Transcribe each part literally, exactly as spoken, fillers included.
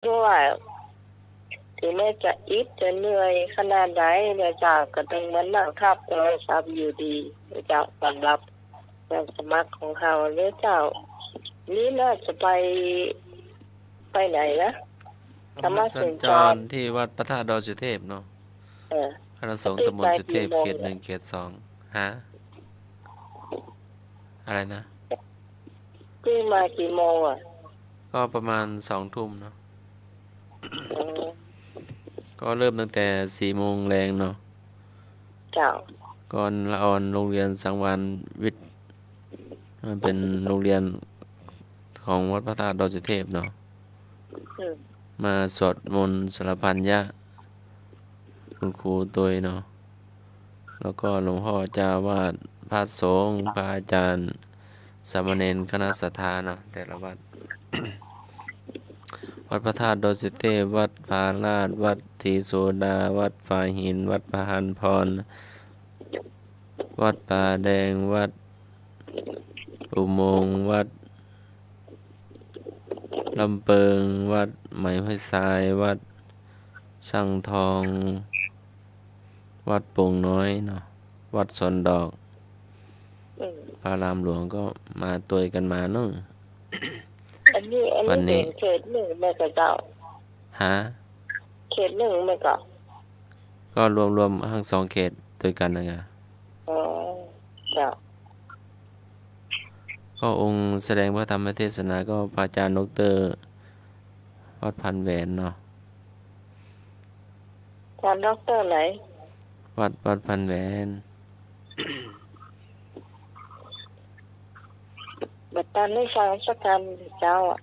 เพราะว่า เถิงแม้จะอิดจะเหนื่อยขนาดไหนนะเจ้า ก็ต้องมานั่งทับโทรศัพท์อยู่ดีนะเจ้า สำหรับการสมัครของเฮานะเจ้า นี่น่าจะไป ไปไหนนะ ธรรมสัญจร ธรรมสัญจรที่วัดพระธาตุดอยสุเทพเนาะ เออ คณะสงฆ์ตำบลสุเทพ เขตหนึ่ง เขตสอง ฮะ อะไรนะ ขึ้นมากี่โมงอะ ก็ประมาณสองทุ่มเนาะ อืม ก็เริ่มตั้งแต่สี่โมงแลงเนาะ เจ้า ก่อนละอ่อนโรงเรียนสังวาลวิทย์ มันเป๋นโรงเรียนของวัดพระธาตุดอยสุเทพเนาะ อืม มาสวดมนต์สรรพพันยะ คุณครูตวยเนาะ แล้วก็หลวงพ่อเจ้าอาวาส พระสงฆ์ พระอาจารย์ สามเณร คณะศรัทธาเนาะ แต่ละวัด วัดพระธาตุดอยสุเทพ วัดผาลาด วัดศรีโสดา วัดฝายหิน วัดพานพร วัดป่าแดง วัดอุโมงค์ วัดลำเปิง วัดไหมห้วยทราย วัดช่างทอง วัดโป่งน้อยเนาะ วัดสวนดอก อืม พระอารามหลวงก็มาตวยกั๋นมาเนาะ อันนี้ อันนี้ วันนี้ เป๋นเขตหนึ่งแม่นก่อเจ้า ฮะ เขตหนึ่งแม่นก่อ ก็รวมๆ ทั้งสองเขตตวยกั๋นนะ อ๋อ เจ้า ก็องค์แสดงพระธรรมเทศนาก็พระอาจารย์ด็อกเตอร์วัดพันแหวนเนาะ อาจารย์ด็อกเตอร์ไหน วัด วัดพันแหวน บัดตอนนี้ฟังสักกำเจ้าอะ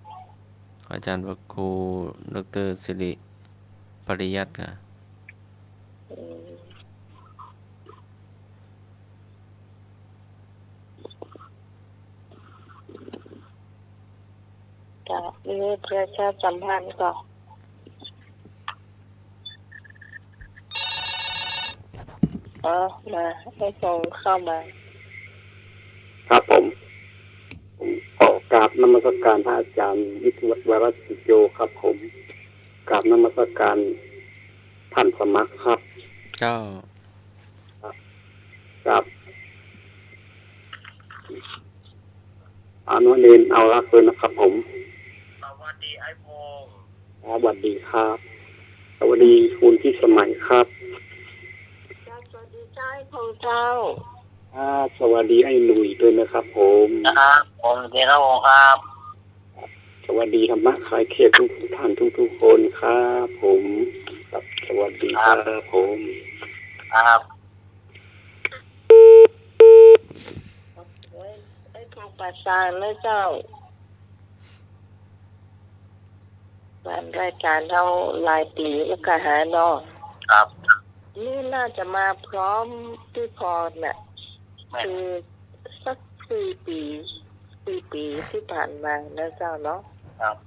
อาจารย์พระครูด็อกเตอร์สิริปริยัติค่ะ อืม ก็มีประชาสัมพันธ์ก็ อ๋อ มา ให้ส่งเข้ามา ครับผม ผมขอกราบนมัสการพระอาจารย์วิทยวัฒน์ วรสิโยครับผม กราบนมัสการท่านสมัครครับ เจ้า ครับ ครับ อนุเนนเอารักด้วยนะครับผม สวัสดีไอ้พงษ์ ครับ สวัสดีครับ สวัสดีคุณพิสมัยครับ สวัสดีเจ้าไอ้พงษ์เจ้า ครับ สวัสดีไอ้หนุ่ยด้วยนะครับผม ครับ ผมเจริญพงษ์ครับ สวัสดีธรรมะคลายเครียดทุกๆ ท่านทุกๆ คนครับผม ครับ สวัสดีครับผม ครับ ไอ้พงษ์ประสานนะเจ้า ผ่านรายการเฮาหลายปี๋แล้วก็หาเนาะ ครับ นี่น่าจะมาพร้อมตี้พรน่ะ แม่น คือสักสี่ปี๋ สี่ปี๋ตี้ผ่านมานะเจ้าเนาะ ครับ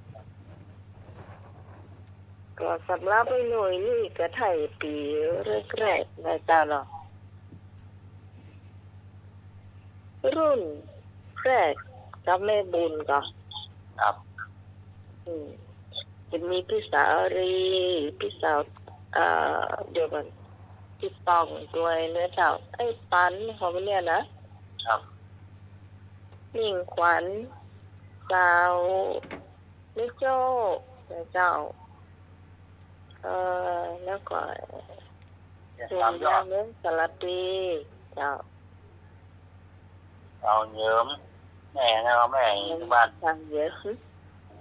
ก็สำหรับไอ้หนุ่ยนี่ก็ไถ่ปี๋แรกๆ นะเจ้าเนาะ รุ่นแรกกับแม่บุญก่อ ครับ อืม จะมีพี่สาลี พี่สาว เอ่อ เดี๋ยวก่อน พี่ตองตวยนะเจ้า ไอ้ปันเขาเนี่ยนะ ครับ มิ่งขวัญ สาว แม่โจ้นะเจ้า เอ่อ แล้วก็ เดี๋ยว เสียง สามยอด ยาเมืองสารพี เจ้า เอาเหยิม แม่นะ แม่อยู่บ้าน ทางเหยิม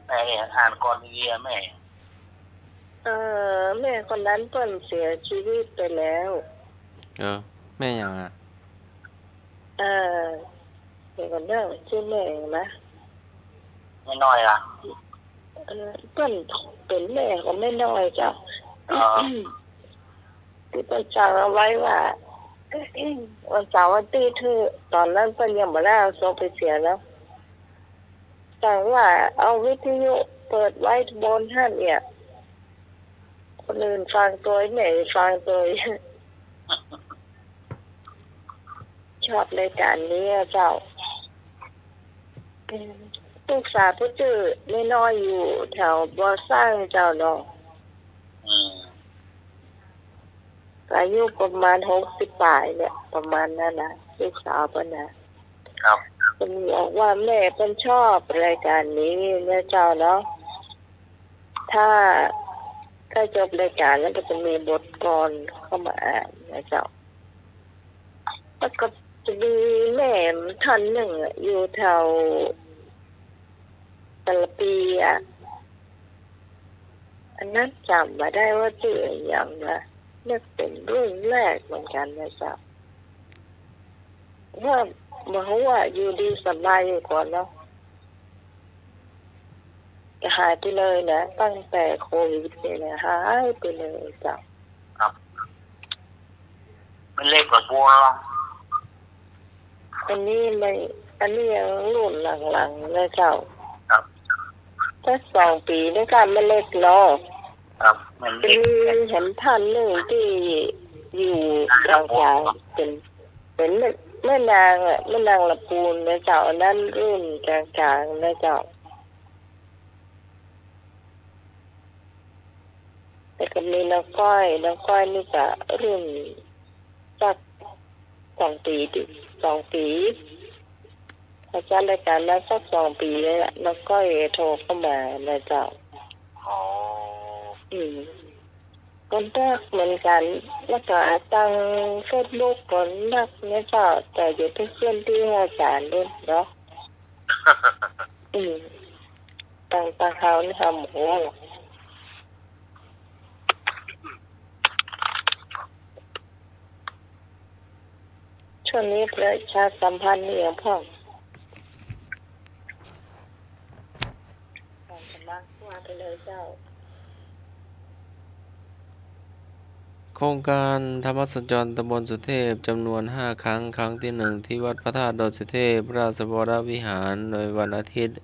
แม่เนี่ยอ่านก่อนดีๆ แม่ เอ่อ แม่คนนั้นเปิ้นเสียชีวิตไปแล้ว เออ แม่หยังอะ เอ่อ เดี๋ยวก่อนเด้อ จื้อแม่หยังนะ แม่น้อยอะ เอ่อ เปิ้นเป๋นแม่ของแม่น้อยเจ้า อ๋อ ตี้เปิ้นสั่งเอาไว้ว่า วันเสาร์วันตี้เถอะ ต๋อนนั้นเปิ้นยังบ่ได้เอาศพไปเสียเนาะ สั่งว่าเอาวิทยุเปิดไว้บนหั้นเนี่ย คนอื่นฟังตวย แม่ฟังตวย ชอบรายการนี้อะเจ้า อืม ลูกสาวเปิ้นจื้อน้อยๆ อยู่แถวบ่อสร้างเจ้าเนาะ อืม อายุประมาณหกสิบป๋ายเนี่ย ประมาณนั้นนะ ลูกสาวเปิ้นนะ ครับ เปิ้นบอกว่าแม่เปิ้นชอบรายการนี้นะเจ้าเนาะ ถ้าใก้จบรายการแล้วก็จะมีบทกลอนเข้ามาอ่านนะเจ้า แล้วก็จะมีแม่ท่านนึ่งอะ อยู่แถวตะละปีอะ อันนั้นจ๋ำบ่ได้ว่าจื้ออะหยังนะ นึกเป๋นรุ่นแรกเหมือนกั๋นนะเจ้า ว่า บ่ฮู้ว่าอยู่ดีสบายอยู่ก่อเนาะ ก็หายไปเลยนะ ตั้งแต่โควิดนี่นะ หายไปเลยเจ้า ครับ มันเล็กกว่าบัว อันนี้ไม่ อันนี้ยังรุ่นหลังๆ นะเจ้า ครับ สักสองปี๋นี่ก็ไม่เล็กเนาะ ครับ มันเล็ก จะมีแหมท่านนึ่งตี้อยู่กลางๆ เป๋น เป๋นแม่ แม่นางอะ แม่นางละปูนนะเจ้า อันนั้นรุ่นกลางๆ นะเจ้า แล้วก็มีน้องก้อย น้องก้อยนี่ก็รุ่นสักสองปี๋ติ สองปี๋ เขาจัดรายการมาสักสองปี๋เลยอะ น้องก้อยโทรเข้ามานะเจ้า อ๋อ อืม ก็นักเหมือนกั๋น แล้วก็ตางเฟซบุ๊กก็นักนะเจ้า แต่อย่าไปขึ้นตี้อาจ๋ารย์ดูเนาะ อืม ตาง ตางเฮานี่เฮาบ่ฮู้ ช่วงนี้ประชาสัมพันธ์นี่หยังพ่อง ว่าไปเลยเจ้า โครงการธรรมสัญจรตำบลสุเทพจำนวนห้าครั้ง ครั้งที่หนึ่งที่วัดพระธาตุดอยสุเทพ ราชวรวิหาร ในวันอาทิตย์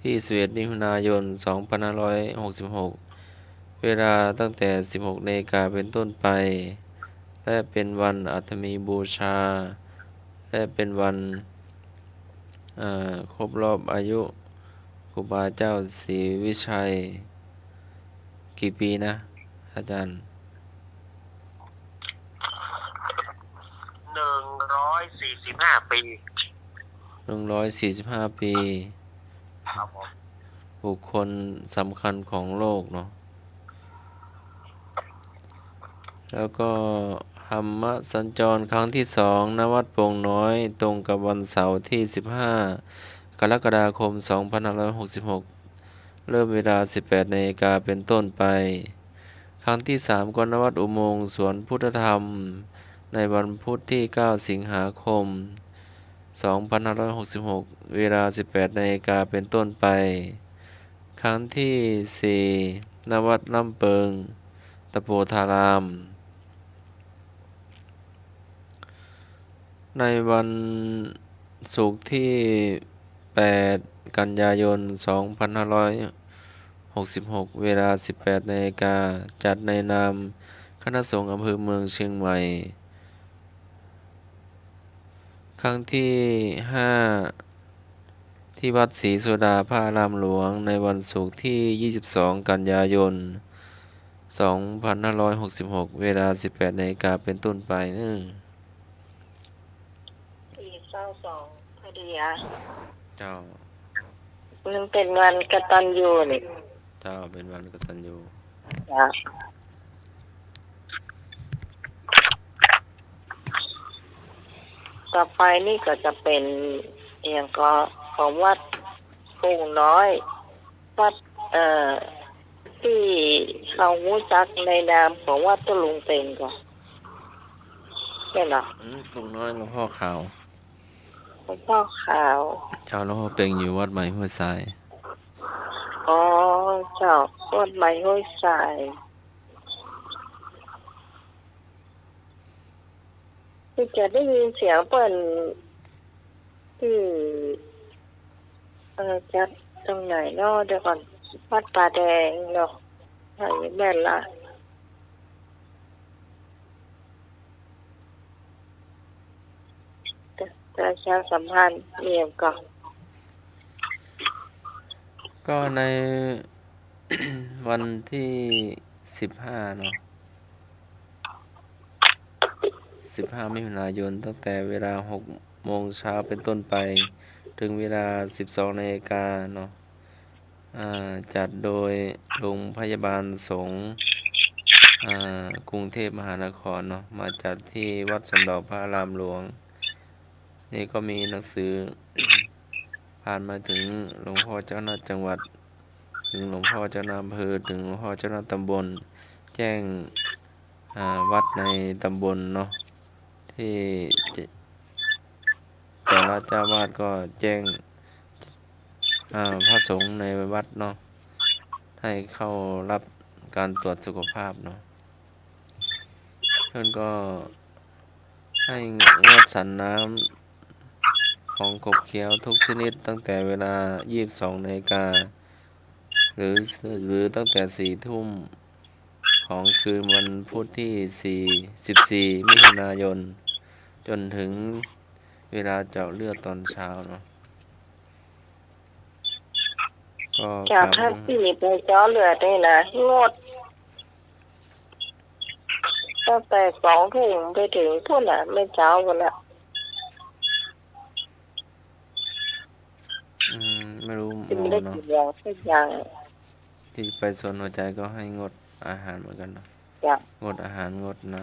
ที่สิบเอ็ดมิถุนายน สองพันห้าร้อยหกสิบหก เวลาตั้งแต่สิบหกนาฬิกาเป็นต้นไป และเป็นวันอัฐมีบูชา และเป็นวัน เอ่อ ครบรอบอายุครูบาเจ้าศรีวิชัย กี่ปีนะ อาจารย์ หนึ่งร้อยสี่สิบห้าปี หนึ่งร้อยสี่สิบห้าปี ครับผม บุคคลสำคัญของโลกเนาะ แล้วก็ธรรมสัญจรครั้งที่สอง ณ วัดโป่งน้อย ตรงกับวันเสาร์ที่สิบห้ากรกฎาคม สองพันห้าร้อยหกสิบหก เริ่มเวลาสิบแปดนาฬิกาเป็นต้นไป ครั้งที่สาม ก็ ณ วัดอุโมงค์สวนพุทธธรรม ในวันพุธที่เก้าสิงหาคม สองพันห้าร้อยหกสิบหก เวลาสิบแปดนาฬิกาเป็นต้นไป ครั้งที่สี่ ณ วัดล่ำเปิง ตะโพธาราม ในวันศุกร์ที่แปดกันยายน สองพันห้าร้อยหกสิบหก เวลาสิบแปดนาฬิกา จัดในนามคณะสงฆ์อำเภอเมืองเชียงใหม่ ครั้งที่ห้า ที่วัดศรีโสดาพระอารามหลวง ในวันศุกร์ที่ยี่สิบสองกันยายน สองพันห้าร้อยหกสิบหก เวลาสิบแปดนาฬิกาเป็นต้นไปเนอะ สี่เก้าสอง พอดีอะ เจ้า มันเป๋นวันกตัญญูนี่ เจ้า เป๋นวันกตัญญู จ้ะ ต่อไปนี่ก็จะเป๋นอะหยังก็ ของวัดโป่งน้อย วัด เอ่อ ตี้เฮาฮู้จักในนามของวัดตุ๊ลุงเต็งก่อ แม่นบ่ อืม โป่งน้อยหลวงพ่อขาว หลวงพ่อขาว เจ้า หลวงพ่อเต็งอยู่วัดใหม่ห้วยทราย อ๋อ เจ้า วัดใหม่ห้วยทราย คือจะได้ยินเสียงเปิ้นตี้ เอ่อ จัดตรงไหนเนาะ เดี๋ยวก่อน วัดป่าแดงเนาะ ใช่ แม่นละ ประชาสัมพันธ์มีหยังก่อ ก็ใน วันที่สิบห้าเนาะ สิบห้ามิถุนายน ตั้งแต่เวลาหกโมงเช้าเป็นต้นไป ถึงเวลาสิบสองนาฬิกาเนาะ อ่า จัดโดยโรงพยาบาลสงฆ์ อ่า กรุงเทพมหานครเนาะ มาจัดที่วัดสันดอกพระอารามหลวง นี่ก็มีหนังสือ ผ่านมาถึงหลวงพ่อเจ้าคณะจังหวัด ถึงหลวงพ่อเจ้าคณะอำเภอ ถึงหลวงพ่อเจ้าคณะตำบล แจ้ง อ่า วัดในตำบลเนาะ ที่จะ แต่ละเจ้าอาวาสก็แจ้ง อ่า พระสงฆ์ในวัดเนาะ ให้เข้ารับการตรวจสุขภาพเนาะ เพิ่นก็ให้งดฉันน้ำของขบเคี้ยวทุกชนิดตั้งแต่เวลายี่สิบสองนาฬิกา หรือ หรือตั้งแต่สี่ทุ่มของคืนวันพุธที่สี่ สิบสี่มิถุนายน จนถึงเวลาเจาะเลือดตอนเช้าเนาะ ก็ เจ้า กำ ถ้าตี้ไปเจาะเลือดนี่นะ งด ตั้งแต่สองทุ่มไปถึงปู๊นน่ะ แม่เจ๊าปู๊นน่ะ อืม ไม่รู้ หมอเนาะ กิ๋นบ่ได้กิ๋นอย่างสักอย่าง ที่ไปสวนหัวใจก็ให้งดอาหารเหมือนกันเนาะ เจ้า งดอาหาร งดน้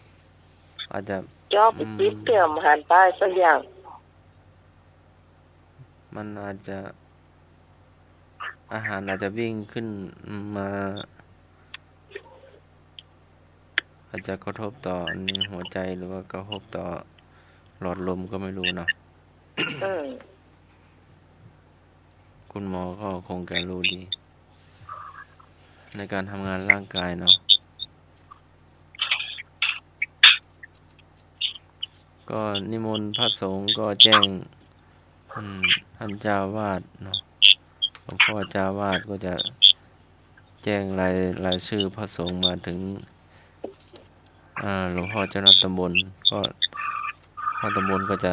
ำ อาจจะ เจาะไป อืม จิบเตื้อมหันไปสักอย่าง มันอาจจะ อาหารอาจจะวิ่งขึ้นมา อาจจะกระทบต่ออันนี้หัวใจ หรือว่ากระทบต่อหลอดลมก็ไม่รู้เนาะ เออ คุณหมอก็คงจะรู้ดี ในการทำงานร่างกายเนาะ ก็นิมนต์พระสงฆ์ก็แจ้ง อืม ท่านเจ้าอาวาสเนาะ หลวงพ่อเจ้าอาวาสก็จะแจ้งราย รายชื่อพระสงฆ์มาถึง อ่า หลวงพ่อเจ้าคณะตำบล ก็ พ่อตำบลก็จะ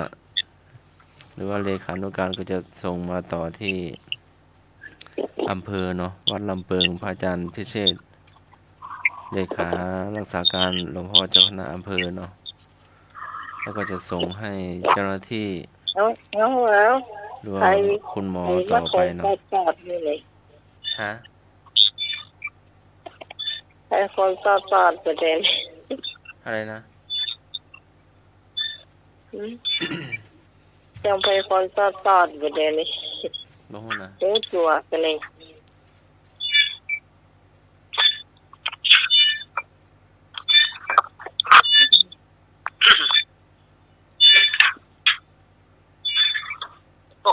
หรือว่าเลขานุการก็จะส่งมาต่อที่ อำเภอเนาะ วัดลำเปิง พระอาจารย์พิเชษฐ์ เลขารักษาการหลวงพ่อเจ้าคณะอำเภอเนาะ แล้วก็จะส่งให้เจ้าหน้าที่ เอา เอา เอา หรือว่า ใคร คุณหมอ ใคร ต่อไปเนาะ มาขอตอบนี่เลย ฮะ ใครขอตอบ ตอบประเด็น อะไรนะ หืม ยังไปคนตอดๆ บ่เดี๋ยวนี้ บ่ฮู้นะ ฮู้ตั๋วกั๋นเลย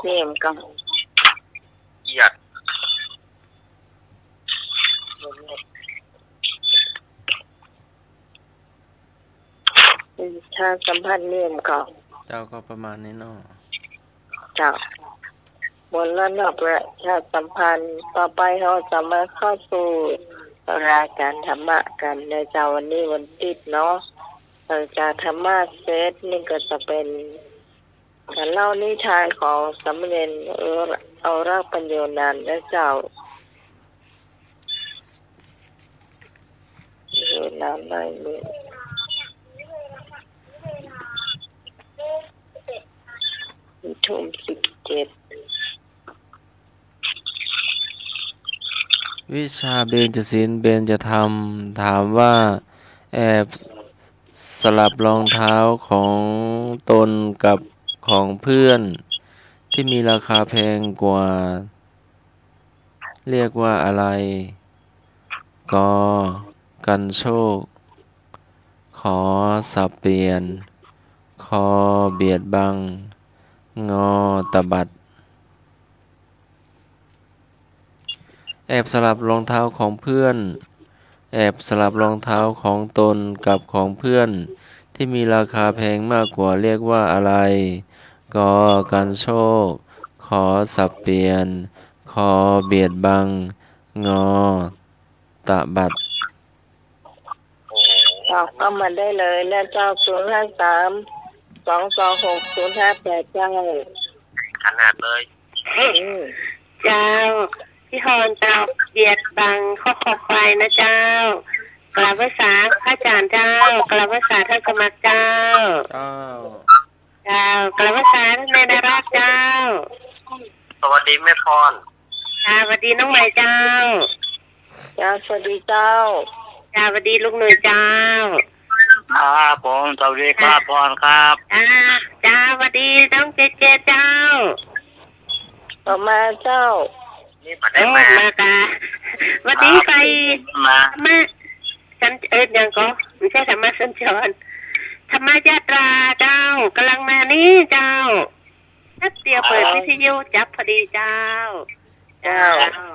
นี่มันก็ เอียด ประชาสัมพันธ์นี่มันก็ เจ้า ก็ประมาณนี้เนาะ เจ้า หมดแล้วเนาะ ประชาสัมพันธ์ ต่อไปเฮาจะมาเข้าสู่รายการธรรมะกั๋นนะเจ้า วันนี้วันติ๊ดเนาะ หลังจากธรรมะเสร็จนี่ก็จะเป๋น ก๋านเล่านิทานของสามเณร เอ่อ เอารักปัญโญนันท์นะเจ้า เวลาได้เลย ทุ่มสิบเจ็ด วิชาเบญจศีลเบญจธรรม ถามว่า แอบสลับรองเท้าของตนกับของเพื่อนที่มีราคาแพงกว่า เรียกว่าอะไร ก กันโชค ข สับเปลี่ยน ค เบียดบัง ง ตบัด แอบสลับรองเท้าของเพื่อน แอบสลับรองเท้าของตนกับของเพื่อนที่มีราคาแพงมากกว่าเรียกว่าอะไร ก กันโชค ข สับเปลี่ยน ค เบียดบัง ง ตบัด ตอบเข้ามาได้เลยนะเจ้า ศูนย์ห้าสาม สองสองหก ศูนย์ห้าแปด เจ้า ขนาดเลย อืม เจ้า พี่ฮอนเจ้า เบียดบังข้อคอควายนะเจ้า กราบไหว้สาพระอาจารย์เจ้า กราบไหว้สาท่านสมัครเจ้า เจ้า เจ้า กราบไหว้สาท่านแม่ดาราเจ้า สวัสดีแม่พร ค่ะ สวัสดีน้องใหม่เจ้า เจ้า สวัสดีเจ้า เจ้า สวัสดีลุงหนุ่ยเจ้า ครับผม สวัสดีครับ ค่ะ พรครับ จ้า จ้า สวัสดีน้องเจเจเจ้า ต่อมาเจ้า นี่มาได้ โอ้ มา มากะ วันนี้ ครับ ไป มา ธรรมะ สัญ เอิ้นหยังก็ บ่ใจ้ธรรมะสัญจร ธรรมยาตราเจ้า ก่ำลังมานี่เจ้า แป๊บเดียวเปิด อ๋อ วิทยุจับพอดีเจ้า เจ้า เจ้า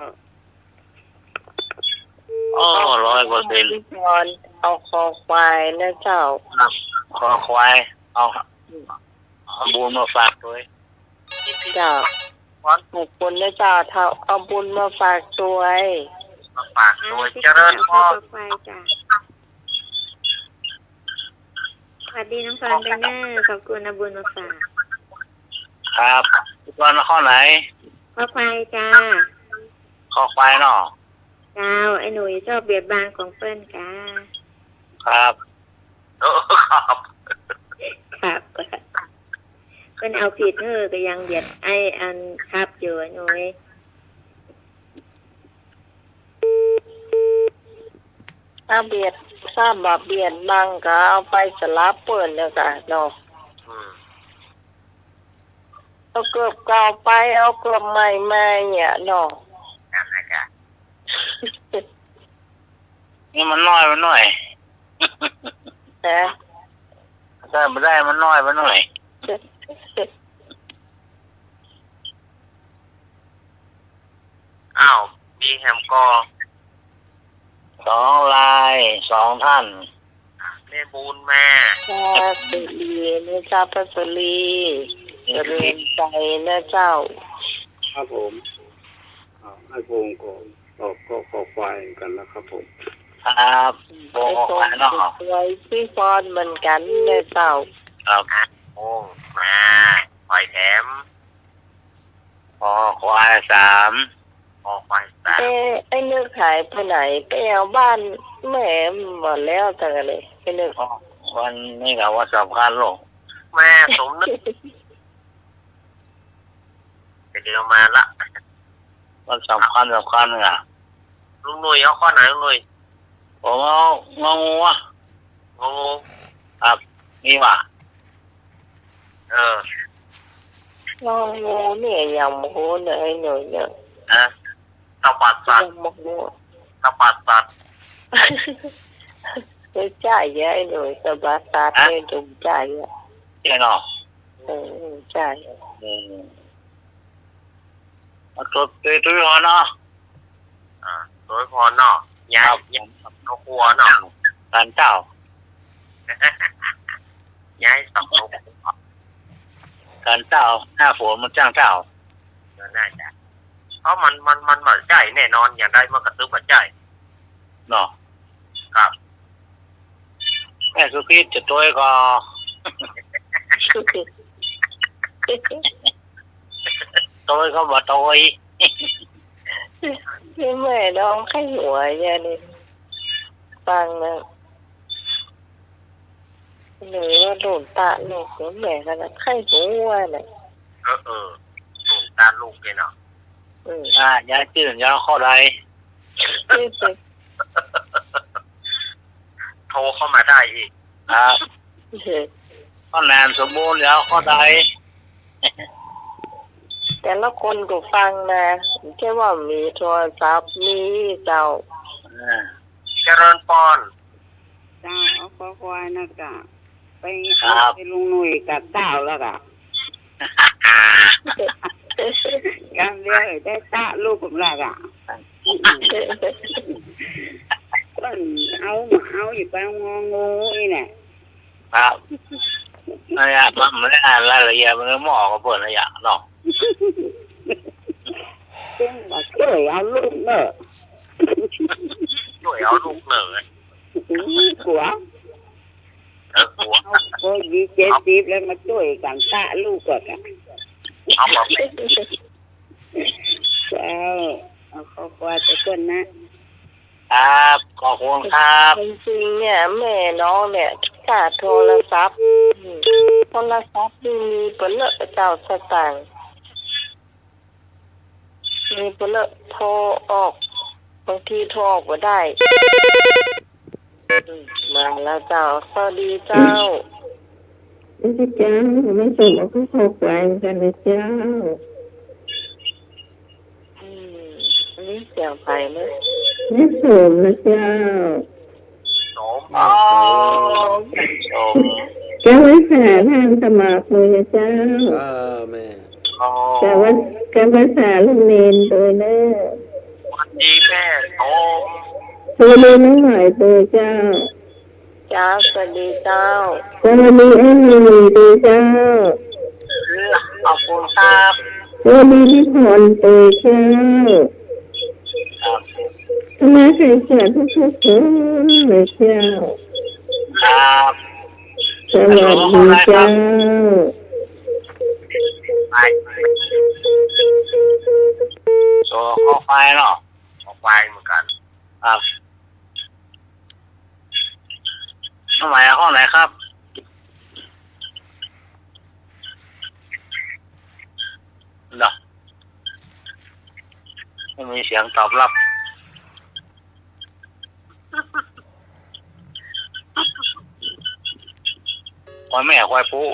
โอ้ ร้อยเปอร์เซ็นต์ พี่พร เอาคอควายนะเจ้า ครับ คอควาย เอา เอาบุญมาฝากตวย เจ้า ขอบคุณนะเจ้า เอาบุญมาฝากตวย มาฝากตวย อ่า เจริญพร พี่พร ขอบคุณจ้ะ สวัสดีน้องพรไปเนอร์ ขอบคุณ เอาบุญมาฝาก ครับ พี่พรข้อไหน คอควายจ้า คอควายเนาะ เจ้า ไอ้หนุ่ยชอบเบียดบังของเปิ้นกา ครับ เออ ครับ ครับ เปิ้นเอาผิดเฮ้อ ก็ยังเบียดไอ้อันครับอยู่ ไอ้หนุ่ย ถ้าเบียด ถ้าบ่เบียดบังก็เอาไปสลับเปิ้นแล้วกะเนาะ อืม เอาเกือบเก่าไป เอาเกือบใหม่มาเนี่ยเนาะ นั่นแหละจ้ะ นี่มันน้อยไปหน่อย ฮะ ถ้าบ่ได้มันน้อยไปหน่อย อ้าว มีแหมก่อ สองราย สองท่าน แม่บุญมา พระสิรินะเจ้า พระสิริ เจริญชัยนะเจ้า ครับผม อ้าว ไอ้พงศ์ก็ตอบก็คอควายเหมือนกันนะครับผม ครับ พงศ์คอควายเนาะ ไอ้พงศ์คอควาย พี่พรเหมือนกันนะเจ้า ครับ โอ้ มา ควายแถม คอควายสาม คอควายสาม เอ๊ะ ไอ้นึกหายไปไหน ไปเอาบ้านแม่หมดแล้วจังเลย ไอ้นึก อ๋อ วันนี้ก็วันสำคัญลูก แม่สมนึก เดี๋ยวมาละ วันสำคัญสำคัญอ่ะ ลุงหนุ่ยเอาข้อไหนลุงหนุ่ย ผมเอางองูอะ งองู ครับ มีว่ะ เออ งองูเนี่ยยังบ่ฮู้เนี่ย ไอ้หนุ่ยเนี่ย ฮะ ตบัดสัตว์ ยังบ่ฮู้ ตบัดสัตว์ ไม่ใจ้อะ ไอ้หนุ่ย ตบัดสัตว์ ฮะ เนี่ย บ่ใจ้อะ ใจ้เนาะ เออ ใจ้ อืม เอาตัว ตัว ตัวพรเนาะ อ่า ตัวพรเนาะ ย้าย ครับ ย้ายสองครัวเนาะ ศาลเจ้า ย้ายสองครัว ศาลเจ้า หน้าฝนมันจ้างเจ้า ก็น่าจะ เพราะมัน มัน มันบ่ใจ้แน่นอน อย่างใดมันก็คือบ่ใจ้ เนาะ ครับ แม่สุพิษจะตวยก็ ตวยก็บ่ตวย นี่แม่น้องไข้หัวเนี่ยนี่ ฟังนะ หรือว่าหลวงตาลูกหรือแม่กันนะ ไข้หัวน่ะ เออ เออ หลวงตาลูกเนี่ยเนาะ อืม อ่า ย้ายจื้น ย้ายข้อใด โทรเข้ามาได้อีก ครับ เออ ข้อแหนมสมบูรณ์ ย้ายข้อใด แต่ละคนก็ฟังนะ ใจ้ว่ามีโทรศัพท์ มีเจ้า อ่า เจริญพร เจ้า เอาคอควายนะกะ ไป ครับ เอาไปลุงหนุ่ยกับเจ้าแล้วกะ กำเดียวได้ตะลูกผมละกะ เปิ้นเอา เอาอยู่ไปงองูนี่แหละ ครับ นั่นแหละ มันไม่ได้อ่านรายละเอียด มันก็มองกับเปิ้นละอย่างเนาะ เปิ้นว่าจ้วยเอาลูกเน่อ จ้วยเอาลูกเน่อ กั๋ว เออ กั๋ว เอาคนดีเจ็ดสิบแล้วมาจ้วยกั๋นตะลูกก่อนอะ เอาแบบ จะ เจ้า เอาข้อความไปก่อนนะ ครับ ขอบคุณครับ จริงๆ เนี่ย แม่น้องเนี่ย ค่าโทรศัพท์ อืม โทรศัพท์นี่มีเป๋อเลอะเจ้า สตางค์ มีเป๋อเลอะ โทรออก บางทีโทรออกบ่ได้ อืม มาแล้วเจ้า สวัสดีเจ้า พระเจ้า แม่สมเอาข้อความเหมือนกั๋นนะเจ้า อืม อันนี้เสียงใผนะ แม่สมนะเจ้า สม อ๋อ แม่สม แม่สม แก้วไว้สาท่านสมัครเลยนะเจ้า เออ แม่ อ๋อ แก้วไว้ แก้วไว้สาลูกเณรโดยเนอะ สวัสดีแม่สม สวัสดีน้องหน่อยโดยเจ้า เจ้า สวัสดีเจ้า สวัสดีอ้ายหนุ่ยโดยเจ้า ขอบคุณครับ สวัสดีพี่พรโดยเจ้า ครับ คณะไทยเกียรติทุกๆ คนเลยเจ้า ครับ สวัสดีเจ้า ไป ส่งข้อความเนาะ ข้อความเหมือนกั๋น ครับ ห้องไหน ห้องไหนครับ เนาะ ไม่มีเสียงตอบรับ ควายแม่ควายผู้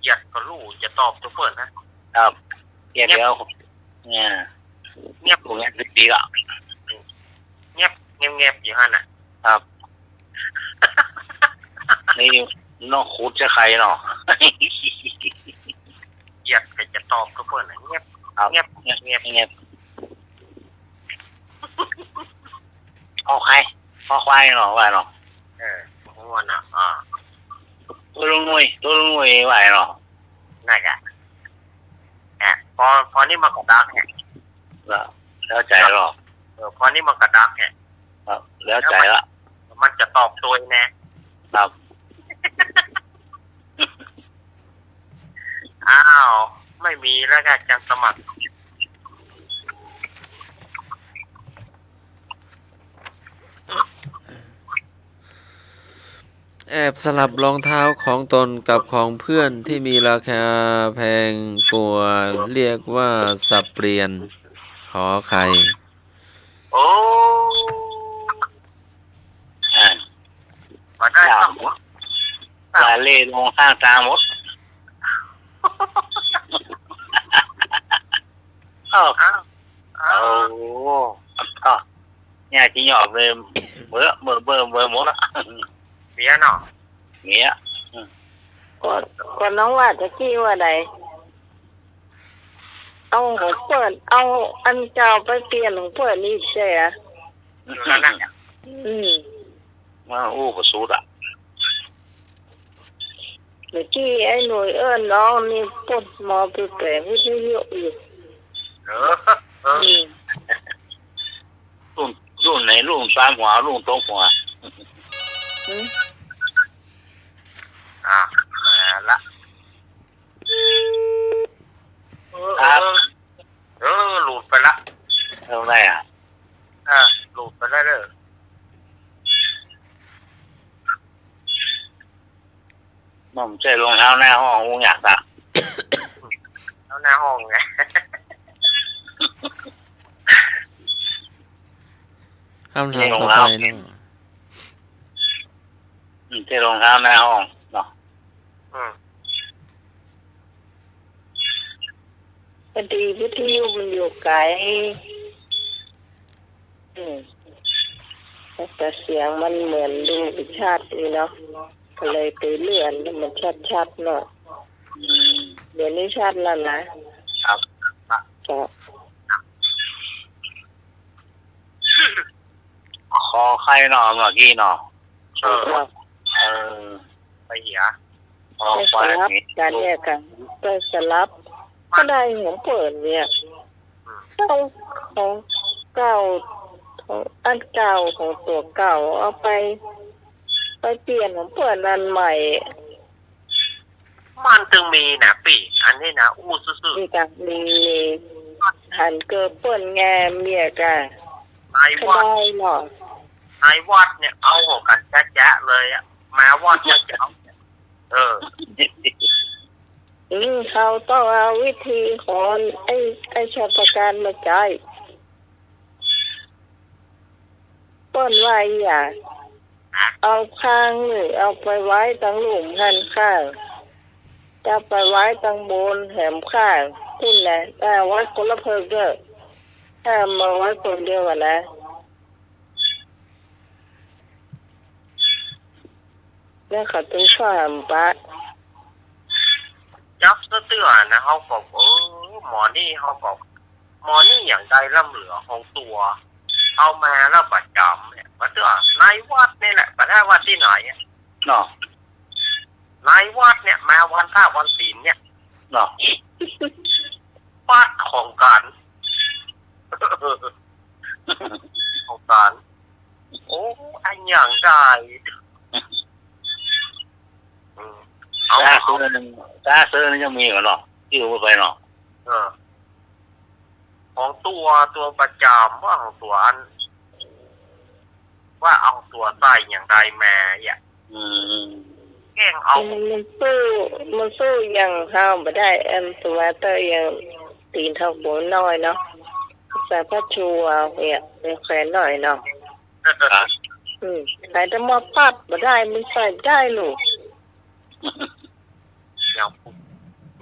เยียดก็ฮู้จะตอบตรงเปิ้นนะ ครับ เยียด เดี๋ยว เนี่ย เงียบ ผมยังดีละ เงียบ เงียบๆ อยู่หั้นน่ะ ครับ นี่น้องขุดจะใครเนาะ เยียดก็จะตอบตรงเปิ้นนะ เงียบ ครับ เงียบ เงียบ เงียบ เงียบ เอาใคร ข้อควายเนาะ ว่าเนาะ เออ หัวหน้า อ่า ตัวลุงหนุ่ย ตัวลุงหนุ่ยว่าเนาะ นั่นแหละ อ่ะ พอ พอนี้มันก็ดักเนี่ย แล้ว แล้วใจหรอ เออ พอนี้มันก็ดักเนี่ย ครับ แล้วใจละ มันจะตอบตัวแน่ ครับ อ้าว ไม่มีแล้วก็จังสมัคร แอบสลับรองเท้าของตนกับของเพื่อนที่มีราคาแพงกว่า เรียกว่าสับเปลี่ยน ขอไข่ โอ้ อ่า มาได้ครับ ว่าเล่ลงข้างตางหมด เอ้า เอ้า โอ้ ก็เนี่ยที่หยอบเลย เบ้อ เบ้อ เบ้อ เบ้อหมดละ เมียเนาะ เมีย อืม ก็ ก็น้องว่าตะกี้ว่าใด เอาของเปิ้น เอาอันเก่าไปเปลี่ยนของเปิ้นอีกใช่อะ นั่นน่ะ อืม มาอู้ประสูดอะ เมื่อกี้ไอ้หนุ่ยเอิ้นน้องนี่ปดหมอไปแปลงวิทยุอยู่ เออ เออ อืม รุ่น รุ่นไหน รุ่นสามหัว รุ่นสองหัว อืม อ่ะ มาละ เออ ครับ เออ เออ หลุดไปละ เอาไงอะ อ่ะ หลุดไปแล้วเด้อ มันใส่รองเท้าหน้าห้อง คงอยากอะ เอาหน้าห้องไง คำถามต่อไปเนาะ อืม ใส่รองเท้าหน้าห้องเนาะ อืม พอดีวิทยุมันอยู่ไกล อืม แต่เสียงมันเหมือนลุงวิชาตินี่เนาะ ก็เลยไปเลื่อนให้มันชัดๆ หน่อย อืม เดี๋ยวนี้ชัดแล้วนะ ครับ ครับ ขอไข่เนาะ เมื่อกี้เนาะ เออ เออ ไปเหีย ขอไข่ ไปสลับกันเนี่ยกัน ไปสลับ ก็ได้ของเปิ้นเนี่ย อืม เก่า ของเก่า ของอันเก่า ของตั๋วเก่า เอาไป ไปเปลี่ยนของเปิ้นอันใหม่ มันตึงมีนะปี้ อันนี้นะ อู้ซื่อๆ มีกะ มี มี หันเกอเปิ้นแงเมียกะ ในวัด สบายเนาะ ในวัดเนี่ย เอาหัวกั๋นแจ๊ะๆ เลยอะ มาวัดเนี่ยจะเอา เออ อืม เขาต้องเอาวิธีของไอ้ ไอ้ชาติประการมาใจ๊ เปิ้นว่าอะหยัง เอาคางนึ่งเอาไปไว้ตังลุ่มหั้นข้าง จะไปไว้ตังบนแหมข้าง พู้นแหละ แต่ไว้คนละเผิกเด้อ ห้ามมาไว้คนเดียวกั๋นนะ แล้วเขาจึงสอนปะ จักเตื้อๆ นะ เฮาก็ เออ หมอนี่เฮาก็ หมอนี่อย่างใดล้ำเหลือของตั๋ว เอามาแล้วประจ๋ำเนี่ย มาเตื้อในวัดนี่แหละ บ่ได้วัดตี้ไหนอะ เนาะ ในวัดเนี่ย มาวันพระวันศีลเนี่ย เนาะ วัดของกั๋น ของกั๋น โอ้ อันอย่างใด อืม เอา ตาเซิง ตาเซิงนี่ยังมีก่อเนาะ ตี้ว่าไปเนาะ เออ ของตั๋ว ตั๋วประจ๋ำ ว่าของตั๋วอัน ว่าเอาตั๋วใส่อย่างใดมาอะ อืม แกล้งเอา มัน มันสู้ มันสู้อย่างเฮาบ่ได้ อันตั๋วเตออย่างตี๋นเฮาบ่น้อยเนาะ สาพระชูเอาเนี่ย มันแขวนน้อยเนาะ ครับ อืม ใส่แต่หม้อปั๊บบ่ได้ มันใส่บ่ได้ลูก อย่าง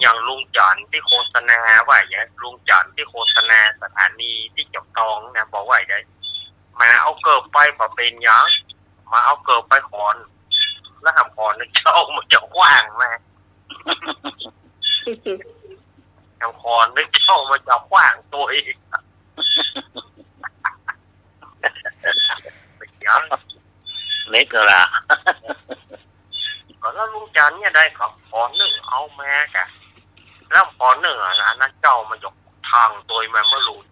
อย่างลุงจ๋อนตี้โฆษณาว่าอย่าง ลุงจ๋อนตี้โฆษณาสถานีตี้จอมทองนะ บอกว่าอย่าง มาเอาเกิบไปบ่เป๋นหยัง มาเอาเกิบไปขอน แล้วหำขอนนึ่งเจ้ามันจะขว้างมา หำขอนนึ่งเจ้ามันจะขว้างตั๋วอีก เดี๋ยว เล็กแล้วล่ะ ก็แล้วลุงจ๋อนเนี่ยได้ก็ขอนนึ่งเอามากะ แล้วขอนนึ่งอะ อันนั้นเจ้ามันจะทางโตยมาเมื่อลูน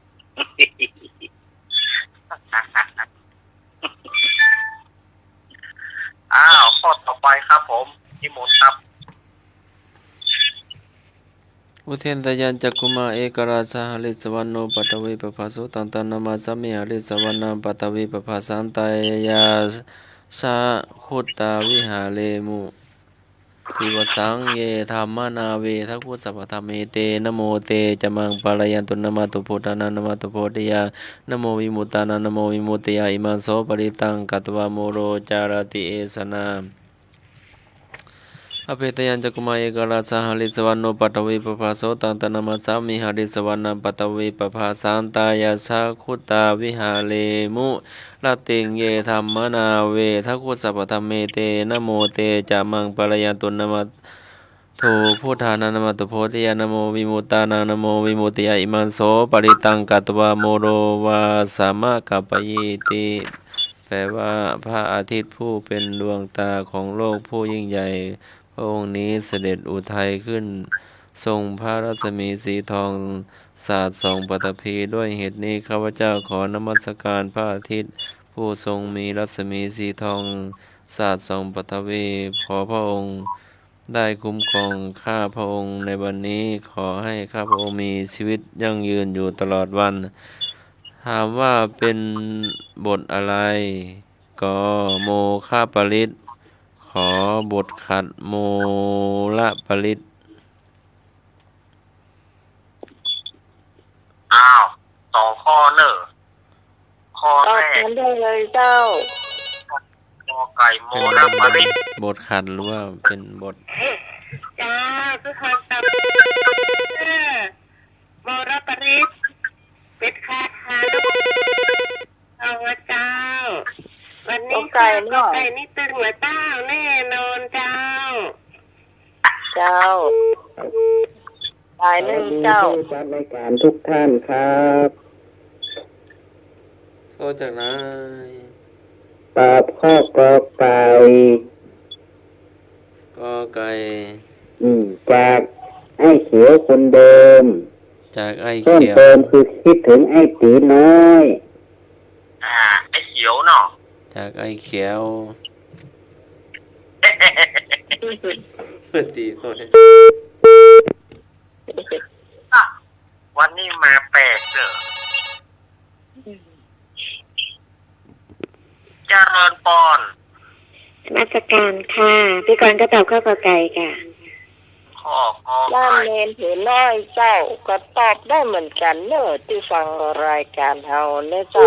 อ้าว ข้อต่อไปครับผม นิมนต์ครับ Udetayañcakkhumā ekarājā harissavaṇṇo paṭhavippabhāso, taṃ taṃ namassāmi harissavaṇṇaṃ paṭhavippabhāsantāyasā khuddavihāremu. Divā saṅghe dhammanāve dakkhussappadhammete, namo te ca maṃ pālayantu. Namatthu buddhānaṃ, namatthu bodhiyā, namo vimuttānaṃ, namo vimuttiyā. Imaṃ so parittaṃ katvā moro carati esanā. Apetayañcakkhumā ekarājā harissavaṇṇo paṭhavippabhāso, taṃ taṃ namassāmi harissavaṇṇaṃ paṭhavippabhāsantāyasā khuddavihāremu. Rattiṃ ye dhammanāve dakkhussappadhammete, namo te ca maṃ pālayantu. Namatthu buddhānaṃ, namatthu bodhiyā, namo vimuttānaṃ, namo vimuttiyā. Imaṃ so parittaṃ katvā moro vāsamakapayīti. แปลว่า พระอาทิตย์ผู้เป็นดวงตาของโลกผู้ยิ่งใหญ่ พระองค์นี้เสด็จอุทัยขึ้น ทรงพระรัศมีสีทองสาดส่องปฐพี ด้วยเหตุนี้ข้าพเจ้าขอนมัสการพระอาทิตย์ผู้ทรงมีรัศมีสีทองสาดส่องปฐพี ขอพระองค์ได้คุ้มครองข้าพระองค์ในวันนี้ ขอให้ข้าพระองค์มีชีวิตยั่งยืนอยู่ตลอดวัน ถามว่าเป็นบทอะไร ก โมฆะปริตร ข บทขัดมูลปริตร อ้าว สองข้อเน่อ ข้อแรก ตอบกันได้เลยเจ้า ก ไก่ โมลปริตร บทขัดหรือว่าเป็นบท เจ้า ทุกคนตอบ โมลปริตร เป็นคาถา เอาวะเจ้า วันนี้ ก ไก่ ข้อ เนาะ ก ไก่ นี่ตึงหัวเจ้าแน่นอนเจ้า เจ้า บ่ายหนึ่งเจ้า สวัสดีผู้ชมรายการทุกท่านครับ โทรจากไหน ตอบข้อ ก ไก่ ก ไก่ อืม จากไอ้เขียวคนเดิม จากไอ้เขียว เพิ่มเติมคือคิดถึงไอ้ตี๋น้อย อ่า ไอ้เขียวเนาะ จากไอ้เขียว ตีหน่อย วันนี้มาแปลกเด้อ เจริญปอน นมัสการค่ะ พี่กรณ์ก็ตอบข้อ ก.ไก่ ค่ะ ข้อ ก.ไก่ บ้านเณรเถรน้อยเจ้า ก็ตอบได้เหมือนกั๋นเน่อ ตี้ฟังรายก๋านเฮาเน่อเจ้า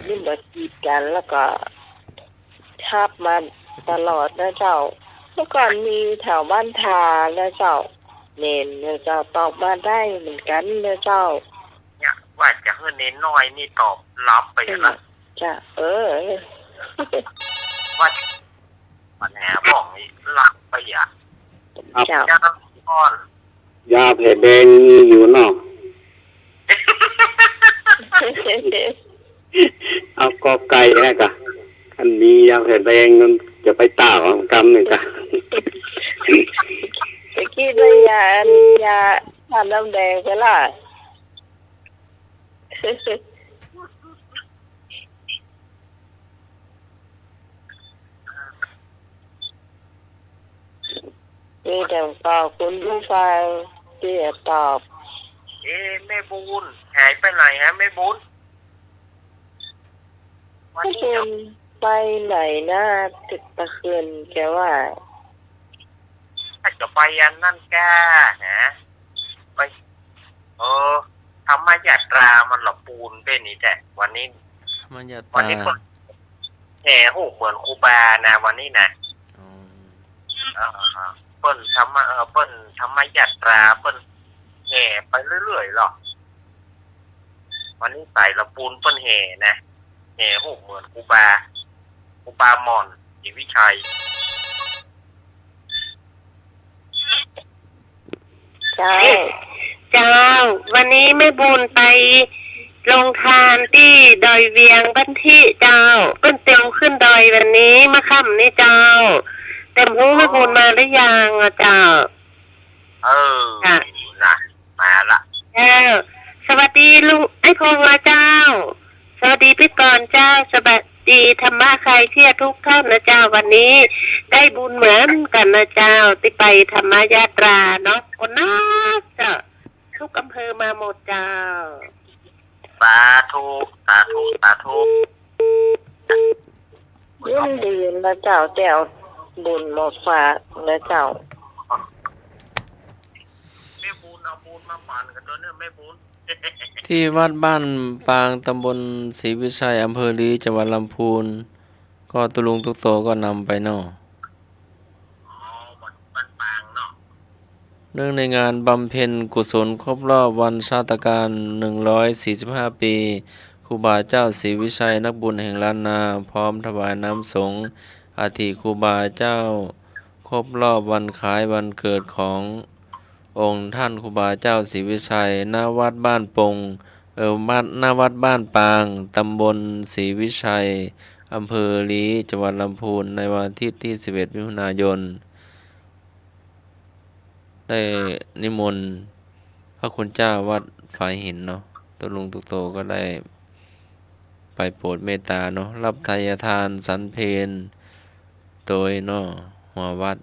นี่บ่กีดกั๋น แล้วก็ ทักมาตลอดเน่อเจ้า เมื่อก่อนมีแถวบ้านทาเน่อเจ้า เณรเน่อเจ้า ตอบมาได้เหมือนกั๋นเน่อเจ้า เนี่ย ว่าจะหื้อเณรน้อยนี่ตอบลับไปละ จ้ะ เออ ว่า ปัญหาบ่องนี่ลับไปอ่ะ ครับ เจ้า เจริญปอน ยาแผลแบงมีอยู่เนาะ เอา ก.ไก่ นะกะ คันมียาแผลแบงมันจะไปต๋ามกำนึ่งกะ ตะกี้ได้ยาอัน ยาต้านน้ำแดงไปละ มีแต่ตอบคุณผู้ฟังตี้จะตอบ เอ๊ะ แม่บุญหายไปไหนฮะ แม่บุญ วันนี้ แม่บุญไปไหนนะ ตึกตะคืนแกว่า ถ้าจะไปอันนั้นก้านะ ไป เออ ธรรมยาตรามันละปูนเป้นนี่แต๊ วันนี้ ธรรมยาตรา วันนี้เปิ้นแห่ฮูปเหมือนครูบานะ วันนี้นะ อ๋อ เออ เปิ้นธรรมะ เออ เปิ้นธรรมยาตรา เปิ้นแห่ไปเรื่อยๆ เหรอ วันนี้สายละปูนเปิ้นแห่นะ แห่ฮูปเหมือนครูบา ครูบาหม่อน ศรีวิชัย เจ้า เจ้า วันนี้แม่บุญไปโฮงตานตี้ดอยเวียงบ้านทิเจ้า เปิ้นเตียวขึ้นดอยวันนี้ เมื่อค่ำนี้เจ้า แต่บ่ฮู้แม่บุญมาหรือยังอะเจ้า เออ จ้ะ น่ะ มาละ เจ้า สวัสดีลุง ไอ้พงษ์นะเจ้า สวัสดีพี่กรณ์เจ้า สวัสดีธรรมะคลายเครียดทุกท่านนะเจ้า วันนี้ได้บุญเหมือนกั๋นนะเจ้า ตี้ไปธรรมยาตราเนาะ คนนักเจ้า ทุกอำเภอมาหมดเจ้า สาธุ สาธุ สาธุ ยินดีนะเจ้า ตี้เอาบุญมาฝากนะเจ้า แม่บุญเอาบุญมาฝากกั๋นตวยเน่อ แม่บุญ ตี้วัดบ้านปาง ตำบลศรีวิชัย อำเภอลี้ จังหวัดลำพูน ก็ตุ๊ลุงตุ๊กโตก็นำไปเนาะ อ๋อ วัด วัดปางเนาะ เนื่องในงานบำเพ็ญกุศลครบรอบวันชาตการ หนึ่งร้อยสี่สิบห้า ปี ครูบาเจ้าศรีวิชัย นักบุญแห่งล้านนา พร้อมถวายน้ำสงฆ์อัฐิครูบาเจ้า ครบรอบวันคล้ายวันเกิดขององค์ท่านครูบาเจ้าศรีวิชัย ณ วัดบ้านปง เอ่อ วัด ณ วัดบ้านปาง ตำบลศรีวิชัย อำเภอลี้ จังหวัดลำพูน ในวันอาทิตย์ตี้ สิบเอ็ด มิถุนายน ได้นิมนต์พระคุณเจ้าวัดฝายหินเนาะ ตุ๊ลุงตุ๊กโตก็ได้ไปโปรดเมตตาเนาะ ฮับไทยทานฉันเพลโตยเนาะ หัววัด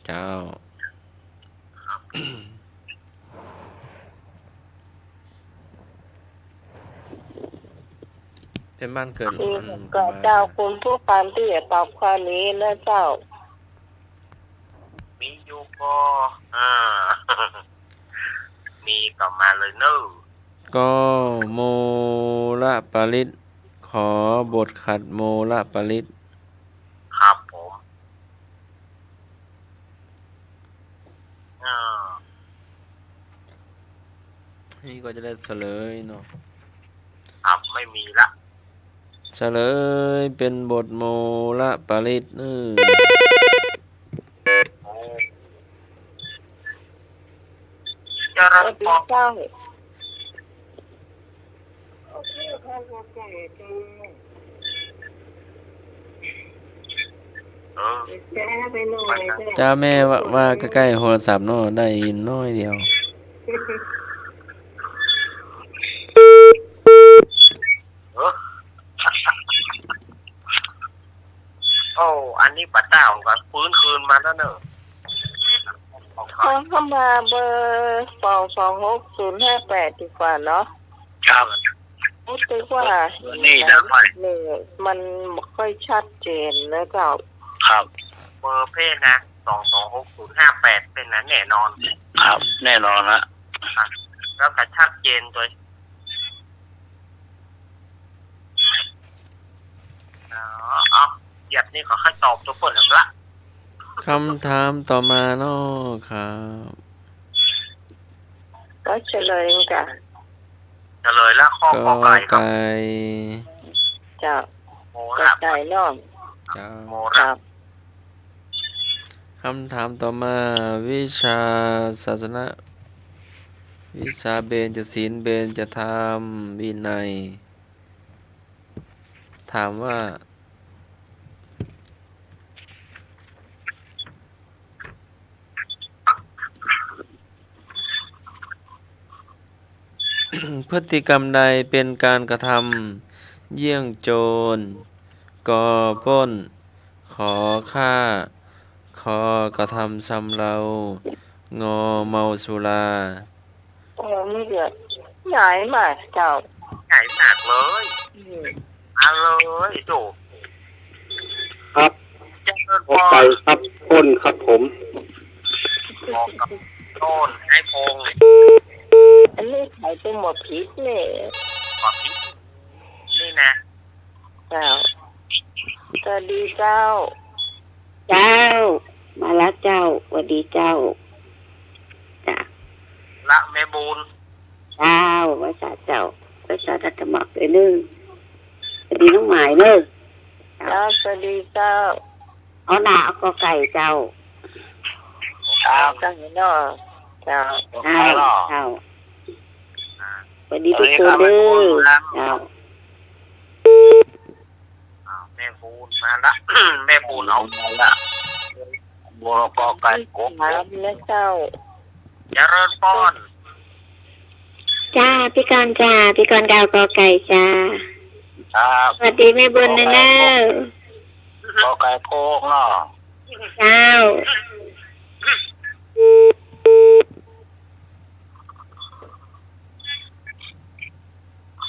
เจ้า เปิ้นบ้านเกิด นี่ อัน ก็เจ้า คุณผู้ฟังตี้จะตอบข้อนี้นะเจ้า มีอยู่ก็ อ่า มีก็มาเลยเน่อ ก็โมลปริตร ขอบทขัดโมลปริตร ครับผม อ่า นี่ก็จะได้เฉลยเนาะ ครับ ไม่มีละ เฉลยเป๋นบทโมลปริตรเน่อ โอ้ เจริญพร เจ้า เออ เจ้าแม่ว่า ว่าใก้ๆ โทรศัพท์เนาะ ได้ยินน้อยเดียว เออ โอ้ อันนี้บ่าเต้าก็ฟื้นคืนมา นั่นเนอะ ขอเข้ามาเบอร์ สองสองหกศูนย์ห้าแปด ดีกว่าเนาะ ครับ รู้สึกว่า นี่นะ เนี่ย มันบ่ค่อยชัดเจนนะเจ้า ครับ เบอร์เพ่นนะ สองสองหกศูนย์ห้าแปด เพ่นนะ แน่นอน ครับ แน่นอนฮะ ครับ แล้วก็ชัดเจนโดย อ๋อ เอา เหยียบนี่ก็ค่อยตอบตัวเปิ้นแหมละ คำถามต่อมาเนาะครับ ก็เฉลยกัน เฉลยละข้อ กอไก่ครับ กอไก่ เจ้า โม กอ ระ ไก่เนาะ เจ้า โม ระ ครับ คำถามต่อมา วิชาศาสนวิชาเบญจศีล เบญจธรรม วินัย ถามว่า พฤติกรรมใดเป็นการกระทำเยียะ โจร กอ ปล้น ขอ ฆ่า คอ กระทำชำเรา งอ เมาสุรา โอ้ มีเยอะ หลายมากเจ้า หลายมากเลย อืม เอาเลย โจ้ ครับ เจริญพร ขอไข่ครับ ปล้นครับผม ขอกับโน่น ให้พงษ์ อันนี้ใครเป็นหมอผิดเนี่ย หมอผิด นี่นะ เจ้า สวัสดีเจ้า เจ้า มาละเจ้า สวัสดีเจ้า จ้ะ ละแม่บุญ เจ้า ไหว้สาเจ้า ไหว้สาอาตมาเตยเน่อ สวัสดีน้องหมายเน่อ เจ้า เจ้า สวัสดีเจ้า เอาหน้า เอากอไก่เจ้า ครับ กอไก่เนาะ เจ้า เจ้า เจ้า สวัสดีทุกคนเน่อ เจ้า อ้าว แม่บุญมาละ แม่บุญเอามาละ บัวกอไก่กบ ถามนะเจ้า เจริญพร จ้า พี่กรณ์จ้า พี่กรณ์ก็เอากอไก่จ้า ครับ สวัสดีแม่บุญเน่อ กอไก่กบ กอไก่กบเนาะ เจ้า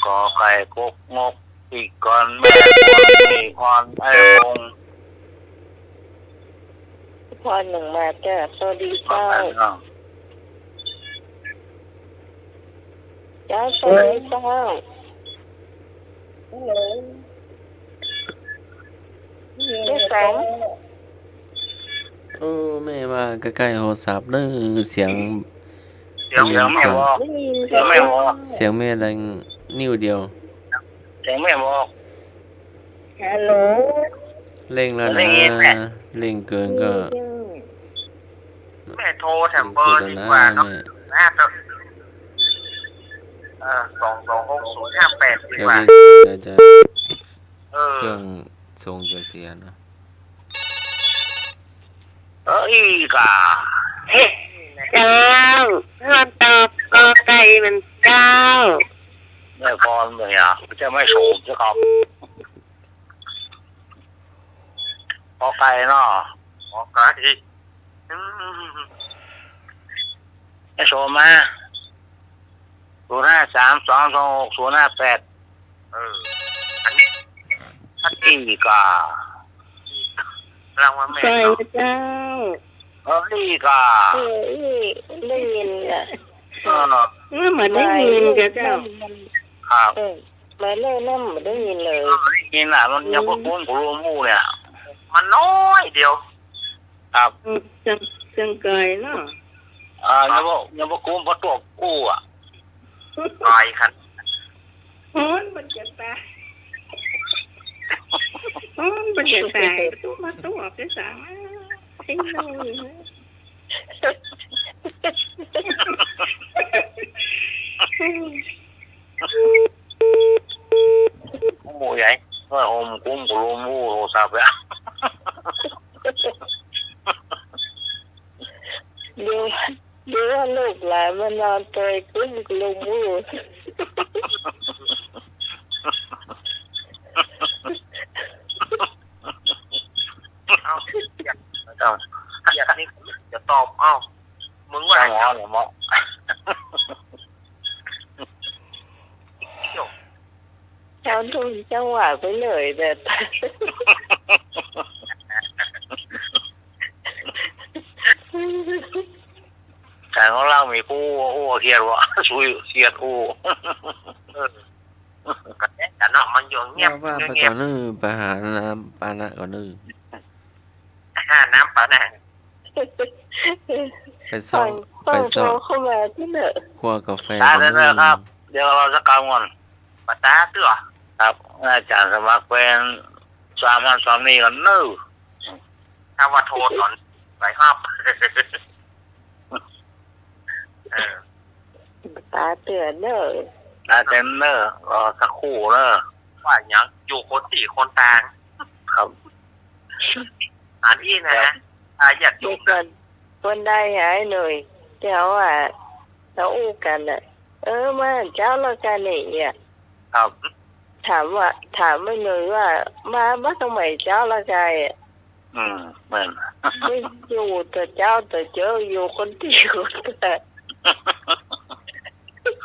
กอไก่กกงก ปีกรแม่บุญ มีพรไอ้วงศ์ พรหนึ่งมาจ้ะ สวัสดีเจ้า เจ้า สวัสดีเจ้า ฮัลโหล ฮัลโหล เจ้าแสง โอ้ แม่ว่าใก้ๆ โทรศัพท์เน่อ เสียง เสียง เสียงแม่บอก ได้ยิน เสียงแม่บอก เสียงแม่ดังนิ้วเดียว เสียงแม่บอก ฮัลโหล เร่งแล้วนะ ได้ยินแม่ เร่งเกินก็ แม่โทรแถมเบอร์ดีกว่าเนาะ แม่ นะ เออ สองสองหกศูนย์ห้าแปด ดีกว่า เดี๋ยวเร่งเกินก็จะ เออ เครื่องทรงจะเสียนะ เออ อีกอ่ะ เฮ้ย เจ้า เพื่อนตอบกอไก่เหมือนเจ้า แม่พรเนี่ย จะไม่สูงจะครับ กอไก่เนาะ กอไก่ อืม ให้โทรมา ศูนย์ห้าสาม สองสองหก ศูนย์ห้าแปด เออ อันนี้ อันนี้ก็ รางวัลแม่ ใช่ เนาะ เจ้า เออ นี่ก็ เออ ได้ยินน่ะ เออ เออ เหมือนได้ยินจ้ะเจ้า ครับ เออ หมายเลขนั้นบ่ได้ยินเลย ได้ยินน่ะ มันยังบ่คุ้นกับลมหมู่เนี่ย มันน้อยเดียว ครับ อืม จัง จังไกลเนาะ อ่า ยังบ่ ยังบ่คุ้นเพราะตัวกู้อ่ะ ไกลคัน ฮ้อนมันจะตาย ฮ้อนมันจะตาย ตู้มาตู้ออกได้สาม เทคโนโลยี โอ้โห ใหญ่ ว่าโฮมคุ้มกับลมหมู่โทรศัพท์เนี่ย เดี๋ยว เดี๋ยวว่าลูกหลานมานอนเตยกุ้มกับลมหมู่ เอา เอา ตอบ เอ้า มึงว่า เจ้าหมอเหรอหมอ เจ้าโดนจังหวะไปเลยแบบ ก๋านของเฮามีกู้อู้เคียดว่ะ ซุยเคียดอู้ เออ ก็แน่กันเนาะ มันอยู่เงียบ ว่าไป อยู่เงียบ ก่อนเน้อ ไปหาน้ำปานะก่อนเน้อ หาน้ำปานะ ไปซอง ฟัง ไปซอง ฟังโทรเข้ามาตี้เน่อ คั่วกาแฟ ตา ก่อนเน้อ เด้อครับ เดี๋ยวรอสักกำก่อน บ่ตาเตื้อ ครับ อาจ๋ารย์สมัครเป๋นสามอันสามนี่ก่อนเน้อ ถ้าว่าโทรต๋อนสายฮับ เออ บ่ตาเตื้อเน้อ ตาเตื้อเน้อ รอสักครู่เน้อ ว่าหยัง อยู่คนตี้คนตาง ครับ อันอี้นะ ครับ อาญาติโยม เดี๋ยวก่อน เปิ้นได้หายหน่อย เดี๋ยวอ่ะ เฮาอู้กั๋นน่ะ เออ มาเจ๊าละกั๋นนี่เนี่ย ครับ ถามว่า ถามไอ้หน่อยว่า มา มาตางไหนเจ๊าละกั๋นอ่ะ อืม แม่น ไม่อยู่แต่เจ๊าแต่เจ๊า อยู่คนตี้คนตาง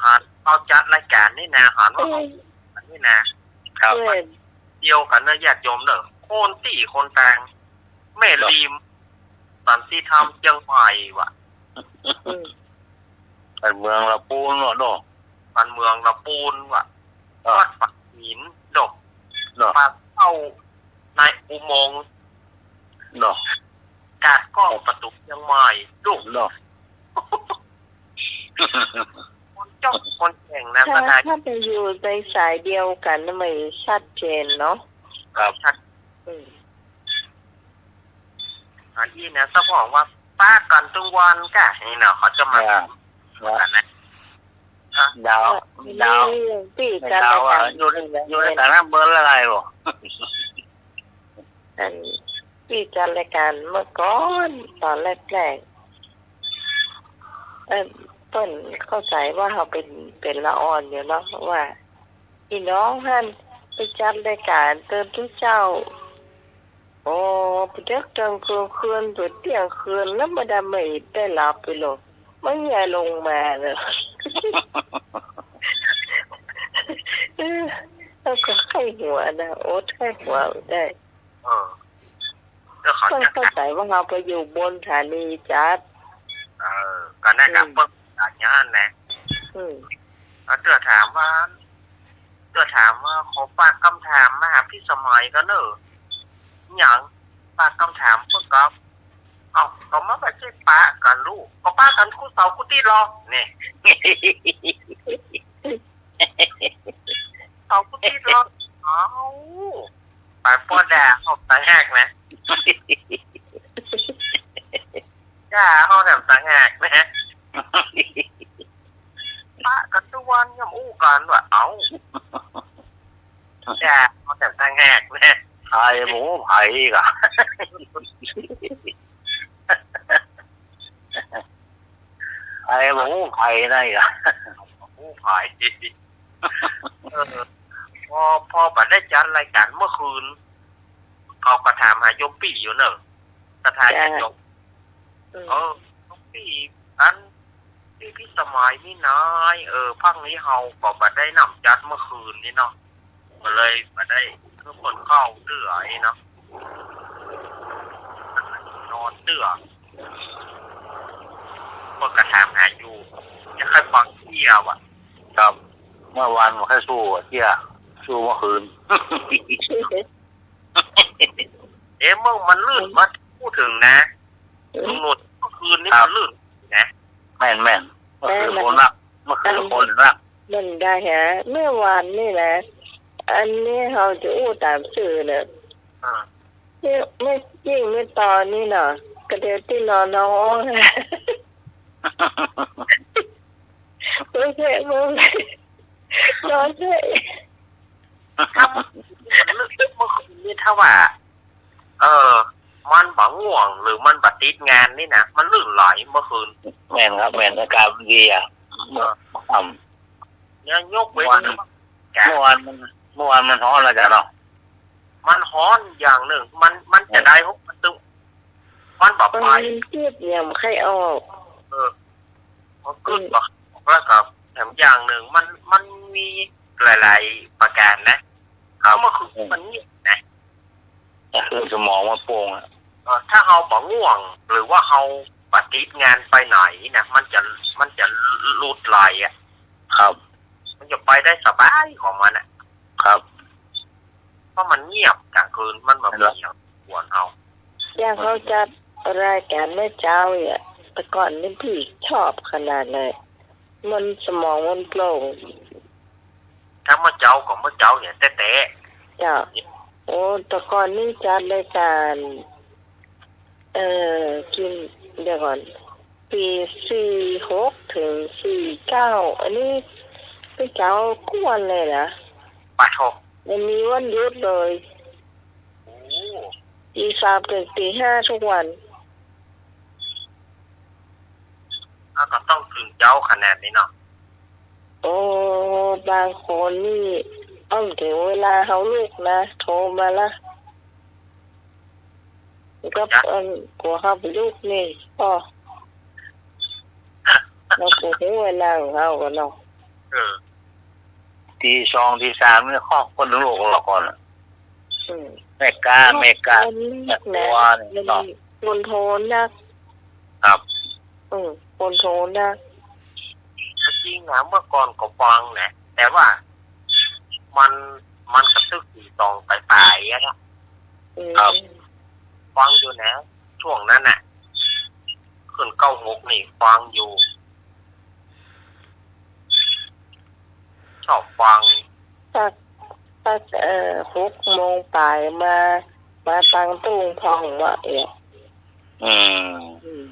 หันเฮาจัดรายก๋านนี่นะ หันว่า เออ เฮา อันนี้นะ ครับ แม่น เดียวกั๋นเน้อญาติโยมเน้อ คนตี้คนตาง แม่ริม สันติธรรม เจียงใหม่ว่ะ อืม บ้านเมืองละปูนว่ะเนาะ บ้านเมืองละปูนว่ะ อ่า วัดปากหินดก เนาะ ปากเข้าในอุโมงค์ เนาะ กาดก้องประตู๋เจียงใหม่ ดู เนาะ คนจ้องคนแข่งนะ ถ้า ก็ได้ ถ้าไปอยู่ในสายเดียวกั๋นน่ะ มันชัดเจนเนาะ ครับ ชัด อืม อันอี้นะ เจ้าของว่า ปะกั๋นตึงวันก่ะ นี่เนาะ เขาจะมา อ่า กั๋นนะ ฮะ ดาว เออ ดาว นี่ตี้จัดรายก๋าน ดาวอ่ะ อยู่ใน อยู่ในสถานะเบอร์อะไรบ่ อันตี้จัดรายก๋านเมื่อก่อน ต๋อนแรกๆ เอ่อ เปิ้นเข้าใจ๋ว่าเฮาเป๋น เป๋นละอ่อนอยู่เนาะ ว่า ปี้น้องหั้นไปจัดรายก๋านเติมตุ๊เจ้า โอ้ ไปเต๊อะเติ่งเกื้องคืน ไปเตี้ยงคืน แล้วบ่ดำไม่ได้หลับไปลง มันยายลงมาเนาะ เออ แล้วก็ใค่หัวนะ อดใค่หัวบ่ได้ เออ เปิ้นเข้าใจ๋ว่าเฮาไปอยู่บนสถานีจัด เออ ก็นั่นน่ะ อืม เปิ้นก็อย่างนั้นแหละ อืม แล้วเตื้อถามว่า เตื้อถามว่า ขอฝากกำถามมาหาปี้สมัยก่อนเน้อ หยัง ฝากกำถามเปิ้นก็ เอ้า ก็มันบ่ใจ้ปะกั๋นลูก ก็ปะกั๋นกู้เสาร์กู้อาติ๊ดลอ นี่ เสาร์กู้อาติ๊ดลอ เอ้า ไปป้อด่าเฮาต่างหากนะ ด่าเฮาแถมต่างหากนะ ปะกั๋นกู้วันยังอู้กั๋นว่า เอ้า ด่าเฮาแถมต่างหากนะ ใผบ่ฮู้ใผก่ะ ใผบ่ฮู้ใผนั่นก่ะ บ่ฮู้ใผ เออ พอ พอบ่ได้จัดรายก๋านเมื่อคืน เขาก็ถามหาโยมปี้อยู่เน่อ ศรัทธาญาติโยม อืม เออ โยมปี้ อัน ปี้พิสมัยนี่นาย เออ พักนี้เฮาก็บ่ได้นำจัดเมื่อคืนนี้เนาะ ก็เลยบ่ได้คือคนเข้าเตื้ออี้เนาะ นอนเตื้อ เปิ้นก็ถามหาอยู่ จะใค่ฟังเตี้ยว่ะ ครับ เมื่อวานบ่ใค่สู้อะเตี้ย สู้เมื่อคืน เอ๊ะ เมื่อมันลื่น มาพูดถึงนะ อืม ลุงหนวด เมื่อคืนนี้ ครับ มันลื่นนะ แม่นๆ เมื่อคืน เออ คนละ เมื่อคืนคนละ มันได้ฮะ เมื่อวานนี่นะ อันนี้เฮาจะอู้ต๋ามสื่อเน่อ อ่า เนี่ย แม่ยิ่งแม่ตอนนี่เนาะ กระเดียวตี้นอนเฮาฮ้อง เมื่อคืน เมื่อ นอนเถอะ ถ้ามันลึกเมื่อคืนนี่ ถ้าว่า เออ มันบ่ง่วงหรือมันบ่ติดงานนี่นะ มันลื่นไหลเมื่อคืน แม่นครับ แม่น อากาศมันดีอะ เออ เมื่อค่ำ เนี่ย ยกเว้น เมื่อวาน เมื่อวานมัน เมื่อวานมันฮ้อนแล้วจ้ะเนาะ มันฮ้อนอย่างนึ่ง มัน มันจะได้ เออ หกประตู มันบ่ไป มันกึ๊ดยังบ่ใค่ออก เออ มันกึ๊ดบ่ออก แล้วก็แถมอย่างนึ่ง มัน มันมีหลายๆ ประการนะ ครับ มันคือ มันเงียบนะ ก็คือสมองมันโปร่งอะ เออ ถ้าเฮาบ่ง่วง หรือว่าเฮาบ่ติดงานไปไหนนะ มันจะ มันจะหลุดไหลอะ ครับ มันจะไปได้สบายของมันอะ ครับ เพราะมันเงียบกลางคืน มันบ่มีหยังกวนเฮา อย่างเฮาจัดรายการเมื่อเจ๊าเนี่ย แต่ก่อนนี่ปี้ชอบขนาดเลย มันสมองมันโปร่ง ถ้าเมื่อเจ๊าก็เมื่อเจ๊าเนี่ยแต๊ๆ เจ้า โอ้ แต่ก่อนนี่จัดรายการ เอ่อ กิน เดี๋ยวก่อน ปี๋สี่หกเถิงสี่เก้า อันนี้เป๊าเจ๊ากู้วันเลยนะ ปะโถ บ่มีวันหยุดเลย โอ้ ตีสามเถิงตีห้าทุกวัน อ้าว ก็ต้องตื่นเจ๊าขนาดนี้เนาะ โอ้ บางคนนี่ อ้อม เถิงเวลาเฮาลุกนะ โทรมาละ ก็ จ้ะ เอิ่ม กั๋วเฮาบ่ลุกนี่ อ้อ เฮาก็ฮู้เวลาของเฮาก่อเนาะ เออ ตีสองตีสามนี่ ครอบครัวลูกเราก่อนอะ อืม แม่ก๊า แม่ก๊า คนนักนะ แม่ครัวนี่เนาะ คนโทรนัก ครับ อืม คนโทรนัก จริงนะ เมื่อก่อนก็ฟังนะ แต่ว่ามัน มันกระตึกตีสองปลายๆ อะนะ อืม ครับ ฟังอยู่นะ ช่วงนั้นน่ะ ขึ้นเก้าหกนี่ฟังอยู่ ชอบฟัง สัก สัก เอ่อ หกโมงปลายมา มาฟังตู้ลุงทองว่าเอ๋ อืม อืม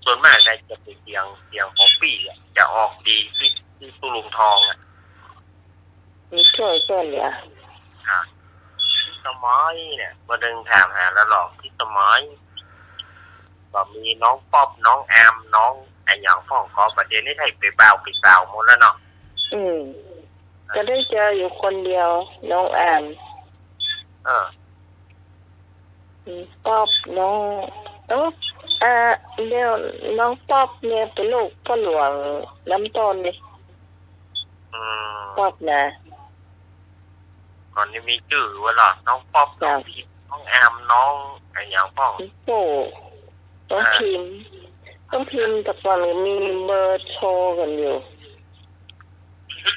ส่วนมากได้จะเป็นเสียง เสียงของปี้อะ จะออกดีตี้ ตี้ตู้ลุงทองอะ มีช่วย ช่วยเหลือ อ่ะ ตี้สมัยเนี่ย บ่เดินถามหาแล้วหรอก ตี้สมัย ก็มีน้องป๊อป น้องแอม น้องอะหยังพ่อง ก็บ่าเดี่ยวนี้ใค่เป๋นบ่าวเป๋นสาวหมดแล้วเนาะ อืม ก็ได้เจออยู่คนเดียว น้องแอม เออ อืม ป๊อป น้อง เอ้อ อ่า เดี๋ยว น้องป๊อปเนี่ยเป๋นลูกป้อหลวงน้ำต้นนี่ อืม ป๊อปนะ ก่อนนี้มีจื้อไว้ล่ะ น้องป๊อป จ้ะ น้องพิม น้องแอม น้องอะหยังพ่อง โอ้ น้องพิม น้องพิม แต่ก่อนมีเบอร์โทรกั๋นอยู่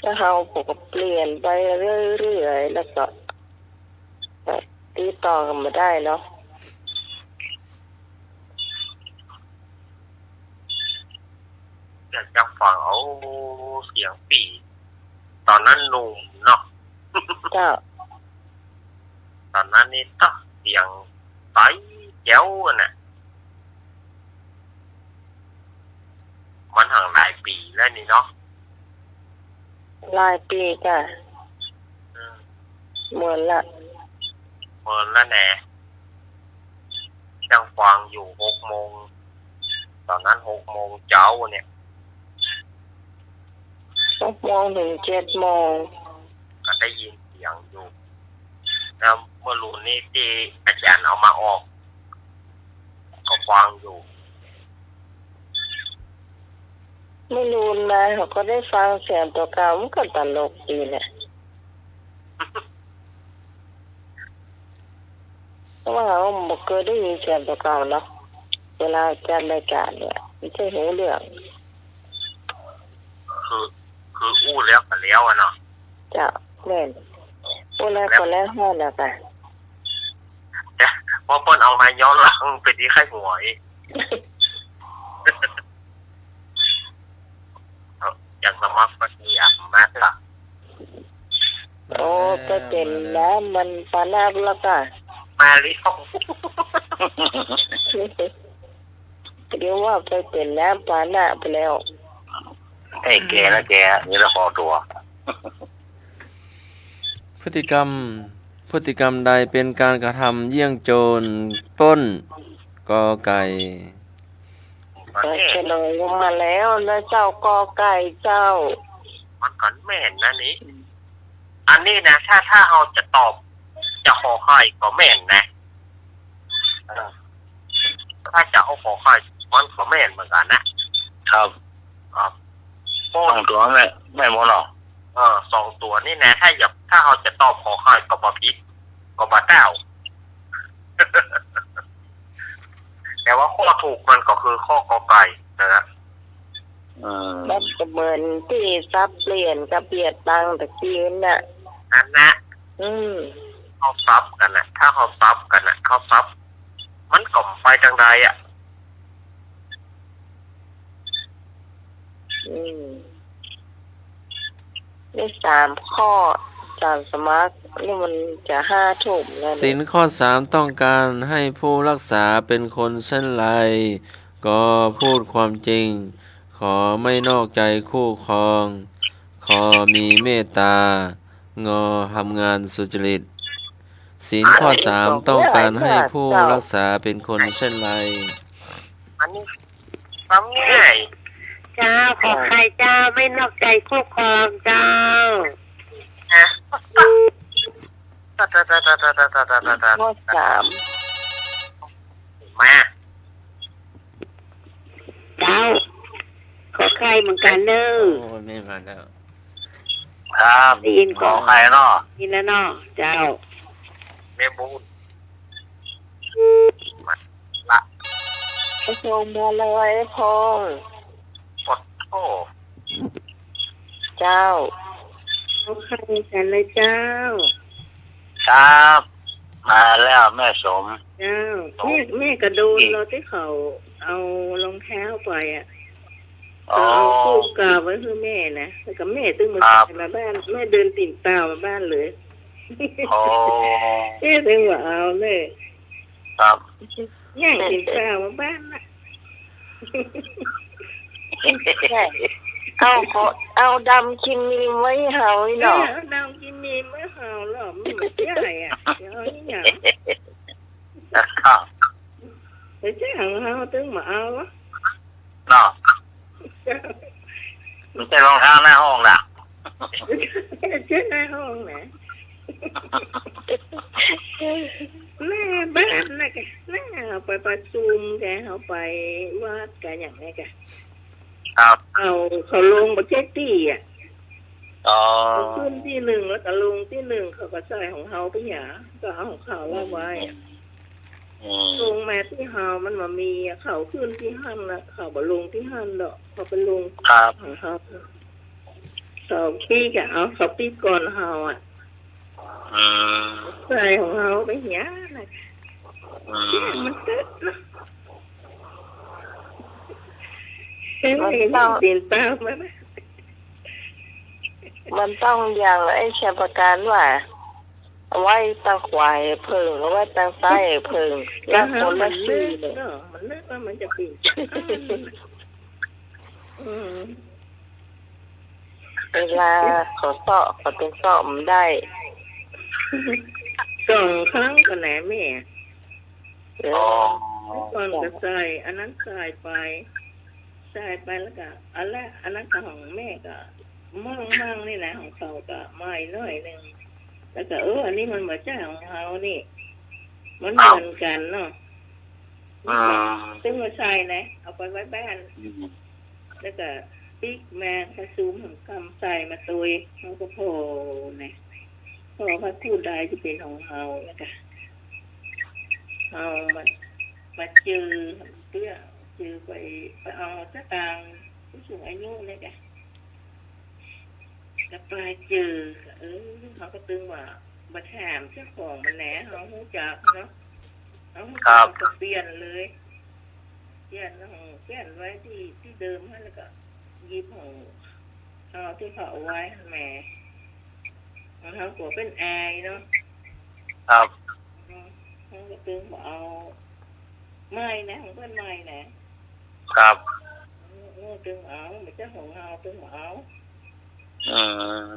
แล้วเฮาก็เปลี่ยนไปเรื่อยๆ แล้วก็ ก็ติดต่อกั๋นบ่ได้เนาะ อยากจะฟังเอาเสียงปี้ ต๋อนนั้นหนุ่มเนาะ เจ้า ต๋อนนั้นนี่ต๊ะ เสียงใสแจ๋วอะน่ะ มันหั้งหลายปี๋แล้วนี่เนาะ หลายปี๋จ้ะ อืม เมินละ เมินละแหน่ ยังฟังอยู่หกโมง ต๋อนนั้นหกโมงเจ๊าเนี่ย หกโมงเถิงเจ็ดโมง ก็ได้ยินเสียงอยู่ แล้วเมื่อลูนนี้ตี้อาจ๋ารย์เอามาออก ก็ฟังอยู่ เมื่อลูนมาเฮาก็ได้ฟังเสียงตั๋วเก่า มันก็ตลกดีแหละ เพราะว่าเฮาบ่เกยได้ยินเสียงตั๋วเก่าเนาะ เวลาจัดรายก๋านเนี่ย มันจะฮู้เรื่อง คือ คืออู้แล้วก็แล้วอะเนาะ เจ้า แม่น อู้แล้วก็แล้วหั้นน่ะกะ แต่พอเปิ้นเอามาย้อนหลังเป๋นตี้ใค่หวย อยากสมัครสักทีอะ มาเถอะ โอ้ ไปเป๋นน้ำมันปานะแล้วกะ มาแล้ว เดี๋ยวว่าไปเป๋นน้ำปานะไปแล้ว เอ้ย แก่แล้ว แก่ นี่ละขอตั๋ว พฤติกรรม พฤติกรรมใดเป็นการกระทำเยี่ยงโจรปล้น กอไก่ ก็เฉลยมาแล้วนะเจ้า กอไก่เจ้า มันก็แม่นนะนี่ อันนี้นะ ถ้า ถ้าเฮาจะตอบ จะขอไข่ก็แม่นนะ เออ ถ้าจะเอาขอไข่ มันก็แม่นเหมือนกั๋นนะ ครับ ครับ สองตั๋วแม่น แม่นหมดเนาะ เออ สองตั๋วนี่นะ ถ้าอยาก ถ้าเฮาจะตอบขอไข่ก็บ่ผิด ก็บ่แต้ว แต่ว่าข้อถูกมันก็คือข้อกอไก่นะฮะ อืม มันก็เหมือนตี้สับเหรียญกับเบียดตังค์ตะกี้นั่นน่ะ อันนะ อืม เฮาสับกั๋นน่ะ ถ้าเฮาสับกั๋นน่ะ เฮาสับ มันก็ไปตางใดอะ อืม นี่สามข้อ สามสมัคร นี่มันจะห้าทุ่มแล้วเนี่ย ศีลข้อสามต้องการให้ผู้รักษาเป็นคนเช่นไร ก็พูดความจริง ขอไม่นอกใจคู่ครอง ขอมีเมตตา งอทำงานสุจริต ศีลข้อสามต้องการให้ผู้รักษาเป็นคนเช่นไร อันนี้ ซ้ำง่าย เจ้า ขอไข่เจ้า ไม่นอกใจคู่ครองเจ้า นะ ข้อสาม มา เจ้า ขอไข่เหมือนกั๋นเน่อ โอ้ นี่มาแล้ว ครับ ได้ยินก่อน ขอไข่เนาะ ได้ยินแล้วเนาะ เจ้า แม่บุญ มาละ ไปส่งมาเลยพงษ์ ขอโทษ เจ้า ขอไข่เหมือนกั๋นเลยเจ้า ครับ มาแล้วแม่สม เจ้า แม่ แม่ก็โดนเนาะ ตี้เขาเอารองเท้าไปอะ อ๋อ เขาเอาธูปกาวไว้หื้อแม่นะ แล้วก็แม่ตึงบ่ใส่มาบ้าน แม่เดินตี๋นเปล่ามาบ้านเลย อ๋อ แม่ตึงบ่เอาเลย ครับ ย่างตี๋นเปล่ามาบ้านน่ะ เอาขอ เอาดำกินมีมไว้เฮาอีกเนาะ เออ เอาดำกินมีมไว้เฮาเนาะ มันบ่ใจ้อะ จะเอาอีหยัง ครับ ไปใจ้ของเฮาตึงบ่เอาอะ เนาะ บ่ใจ้รองเท้าหน้าห้องน่ะ บ่ใจ้หน้าห้องนะ หน้าบ้านน่ะกะ หน้าเฮาไปประชุมกะ เฮาไปวัดกะ อย่างนี้กะ ครับ เขา เขาลงบ่ใจ้ตี้อะ อ๋อ เขาขึ้นตี้นึ่ง แล้วก็ลงตี้นึ่ง เขาก็ใส่ของเฮาไปหยัง ก็เอาของเขาละไว้อะ อืม ลงมาตี้เฮามันบ่มีอะ เขาขึ้นตี้หั้นน่ะ เขาบ่ลงตี้หั้นดอก เขาไปลง ครับ ของเขา เขาปิ๊กอะ เอา เขาปิ๊กก่อนเฮาอะ อืม ใส่ของเฮาไปหยังน่ะ อืม มันเกิดเนาะ เอ้ย มันต้อง เห็นเปล่ามัน มันต้องอย่างไอ้ชัยประการว่า เอาไว้ตางขวาเผิง เอาไว้ตางซ้ายเผิง แล้วคนละสีเลย เนาะ มันนึกว่ามันจะเป๋น อืม เวลาเขาเซาะ เขาจะเซาะมันได้ สองครั้งก็แหละแม่ เออ อ๋อ เมื่อก่อนก็ใส่ อันนั้นใส่ไป ใส่ไปแล้วก็ อันละ อันนั้นก็ของแม่ก็ มั่งมั่งนี่นะ ของเขาก็ใหม่หน่อยนึ่ง แล้วก็ เออ อันนี้มันบ่ใจ้ของเฮานี่ มันเหมือนกั๋นเนาะ อ่า ตึงมาใส่นะ เอาไปไว้บ้าน อืม แล้วก็ปิ๊กมา ประชุมหังกำใส่มาตวย เฮาก็ผ่อนะ ผ่อพระคู่ใดจะเป๋นของเฮา แล้วก็ เฮามา มาเจอเตื้อ เจอไป ไปเอาสตางค์ผู้สูงอายุเนี่ยกะ ก็ไปเจอ เออ เฮาก็ตึงว่า บ่ถามเจ้าของมันแหละ เฮาฮู้จักเนาะ เฮาฮู้จัก ครับ ก็เปลี่ยนเลย เปลี่ยนของ เปลี่ยนไว้ตี้ ตี้เดิมหั้น แล้วก็หยิบของเฮาตี้เขาเอาไว้หั้นมา เฮากั๋วเปิ้นอายเนาะ ครับ อืม เฮาก็ตึงบ่เอาใหม่นะ ของเปิ้นใหม่นะ ครับ เออ เออ ตึงเอา บ่ใจ้ของเฮา ตึงบ่เอา อืม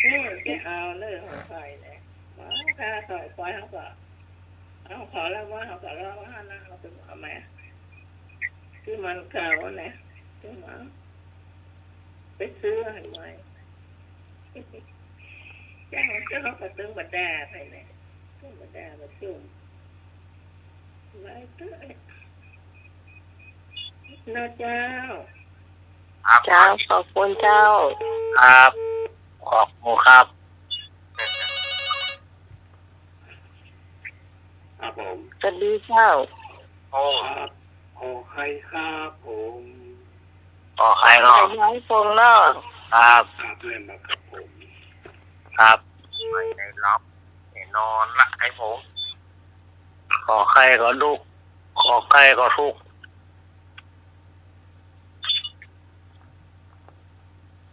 เออ จะเอาเลยของใผนะ บ่ ถ้าเขาปล่อยเฮาก็ เอาของเฮาละว่า เฮาก็ละว่านะ เฮาตึงเอามา คือมันเก่านะ ตึงเอา ไปซื้อหั้นใหม่ เจ้า เจ้าก็ตึงบ่ด่าใผนะ ธรรมดามาซุ่ม ไว้เต๊อะ เนาะเจ้า ครับ เจ้า ขอบคุณเจ้า ครับ ขอบคุณครับ ครับผม สวัสดีเจ้า โอ้ ครับ ขอไข่ครับผม ขอไข่ครับ ไข่ไม้ฟงเนาะ ครับ ครับ เล่นมาครับผม ครับ ไม่ได้หลับ แน่นอนละไอ้ผม ขอไข่ก็ดุ ขอไข่ก็ทุกข์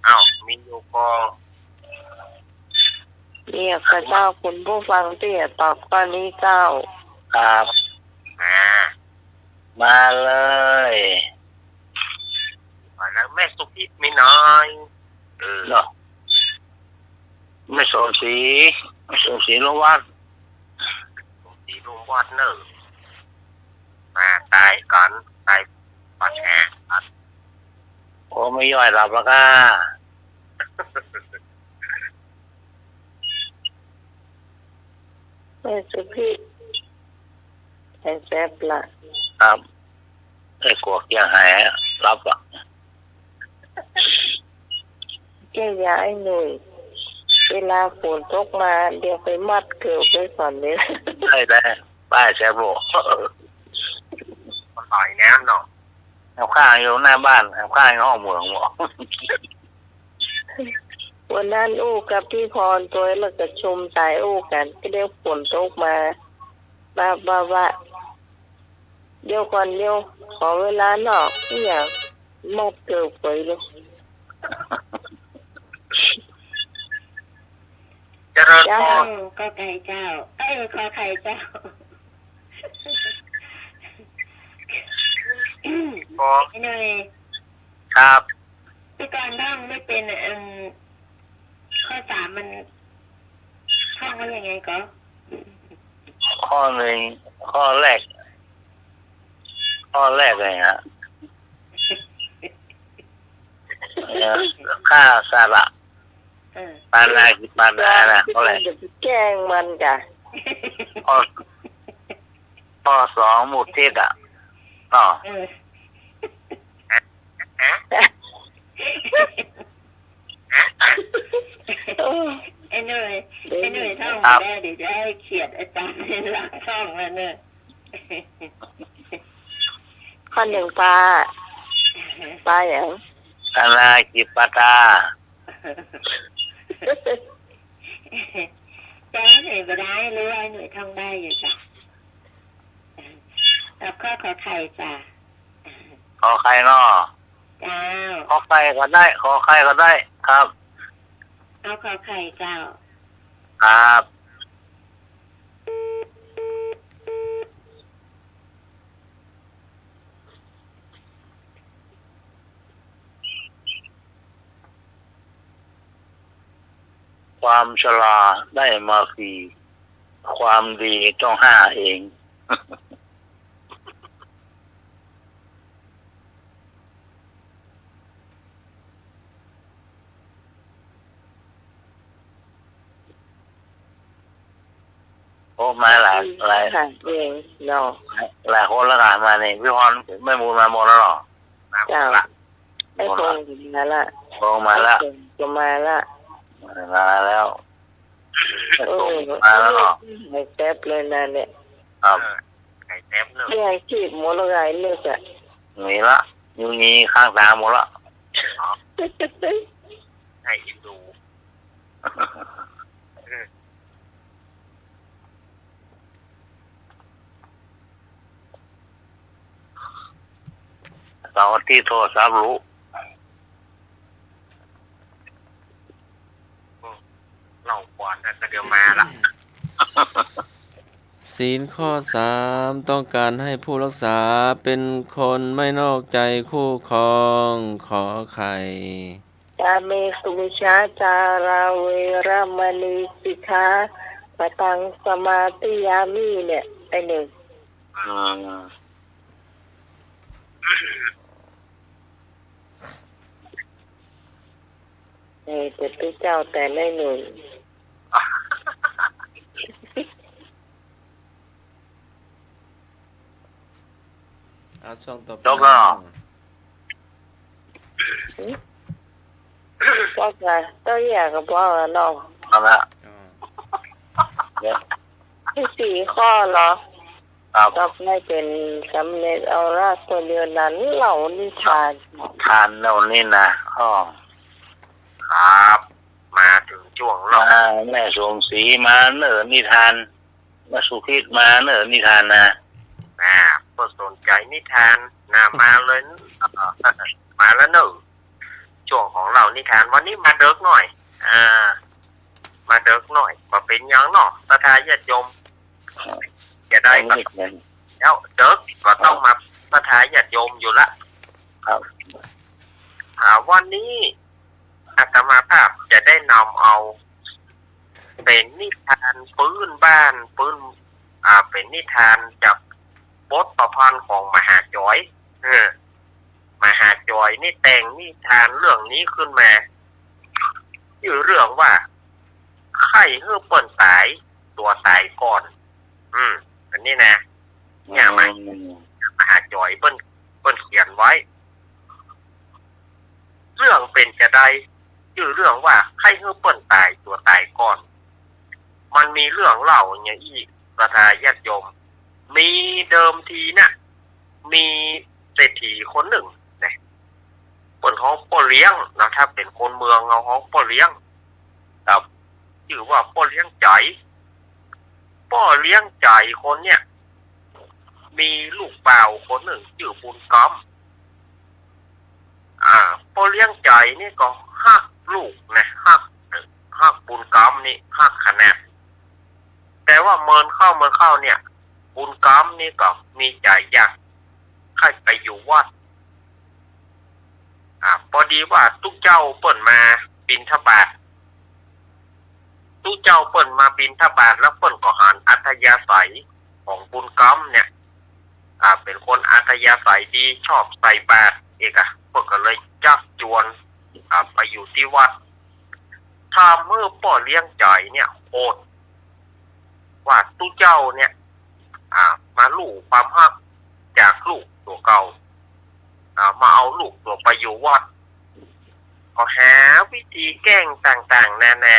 อ้าว มีอยู่ก็ เนี่ย ข้าเจ้าคุณผู้ฟังตี้จะตอบข้อนี้เจ้า ครับ มา มาเลย มาแล้วแม่สุพิษมีน้อย เออ เนาะ แม่สมศรี แม่สมศรีลงวัด สมศรีลงวัดเนอะ มาตายก่อน ตายก่อนแฮะ โอ้ แม่ย้อยหลับแล้วก้า แม่สุพิษ ไอ้แซบละ ครับ ไอ้กวกยังหายหลับอ่ะ แก้ยาไอ้หนุ่ย เวลาฝนตกมา เดี๋ยวไปมัดเกลียวไปก่อนเนี่ย ได้ ได้ ป้าแซบโลก มันต่อยน้ำเนาะ แอบข้างอยู่หน้าบ้าน แอบข้างอยู่ห้องเหมืองหมอ วันนั้นอู้กับพี่พรตวย แล้วก็ชมตายอู้กั๋น ก็เดี๋ยวฝนตกมา ว่า ว่า ว่า เดี๋ยวก่อน เดี๋ยว ขอเวลาหน่อย เนี่ย มัดเกลียวไปเลย เจริญพร เจ้า ขอไข่เจ้า เอ้ย ขอไข่เจ้า ขอ ไอ้หน่อย ครับ พี่กรณ์ท่องไม่เป็น อัน ข้อสามมันท่องว่ายังไงก็ ข้อหนึ่ง ข้อแรก ข้อแรกเลยฮะ เอ่อ ฆ่าสัตว์อะ เออ ปาณาติปาตานะ ข้อแรก อย่าไปแกล้งมันจ้ะ ข้อ ข้อสอง มุทิตาอะ เนาะ เออ ฮะ ไอ้หน่อย ไอ้หน่อยท่อง ครับ บ่ได้ เดี๋ยวจะให้เขียดอาจารย์เล่นหลังท่องแล้วเนี่ย ข้อหนึ่งปา ปาหยัง ปาณาติปาตา จะให้หน่อยบ่ได้ หรือว่าไอ้หน่อยท่องได้อยู่จ้ะ ตอบข้อขอไข่จ้ะ ขอไข่เนาะ เจ้า ขอไข่ก็ได้ ขอไข่ก็ได้ ครับ เอาขอไข่เจ้า ครับ ความชราได้มาฟรี ความดีต้องหาเอง โอ้ มาหลาย หลาย ค่ะ เองเนาะ หลายคนแล้วกัน มานี่ พี่พร แม่บุญมาหมดแล้วเหรอ เจ้า หมดละ ไอ้พงษ์มาละ พงษ์มาละ ไอ้พงษ์ก็มาละ มาแล้ว เออ มาแล้วเหรอ หายแป๊บเลยนะเนี่ย ครับ เออ หายแป๊บเลย เนี่ย ขีดหมดแล้วไง เลือดอะ มีละ อยู่นี่ข้างตาหมดละ อ๋อ ให้อินดู เสาร์อาทิตย์โทรศัพท์รู้ เล่าก่อนนะ ก็เดี๋ยวมาละ ศีลข้อสาม ต้องการให้ผู้รักษาเป็นคนไม่นอกใจคู่ครอง ขอไข่ กาเมสุมิจฉาจาราเวระมณีสิกขาปะทังสมาธิยามิเนี่ย ไอ้หนึ่ง อืม เออ เจ้าตี้เจ้า แต่ไม่หนุน เอาช่วงต่อไป จบแล้ว เนาะ หืม บอกว่า เต้าเอี้ยก็บอกแล้วเนาะ เอาละ อ๋อ เนี่ย มีสี่ข้อเหรอ ครับ ต่อไปเป๋นสำเร็จเอาราชเดียวนั้น เล่านิทาน ทานเล่านี้นะ อ๋อ ครับ มาเถิงจ้วงเล่า อ่า แม่สมศรีมาเน่อนิทาน มาสุขิตมาเน่อนิทานนะ อ่า เปิ้นสนใจ๋นิทานนะ มาเลย เอ่อ มาแล้วเน่อ จ้วงของเล่านิทาน วันนี้มาเดิ็กหน่อย อ่า มาเดิ็กหน่อย บ่เป๋นหยังเนาะ ศรัทธาญาติโยม จะได้ก็ เอานิทาน แล้วเดิ็กก็ต้องมา ครับ ศรัทธาญาติโยมอยู่ละ ครับ อ่า วันนี้อาตมาภาพจะได้นำเอา เป๋นนิทานปื๊นบ้าน ปื๊น อ่า เป๋นนิทานจากบทประพันธ์ของมหาจ๋อย เออ มหาจ๋อยนี่แต่งนิทานเรื่องนี้ขึ้นมา จื้อเรื่องว่า ใค่หื้อเปิ้นต๋าย ตั๋วต๋ายก่อน อืม อันนี้นะ เนี่ย อืม มหาจ๋อยเปิ้น เปิ้นเขียนไว้ เรื่องเป๋นจาใด จื้อเรื่องว่า ใค่หื้อเปิ้นต๋าย ตั๋วต๋ายก่อน มันมีเรื่องเล่าอย่างอี้ ศรัทธาญาติโยม มีเดิมทีน่ะ มีเศรษฐีคนนึ่งนะ เปิ้นฮ้องป้อเลี้ยงนะ ถ้าเป๋นคนเมืองเฮาฮ้องป้อเลี้ยง ครับ จื้อว่าป้อเลี้ยงใจ๋ ป้อเลี้ยงใจ๋คนเนี่ย มีลูกบ่าวคนนึ่งจื้อบุญกำ อ่า ป้อเลี้ยงใจ๋นี่ก็ฮักลูกนะ ฮัก ฮักบุญกำนี่ฮักขนาด แต่ว่าเมินเข้าเมินเข้าเนี่ย บุญกำนี่ก็มีใจ๋อยากใค่ไปอยู่วัด อ่า ปอดีว่าตุ๊เจ้าเปิ้นมาบิณฑบาต ตุ๊เจ้าเปิ้นมาบิณฑบาตแล้วเปิ้นก็หันอัธยาศัยของบุญกำเนี่ย อ่า เป๋นคนอัธยาศัยดี ชอบใส่บาตรเอกอะ เปิ้นก็เลยจักจวน อ่า ไปอยู่ตี้วัด ทำหื้อป้อเลี้ยงใจ๋เนี่ยโขด ว่าตุ๊เจ้าเนี่ย อ่า มาลู่ความฮักจากลูกตั๋วเก่า อ่า มาเอาลูกตั๋วไปอยู่วัด ก็หาวิธีแกล้งต่างๆ นานา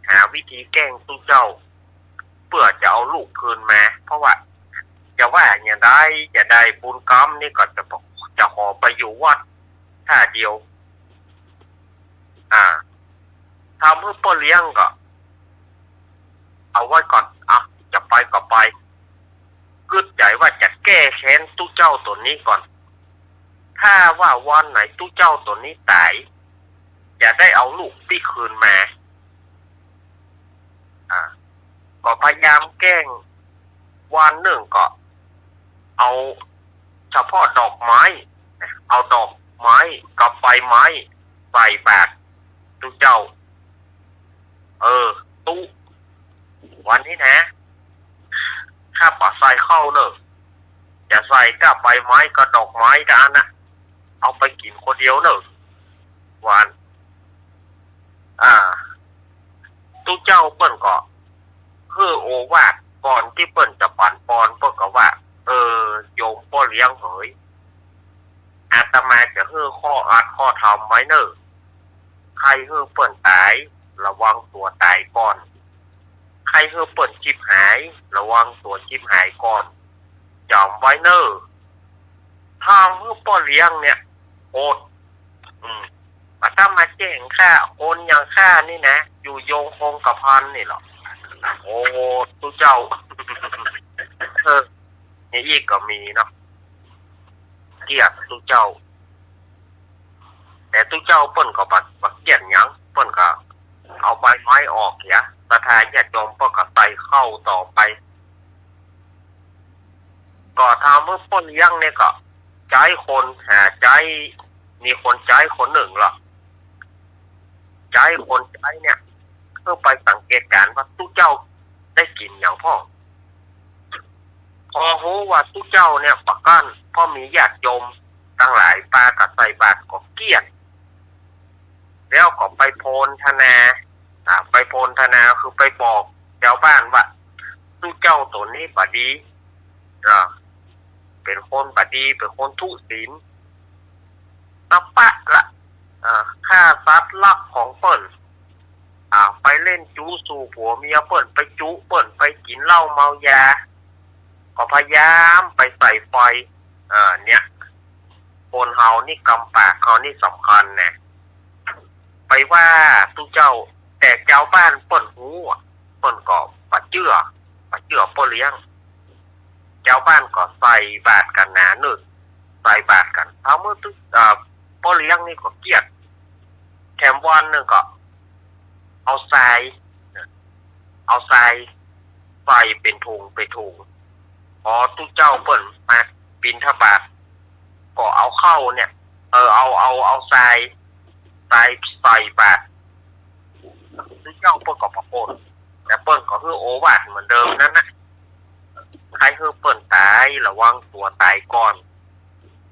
หาวิธีแกล้งตุ๊เจ้า เปื้อจะเอาลูกคืนมา เพราะว่าจะว่าอย่างใดจะใดบุญกำนี่ก็จะ จะขอไปอยู่วัดท่าเดียว อ่า ทำหื้อป้อเลี้ยงก็ เอาไว้ก่อน อ่ะ จะไปก็ไป กึ๊ดใจ๋ว่าจะแก้แค้นตุ๊เจ้าตั๋วนี้ก่อน ถ้าว่าวันไหนตุ๊เจ้าตั๋วนี้ต๋าย จะได้เอาลูกปี้คืนมา อ่า ก็พยายามแกล้ง วันนึ่งก็เอาเฉพาะดอกไม้ เอาดอกไม้กับใบไม้ใส่บาตรตุ๊เจ้า เออ ตุ๊ วันนี้นะ ข้าบ่ใส่เข้าเน่อ จะใส่ก้าใบไม้กับดอกไม้ก้าอันน่ะ เอาไปกิ๋นคนเดียวเน่อ ว่าอั้น อ่า ตุ๊เจ้าเปิ้นก็หื้อโอวาท ก่อนตี้เปิ้นจะปั๋นปอน เปิ้นก็ว่า เออ โยมป้อเลี้ยงเหย อาตมาจะหื้อข้ออัดข้อธรรมไว้เน่อ ใค่หื้อเปิ้นต๋าย ระวังตั๋วต๋ายก่อน ใค่หื้อเปิ้นฉิบหาย ระวังตั๋วฉิบหายก่อน จ๋ำไว้เน่อ ทำหื้อป้อเลี้ยงเนี่ย โอด อืม มาตั้งมาแจ้งข้า คนอย่างข้านี่นะ อยู่ยงคงกระพันนี่เหรอ โอ้ ตุ๊เจ้า เออ อย่างอี้ก็มีเนาะ เกลียดตุ๊เจ้า แต่ตุ๊เจ้าเปิ้นก็บ่ บ่เกลียดหยัง เปิ้นก็เอาใบไม้ออกเหีย ศรัทธาญาติโยมเปิ้นก็ใส่เข้าต่อไป ก็ทำหื้อป้อเลี้ยงเนี่ยก็ ใจ๊คน หาใจ๊ มีคนใจ๊คนนึ่งละ ใจ๊คนใจ๊เนี่ย หื้อไปสังเกตก๋านว่าตุ๊เจ้าได้กิ๋นหยังพ่อง พอฮู้ว่าตุ๊เจ้าเนี่ยบ่กั้น เพราะมีญาติโยมตังหลายปากั๋นใส่บาตรก็เกลียด แล้วก็ไปโพลธนา อ่า ไปโพลธนาคือไปบอกจาวบ้านว่า ตุ๊เจ้าตั๋วนี้บ่ดี อ่า เป๋นคนบ่ดี เป๋นคนทุศีล ตะปะละ อ่า ฆ่าสัตว์ลักของเปิ้น อ่า ไปเล่นจู๊สู่ผัวเมียเปิ้น ไปจุ๊เปิ้น ไปกิ๋นเหล้าเมายา ก็พยายามไปใส่ไฟ เอ่อ เนี่ย คนเฮานี่กำปากเฮานี่สำคัญนะ ไปว่าตุ๊เจ้า แต่จาวบ้านเปิ้นฮู้อะ เปิ้นก็บ่เจื้อ บ่เจื้อป้อเลี้ยง จาวบ้านก็ใส่บาตรกั๋นหนานึ่ง ใส่บาตรกั๋น เต้าเมื่อตุ๊ เอ่อ ป้อเลี้ยงนี่ก็เกลียด แถมวันนึ่งก็เอาทราย เอาทรายใส่เป๋นถุงเป๋นถุง พอตุ๊เจ้าเปิ้นมาบิณฑบาต ก็เอาข้าวเนี่ย เออ เอา เอา เอาทราย ทรายใส่บาตร ตุ๊เจ้าเปิ้นก็บ่โกรธ แต่เปิ้นก็หื้อโอวาทเหมือนเดิมนั้นนะ ใค่หื้อเปิ้นต๋าย ระวังตั๋วต๋ายก่อน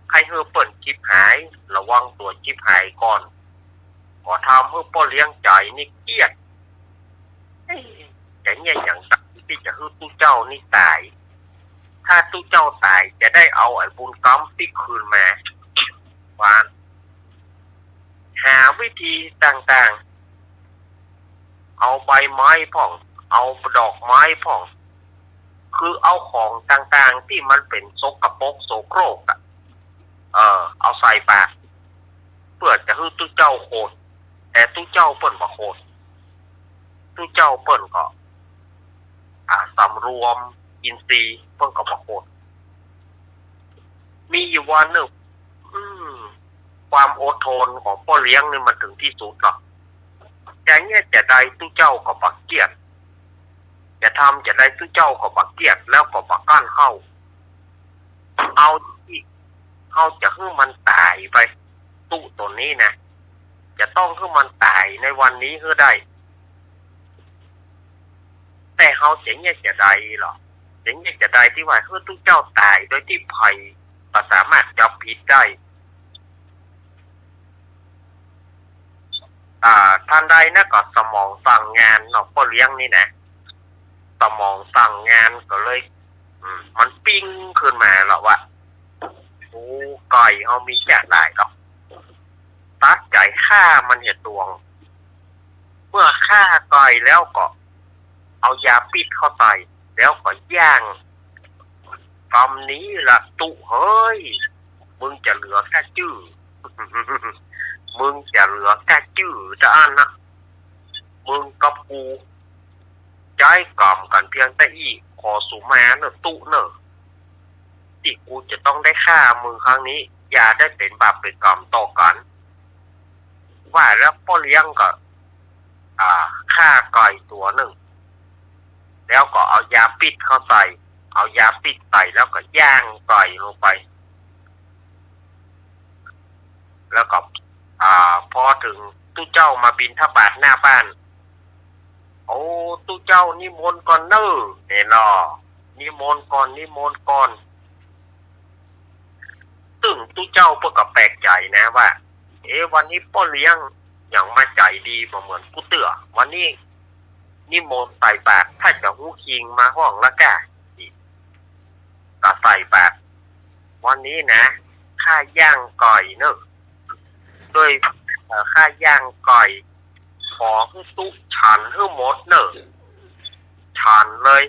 ใค่หื้อเปิ้นฉิบหาย ระวังตั๋วฉิบหายก่อน ก็ทำหื้อป้อเลี้ยงใจ๋นี่เกลียด เอ๊ะ จะเยียะหยังตั๊กตี้จะหื้อตุ๊เจ้านี่ต๋าย ถ้าตุ๊เจ้าต๋ายจะได้เอาไอ้บุญกรรมปี้คืนมา ว่า หาวิธีต่างๆ เอาใบไม้พ่อง เอาดอกไม้พ่อง คือเอาของต่างๆ ตี้มันเป๋นสกปรกโสโครกอะ เออ เอาใส่บาตร เปื้อจะหื้อตุ๊เจ้าโขด แต่ตุ๊เจ้าเปิ้นบ่โขด ตุ๊เจ้าเปิ้นก็ อ่า สำรวมอินทรีย์ เปิ้นก็บ่โขด มีอยู่วันนึ่ง อืม ความอดทนของป้อเลี้ยงนี่มันเถิงตี้สุดละ จะเยียะจะใดตุ๊เจ้าก็บ่เกลียด จะทำจะใดตุ๊เจ้าก็บ่เกลียด แล้วก็บ่กั้นเค้า เอาตี้ เฮาจะหื้อมันต๋ายไป ตุ๊ต๋นนี้นะ จะต้องหื้อมันต๋ายในวันนี้หื้อได้ แต่เฮาจะเยียะจะใดลอ จะเยียะจะใดตี้ว่าหื้อตุ๊เจ้าต๋ายโดยตี้ใผบ่สามารถจับผิดได้ อ่า ทันใดนั้นก็สมองสั่งงานเนาะ ป้อเลี้ยงนี่นะ สมองสั่งงานก็เลย อืม มันปิ๊งขึ้นมาละว่า โอ้ ไก่เฮามีจ๊ะหลายดอก ตัดใจ๋ฆ่ามันเหียตวง เมื่อฆ่าไก่แล้วก็เอายาพิษเข้าใส่ แล้วก็ย่าง กำนี้ละตุ๊เฮย มึงจะเหลือก้าจื้อ มึงจะเหลือก้าจื้อตะอั้นนะ มึงกับกู ใจ๊ก๋ำกั๋นเปียงตะอี้ ขอสูมาเน่อตุ๊เน่อ ตี้กูจะต้องได้ฆ่ามึงครั้งนี้ อย่าได้เป๋นบาปเป๋นก๋รรมต่อกั๋น ว่าแล้วป้อเลี้ยงก็ อ่า ฆ่าไก่ตั๋วนึ่ง แล้วก็เอายาพิษเข้าใส่ เอายาพิษใส่แล้วก็ย่างไก่ลงไป แล้วก็ อ่า พอเถิงตุ๊เจ้ามาบิณฑบาตหน้าบ้าน โอ้ ตุ๊เจ้านิมนต์ก่อนเน่อ เนี่ยเนาะ นิมนต์ก่อน นิมนต์ก่อน ซึ่งตุ๊เจ้าเปิ้นก็แปลกใจ๋นะว่า เอ๊ะ วันนี้ป้อเลี้ยงหยังมาใจ๋ดีบ่เหมือนกู้เตื้อ วันนี้นิมนต์ใส่บาตร ถ้าจะฮู้จริงมาห้องละก้า ก็ใส่บาตร วันนี้นะ ข้าย่างไก่เน่อ โดย เอ่อ ข้าย่างไก่ ขอหื้อตุ๊ฉันหื้อหมดเน่อ ฉันเลย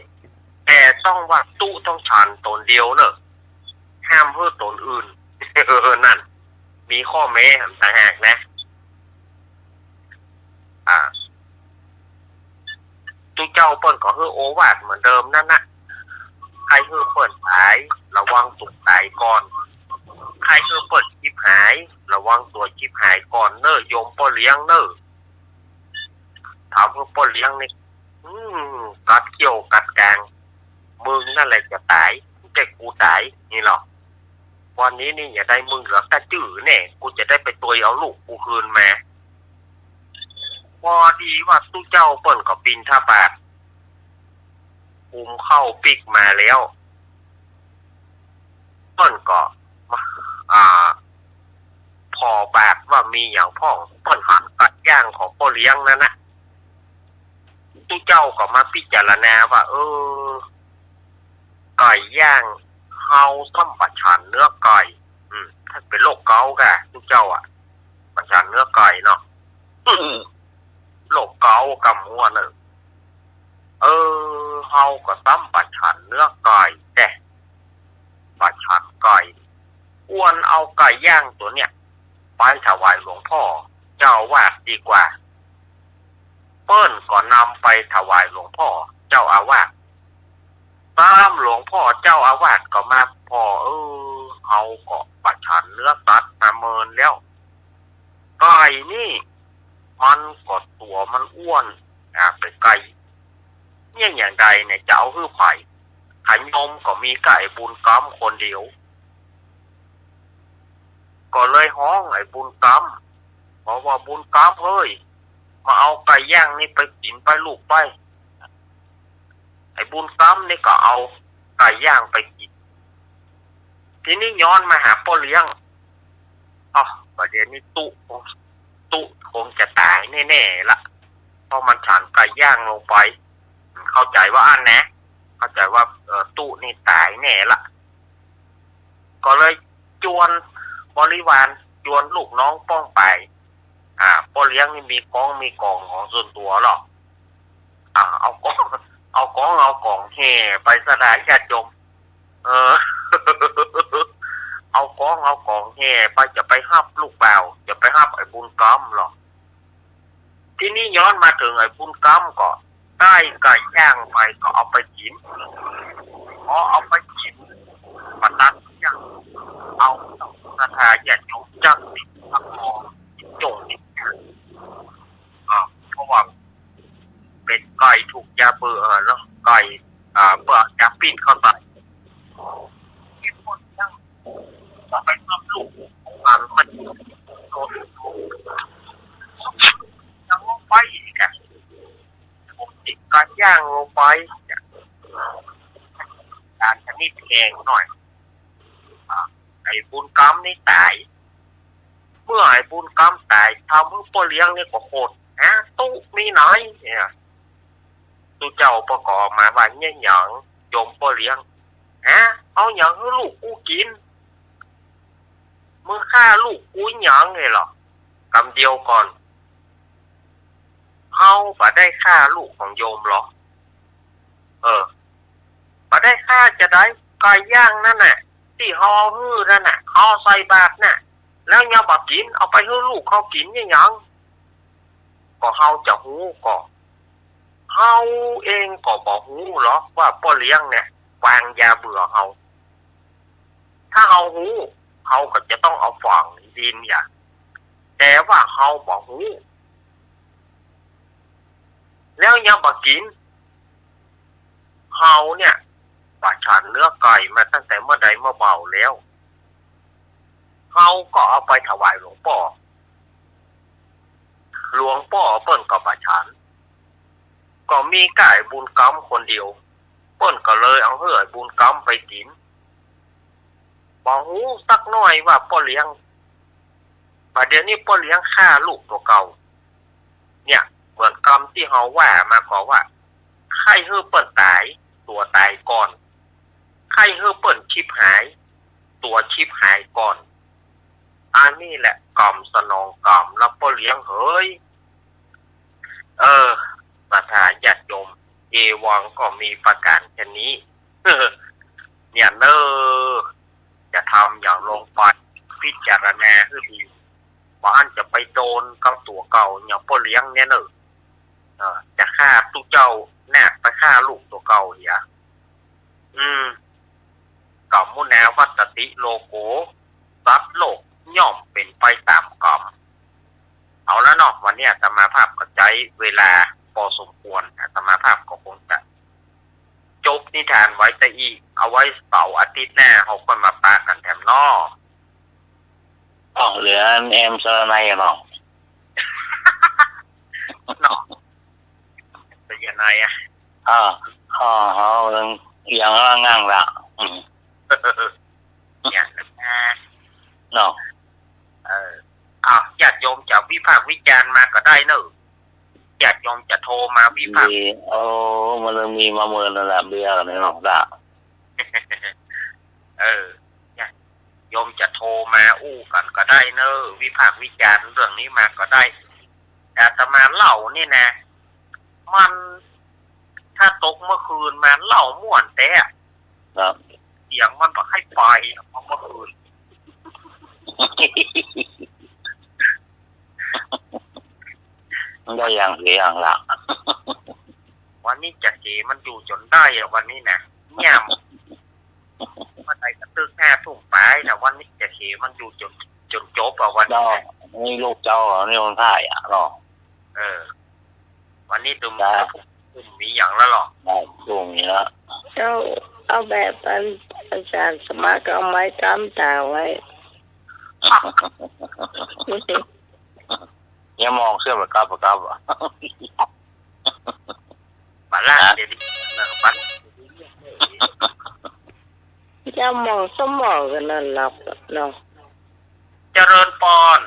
แต่ต้องว่าตุ๊ต้องฉันต๋นเดียวเน่อ ห้ามหื้อต๋นอื่น นั่น มีข้อแม้หั้นต่างหากนะ อ่า ตุ๊เจ้าเปิ้นก็หื้อโอวาทเหมือนเดิมนั้นนะ ใค่หื้อเปิ้นต๋าย ระวังตั๋วต๋ายก่อน ใค่หื้อเปิ้นฉิบหาย ระวังตั๋วฉิบหายก่อนเน่อ โยมป้อเลี้ยงเน่อ ถามหื้อป้อเลี้ยงนี่ อืม กัดเขี้ยวกัดกาง มึงนั่นแหละจะต๋าย บ่ใจ้กูต๋าย นี่หรอก วันนี้นี่อย่าได้มึงเหลือก้าจื้อแน่ กูจะได้ไปตวยเอาลูกกูคืนมา พอดีว่าตุ๊เจ้าเปิ้นก็บิณฑบาต หุงข้าวปิ๊กมาแล้ว เปิ้นก็มา อ่า ผ่อบาตรว่ามีหยังพ่อง เปิ้นหันไก่ย่างของป้อเลี้ยงนั้นนะ ตุ๊เจ้าก็มาพิจารณาว่า เออ ไก่ย่าง เฮ เฮาซ้ำบ่ฉันเนื้อไก่ อืม ถ้าเป๋นโรคเก๋าก่ะ ตุ๊เจ้าอะ บ่ฉันเนื้อไก่เนาะ โรคเก๋าก้ำหัวเน่อ เออ เฮาก็ซ้ำบ่ฉันเนื้อไก่แต๊ บ่ฉันไก่ อ้วนเอาไก่ย่างตั๋วเนี่ย ไปถวายหลวงป้อเจ้าอาวาสดีกว่า เปิ้นก็นำไปถวายหลวงป้อเจ้าอาวาส ต๋ามหลวงป้อเจ้าอาวาสก็มา ป้อเอ้ย เฮาก็บ่ฉันเนื้อสัตว์มาเมินแล้ว ไก่นี่ มันก็ตั๋วมันอ้วน อ่า เป๋นไก่ เนี่ย อย่างใดเนี่ย จะเอาหื้อใผ ขะโยมก็มีก้าไอ้บุญกำคนเดียว ก็เลยฮ้องไอ้บุญกำ บอกว่า บุญกำเฮ้ย มาเอาไก่ย่างนี่ไปกิ๋นไปลูกไป ไอ้บุญกำนี่ก็เอาไก่ย่างไปกิ๋น ทีนี้ย้อนมาหาป้อเลี้ยง อ้อ บ่าเดี่ยวนี้ตุ๊ ตุ๊คงจะต๋ายแน่ๆ ละ เพราะมันฉันไก่ย่างลงไป เข้าใจ๋ว่าอั้นนะ เข้าใจ๋ว่า เอ่อ ตุ๊นี่ต๋ายแน่ละ ก็เลยจวนบริวาร จวนลูกน้องป้องไป อ่า ป้อเลี้ยงนี่มีก๊องมีก๋องของส่วนตั๋วหรอก อ่า เอาก๊อง เอาก๊องเอาก๋องแห่ไปสดาญาติโยม เออ เอาก๊องเอาก๋องแห่ไป จะไปฮับลูกบ่าว จะไปฮับไอ้บุญกำหรอก ทีนี้ย้อนมาเถิงไอ้บุญกำก็ ได้ไก่ย่างไปก็เอาไปกิ๋น พอเอาไปกิ๋น บ่ตัดเสี้ยง เอาศรัทธาญาติโยมจักนิดจักหน่อ นิดจ่งนิด อ่า เพราะว่าเป๋นไก่ถูกยาเบื่อเนาะ ไก่ อ่า เปื่อยาปิ้นเข้าใส่ มีคนนั่ง เอาไปทำลูกของมัน มันโดน ยังลงไปอีกอะ ผมติดการย่างลงไป จานชนิดแพงหน่อย อ่ะ ไอ้บุญกำนี่ต๋าย เมื่อไอ้บุญกำต๋าย ทำหื้อป้อเลี้ยงนี่ก็โขด ฮะ ตุ๊มีไหนเนี่ย ตุ๊เจ้าป้อก็ออกมาว่า เนี่ยหยัง โยมป้อเลี้ยง ฮะ เอาหยังหื้อลูกกูกิ๋น มึงฆ่าลูกกูหยังไงหรอ กำเดียวก่อน เฮาบ่ได้ฆ่าลูกของโยมหรอ เออ บ่ได้ฆ่าจะใด ไก่ย่างนั่นน่ะ ตี้เฮาเอาหื้อนั่นน่ะ เฮาใส่บาตรน่ะ แล้วยังบ่กิ๋น เอาไปหื้อลูกเฮากิ๋นเนี่ยหยัง ก็เฮาจะฮู้ก็ เฮาเองก็บ่ฮู้หรอกว่าป้อเลี้ยงเนี่ย วางยาเบื่อเฮา ถ้าเฮาฮู้ เฮาก็จะต้องเอาฝังดินเนี่ย แต่ว่าเฮาบ่ฮู้ แล้วยังบ่กิ๋น เฮาเนี่ย บ่ฉันเนื้อไก่มาตั้งแต่เมื่อใดเมื่อเบาแล้ว เฮาก็เอาไปถวายหลวงป้อ หลวงป้อเปิ้นก็บ่ฉัน ก็มีก้าไอ้บุญกำคนเดียว เปิ้นก็เลยเอาหื้อไอ้บุญกำไปกิ๋น บ่ฮู้สักหน่อยว่าป้อเลี้ยง บ่าเดี่ยวนี้ป้อเลี้ยงฆ่าลูกตั๋วเก่า เนี่ย เหมือนกำตี้เฮาว่ามาก็ว่า ใค่หื้อเปิ้นต๋าย ตั๋วต๋ายก่อน ใค่หื้อเปิ้นฉิบหาย ตั๋วฉิบหายก่อน อันนี้แหละกรรมสนองกรรมละป้อเลี้ยงเหย เออ ศรัทธาญาติโยม เอวังก็มีประการแค่นี้ เนี่ยเน่อ จะทำอย่างลงไป พิจารณาหื้อดี บ่อั้นจะไปโดนกับตั๋วเก่าอย่างป้อเลี้ยงเนี่ยเน่อ เออ จะฆ่าตุ๊เจ้านาคไปฆ่าลูกตั๋วเก่าเหีย อืม กรรมมุนาวัตติโลโก สัตว์โลกย่อมเป๋นไปต๋ามกรรม เอาละเนาะ วันนี้อาตมาภาพก็ใจ๊เวลาปอสมควร อาตมาภาพก็คงจะจบนิทานไว้แต่อี้ เอาไว้เสาร์อาทิตย์หน้าเฮาค่อยมาปะกั๋นแถมเนาะ อ้อ เหลือแอมสะระไนอะเนาะ เนาะ สะระไนอะ อ่า อ่า เอาอย่างละงั่งละ อืม เนี่ยนะ เนาะ เออ อ้าว ญาติโยมจะวิพากษ์วิจารณ์มาก็ได้เนอะ ญาติโยมจะโทรมาวิพากษ์ ดี โอ้ มันมีมาเมินนั่นแหละ เบียร์นี่เนาะ ละ เออ เนี่ย โยมจะโทรมาอู้กั๋นก็ได้เน่อ วิพากษ์วิจารณ์เรื่องนี้มาก็ได้ อาตมาเล่านี่นะ มัน ถ้าตกเมื่อคืนมาเล่าม่วนแต๊ ครับ เสียงมันบ่ใค่ไปอะ เมื่อคืน มันได้อย่างเสียอย่างละ วันนี้จะเขมันอยู่จ๋นได้อะ วันนี้นะ เงียบ เมื่อใดก็ตึกห้าทุ่มไปนะ วันนี้จะเขมันอยู่จ๋น จ๋นจบอะ วันนี้นะ นี่ลูกเจ้า นี่คนขายอะเนาะ เออ วันนี้ตึม จ้ะ ตึมมีอย่างละหรอ ได้ ตึมมีละ เจ้า เอาแบบอัน อาจ๋ารย์สมัครเอาไม้ต๋ามต๋าไว้ อย่ามองเสื้อประกับประกับอะ บาละ ฮะ เดี๋ยวนี้ บาละ อย่ามองสมองกันนั่นหลับเนาะ เจริญปอน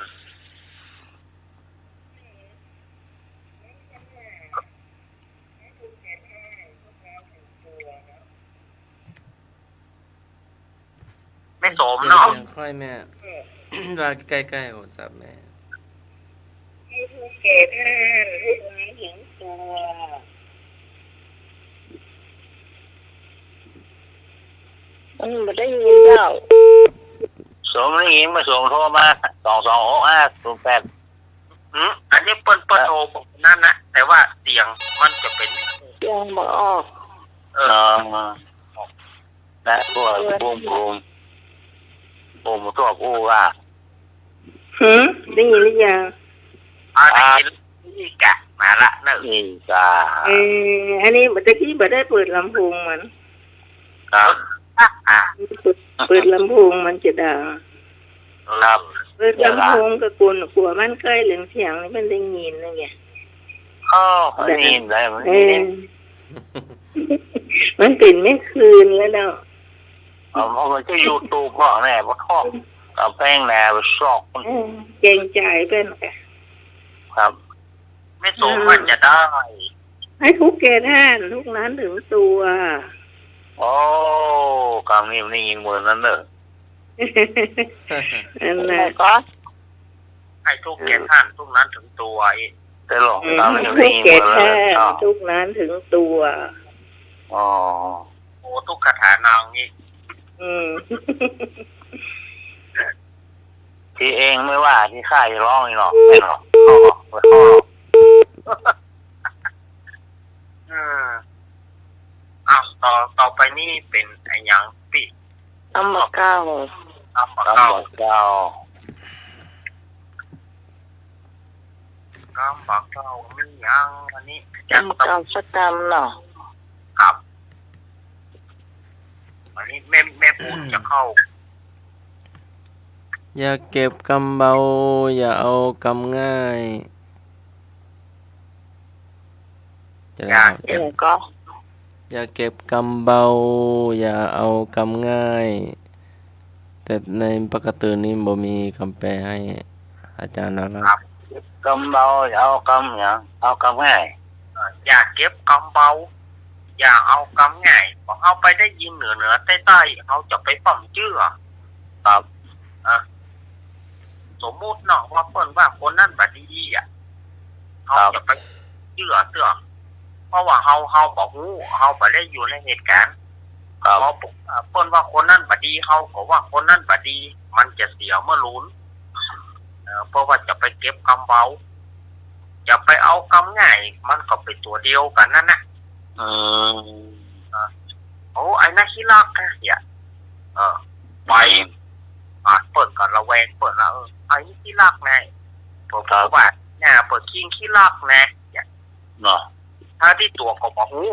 แม่โสมเนาะ เสียงค่อยแม่ ว่าใก้ๆ โทรศัพท์แม่ ให้ผู้แก่ท่านลูกหลานเห็นตัว อืม บ่ได้ยินเจ้า โสมได้ยิน แม่โสมโทรมา สองสองหกห้าศูนย์แปด อืม อันนี้เปิ้น เปิ้น เอ่อ โทรบอกนั่นนะ แต่ว่าเสียงมันจะเป๋น เสียงบ่ออก เออ อ๋อ นะ พวก เออ บุ้มบุ้ม บุ้มชอบอู้ว่า หืม ได้ยินหรือยัง อ่า ได้ยิน อ่า นี่กะ มาละเนอะ นี่กะ เออ อันนี้เมื่อกี้บ่ได้เปิดลำโพงมัน ครับ อ่ะ อ่ะ เปิด เปิดลำโพงมันจะดัง ครับ เปิดลำโพงก็กลัว กลัวมันใก้เหลืองเสียงนี่มันได้ยินนั่นไง อ๋อ ได้ยินได้ มัน เอ ได้ยิน อ มันเป๋นเมื่อคืนแล้วเนาะ อ๋อ เพราะมันจะยูทูบเพราะแน่ เพราะทอก เอาแป้งแน่ไปซอกมัน เออ เกรงใจ๋เปิ้นกะ ครับ แม่โสม อ่า ว่าจะได้ ให้ผู้แก่ท่านลูกหลานเห็นตัว โอ้ กำนี้มันได้ยินเหมือนนั้นเนอะ นั่นแหละ ก็ ให้ผู้แก่ท่านลูกหลานเห็นตัวอีก แต่หลวง อืม ตาไม่ ผู้แก่ท่าน ได้ยินเหมือนนั้นเนอะ ลูกหลานเห็นตัว อ๋อ โอ้ ทุกคาถานางนี่ อืม ตี้เองไม่ว่าตี้ข้าจะฮ้องนี่หรอก ไม่หรอก ข้อ ข้อ เออ อ้าว ต่อ ต่อไปนี่เป๋นอะหยังปี้ กำบ่าเก่า กำบ่าเก่า กำบ่าเก่า กำบ่าเก่า มีหยังอันนี้ กำบ่าเก่าสักกำเนาะ ครับ อันนี้แม่ แม่ปูนจะเข้า อย่าเก็บกำเบา อย่าเอากำง่าย จะได้ อย่าเก็บ ครับ ก็ อย่าเก็บกำเบา อย่าเอากำง่าย แต่ในปกตินี้บ่มีกำแปลให้ อาจ๋ารย์นะครับ ครับ กำเบา อย่าเอากำหยัง เอากำง่าย เอ่อ อย่าเก็บกำเบา อย่าเอากำง่าย พอเฮาไปได้ยินเหนือเหนือใต้ใต้ เฮาจะไปฟั่มเจื้อ ครับ อ่ะ สมมุติเนาะ ว่าเปิ้นว่าคนนั้นบ่ดีอะ เฮา ครับ จะไปเจื้อเตื้อ เพราะว่าเฮา เฮาบ่ฮู้ เฮาบ่ได้อยู่ในเหตุก๋ารณ์ ครับ พอเปิ้นว่าคนนั้นบ่ดี เฮาก็ว่าคนนั้นบ่ดี มันจะเสียเมื่อลูน เอ่อ เพราะว่าจะไปเก็บกำเบา จะไปเอากำง่าย มันก็เป๋นตั๋วเดียวกั๋นนั่นน่ะ อืม เออ โอ้ ไอ้นั่นขี้ลักนะ เนี่ย เออ ไป อ่ะ เปิ้นก็ระแวง เปิ้นว่า เออ ไอ้นี่ขี้ลักนะ เปิ้น ครับ ว่า เนี่ย เปิ้นคิงขี้ลักนะ เนี่ย เนาะ ทั้งตี้ตั๋วก็บ่ฮู้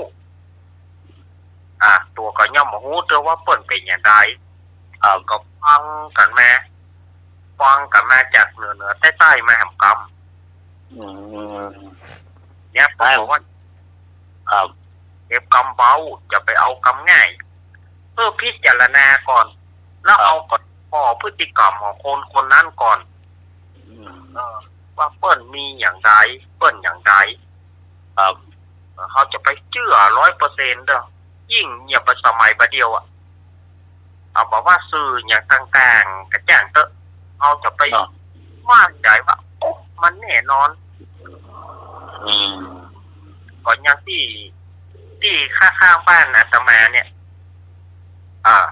อ่ะ ตั๋วก็ย่อมบ่ฮู้เตื้อว่าเปิ้นเป๋นอย่างใด ครับ ก็ฟังกั๋นมา ฟังกั๋นมาจากเหนือเหนือใต้ใต้มาแหมกำ อืม เนี่ย เปิ้นบอกว่า ครับ เก็บกำเบา จะไปเอากำง่าย เปิ้นพิจารณาก่อน แล้ว ครับ เอาก่อน พอพฤติกรรมของคนคนนั้นก่อน อืม เออ ว่าเปิ้นมีอย่างใด เปิ้นอย่างใด ครับ เออ เฮาจะไปเจื้อร้อยเปอร์เซ็นต์เด้อ ยิ่งเนี่ย ปัจจุบันบ่าเดี่ยวอะ เอาบ่าว่าสื่ออย่างต่างๆ ก็จ้างเต๊อะ เฮาจะไป อ่า มั่นใจ๋ว่า โอ้ มันแน่นอน อืม ก็อย่างตี้ ตี้ข้างๆ บ้านอาตมาเนี่ย เอ่อ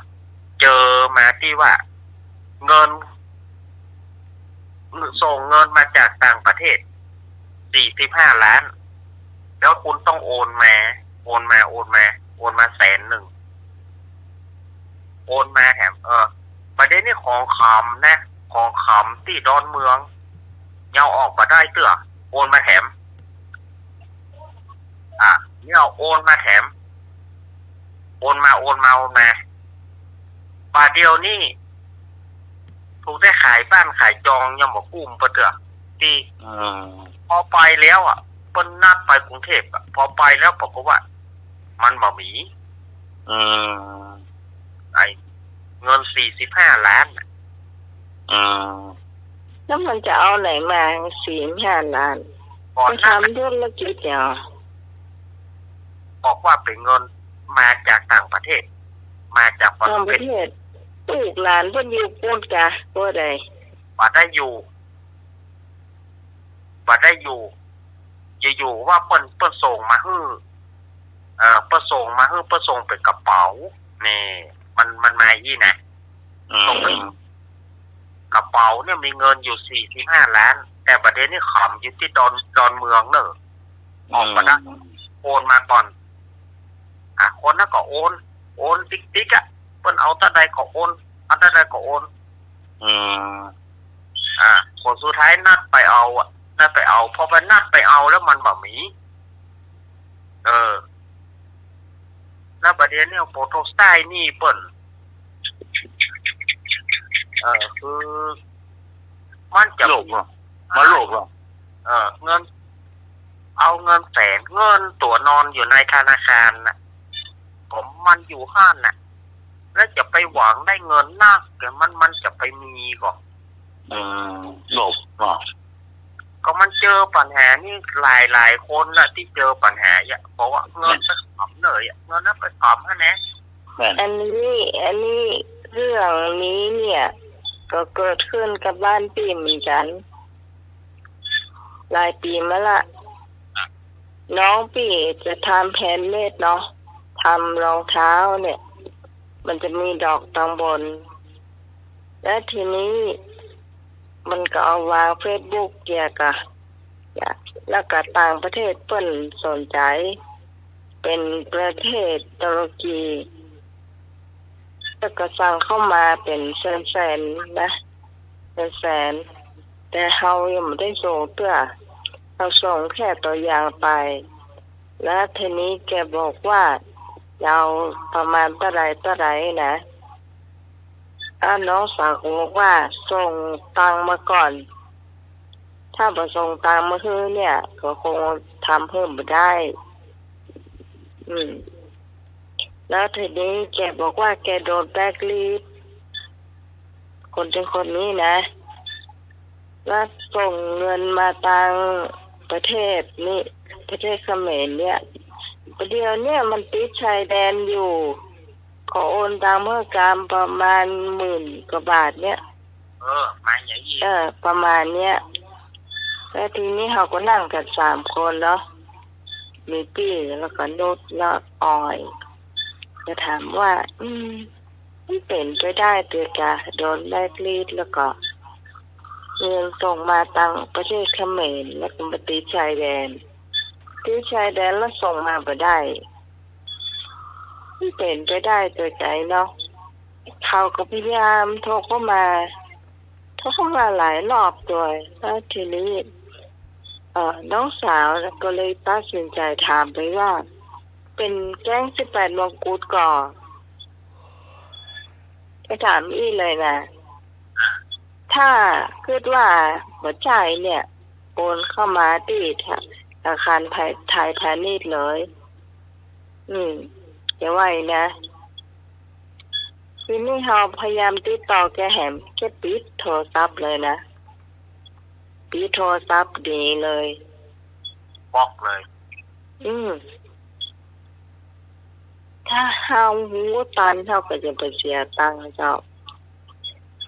เจอมาตี้ว่า เงิน ส่งเงินมาจากต่างประเทศ สี่สิบห้าล้าน แล้วคุณต้องโอนมา โอนมา โอนมา โอนมาแสนหนึ่ง โอนมาแถม เออ บ่าเดี่ยวนี้ของขำนะ ของขำตี้ดอนเมือง ยังออกบ่าได้เตื้อ โอนมาแถม อ่ะ เนี่ยโอนมาแถม โอนมา โอนมา โอนมา บ่าเดี่ยวนี้ ถูกได้ขายบ้านขายจองยังบ่กุ้มเปิ้นเตื้อ ตี้ อืม พอไปแล้วอะ เปิ้นนัดไปกรุงเทพฯอะ พอไปแล้วปรากฏว่า มันบ่มี อืม ไอ้เงินสี่สิบห้าล้านน่ะ อืม แล้วมันจะเอาไหนมาสี่สิบห้าล้าน ก่อนหน้า ไปทำธุรกิจเหรอ บอกว่าเป๋นเงินมาจากต่างประเทศ มาจากฝรั่งเศส ต่างประเทศ ลูกหลานเปิ้นอยู่ปู๊นกา บ่ได้ บ่ได้อยู่ บ่ได้อยู่ อยู่ๆ ว่าเปิ้น เปิ้นส่งมาหื้อ เอ่อ เปิ้นส่งมาหื้อ เปิ้นส่งเป๋นกระเป๋า นี่ มัน มันมาอี้นะ อืม ส่งไป กระเป๋าเนี่ยมีเงินอยู่สี่สิบห้าล้าน แต่บ่าเดี่ยวนี้ขำอยู่ตี้ดอน ดอนเมืองเน่อ ออกบ่าได้ อืม โอนมาก่อน อ่ะ คนนั้นก็โอน โอนติ๊กๆ อะ เปิ้นเอาเต้าใดก็โอน เอาเต้าใดก็โอน อืม อ่ะ คนสุดท้ายนัดไปเอาอะ นัดไปเอา พอไปนัดไปเอาแล้วมันบ่มี เออ แล้วบ่าเดี่ยวนี้โปรโตไซต์นี่เปิ้น เออ คือ มันจะ โลภเหรอ มันโลภเหรอ เออ เงิน เอาเงินแสน เงินตั๋วนอนอยู่ในธนาคารน่ะ ของมันอยู่หั้นน่ะ แล้วจะไปหวังได้เงินนัก แต่มัน มันจะไปมีก่อ อืม โลภเหรอ ก็มันเจอปัญหานี่หลายๆ คนน่ะ ตี้เจอปัญหาเนี่ย เพราะว่าเงิน แม่น ไปขำเลยอะ เงินนั้นไปขำหั้นแหละ แม่น อันนี้ อันนี้ เรื่องนี้เนี่ย ก็เกิดขึ้นกับบ้านปี้เหมือนกั๋น หลายปี๋มาละ น้องปี้จะทำแฮนด์เมดเนาะ ทำรองเท้าเนี่ย มันจะมีดอกตังบน แล้วทีนี้มันก็เอาวางเฟซบุ๊กเกี่ยวกับ แล้วก็ต่างประเทศเปิ้นสนใจ๋ เป๋นประเทศตุรกี แล้วก็สั่งเข้ามาเป๋นแสนๆ นะ เป๋นแสน แต่เฮายังบ่ได้ส่งเตื้อ เฮาส่งแค่ตั๋วอย่างไป แล้วทีนี้แกบอกว่าจะเอาประมาณเต้าใดเต้าใดนะ อ่ะ น้องสาวก็บอกว่าส่งตังค์มาก่อน ถ้าบ่ส่งตังค์มาหื้อเนี่ย ก็คงทำหื้อบ่ได้ อืม แล้วทีนี้แกบอกว่าแกโดนแบล็คลิสต์ คนเจ้าคนนี้นะ แล้วส่งเงินมาตังประเทศนี่ ประเทศเขมรเนี่ย ประเดี๋ยวเนี่ยมันติดชายแดนอยู่ ขอโอนตังค์เมื่อกำประมาณหมื่นกว่าบาทเนี่ย เออ มาอย่างอี้ เออ ประมาณเนี้ย แล้วทีนี้เฮาก็นั่งกั๋นสามคนเนาะ มีปี้ แล้วก็นุช แล้วออย ก็ถามว่า อืม มันเป๋นไปได้เตื้อกา โดนแบล็คลิสต์ แล้วก็เงินส่งมาตังประเทศเขมร แล้วก็มาติดชายแดน ติดชายแดนแล้วส่งมาบ่ได้ มันเป๋นไปได้เตื้อใจ๋เนาะ เขาก็พยายามโทรเข้ามา โทรเข้ามาหลายรอบตวย แล้วทีนี้ เอ่อ น้องสาวก็เลยตัดสินใจ๋ถามไปว่า เป๋นแก๊งสิบแปดมงกุฎก่อ ก็ถามอี้เลยนะ ถ้าคิดว่าบ่ใจ้เนี่ย โอนเข้ามาตี้ธนาคารไทย ไทยพาณิชย์เลย อืม จะว่าอี้นะ ทีนี้เฮาพยายามติดต่อแกแหม แกปิดโทรศัพท์เลยนะ ปิดโทรศัพท์หนีเลย บล็อกเลย อืม ถ ถ้าเฮาฮู้ตัน เฮาก็จะไปเสียตังค์เจ้า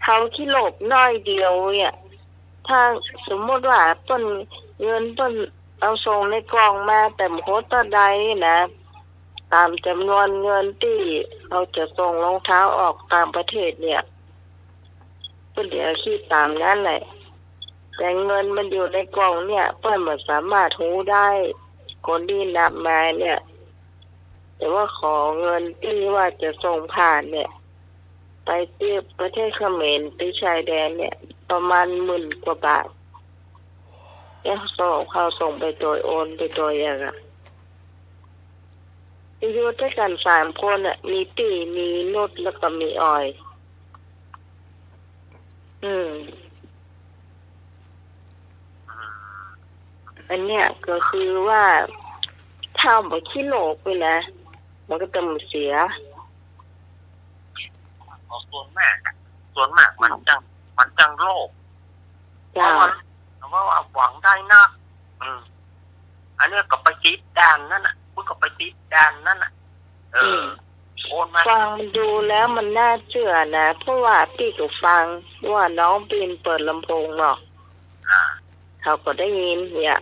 เฮาขี้โลภน้อยเดียวเนี่ย ถ้าสมมุติว่าเปิ้น เงินเปิ้นเอาส่งในกล่องมา แต่บ่ฮู้เต้าใดนะ ต๋ามจ๋ำนวนเงินตี้เฮาจะส่งรองเท้าออกต่างประเทศเนี่ย เปิ้นจะคิดต๋ามนั้นแหละ แต่เงินมันอยู่ในกล่องเนี่ย เปิ้นบ่สามารถฮู้ได้ คนตี้นับมาเนี่ย แต่ว่าขอเงินตี้ว่าจะส่งผ่านเนี่ย ไปตี้ประเทศเขมร ตี้ชายแดนเนี่ย ประมาณหมื่นกว่าบาท แล้วส่ง เขาส่งไปโตย โอนไปโตยอย่างอะ อยู่ตวยกั๋นสามคนอะ มีตี้ มีนุช แล้วก็มีออย อืม อันเนี้ยก็คือว่า ถ้าบ่ขี้โลภไปนะ มันก็จะบ่เสีย ส่วนมากอะ ส่วนมากมันจัง มันจังโลภ เจ้า เพราะว่า เพราะว่าหวังได้นัก อืม อันเนี้ยก็ไปติดด่านนั้นน่ะ มึงก็ไปติดด่านนั้นน่ะ เออ อืม โอนมา ฟังดูแล้วมันน่าเจื้อนะ เพราะว่าปี้ก็ฟังว่าน้องปี้เปิดลำโพงเนาะ อ่า เขาก็ได้ยินเนี่ย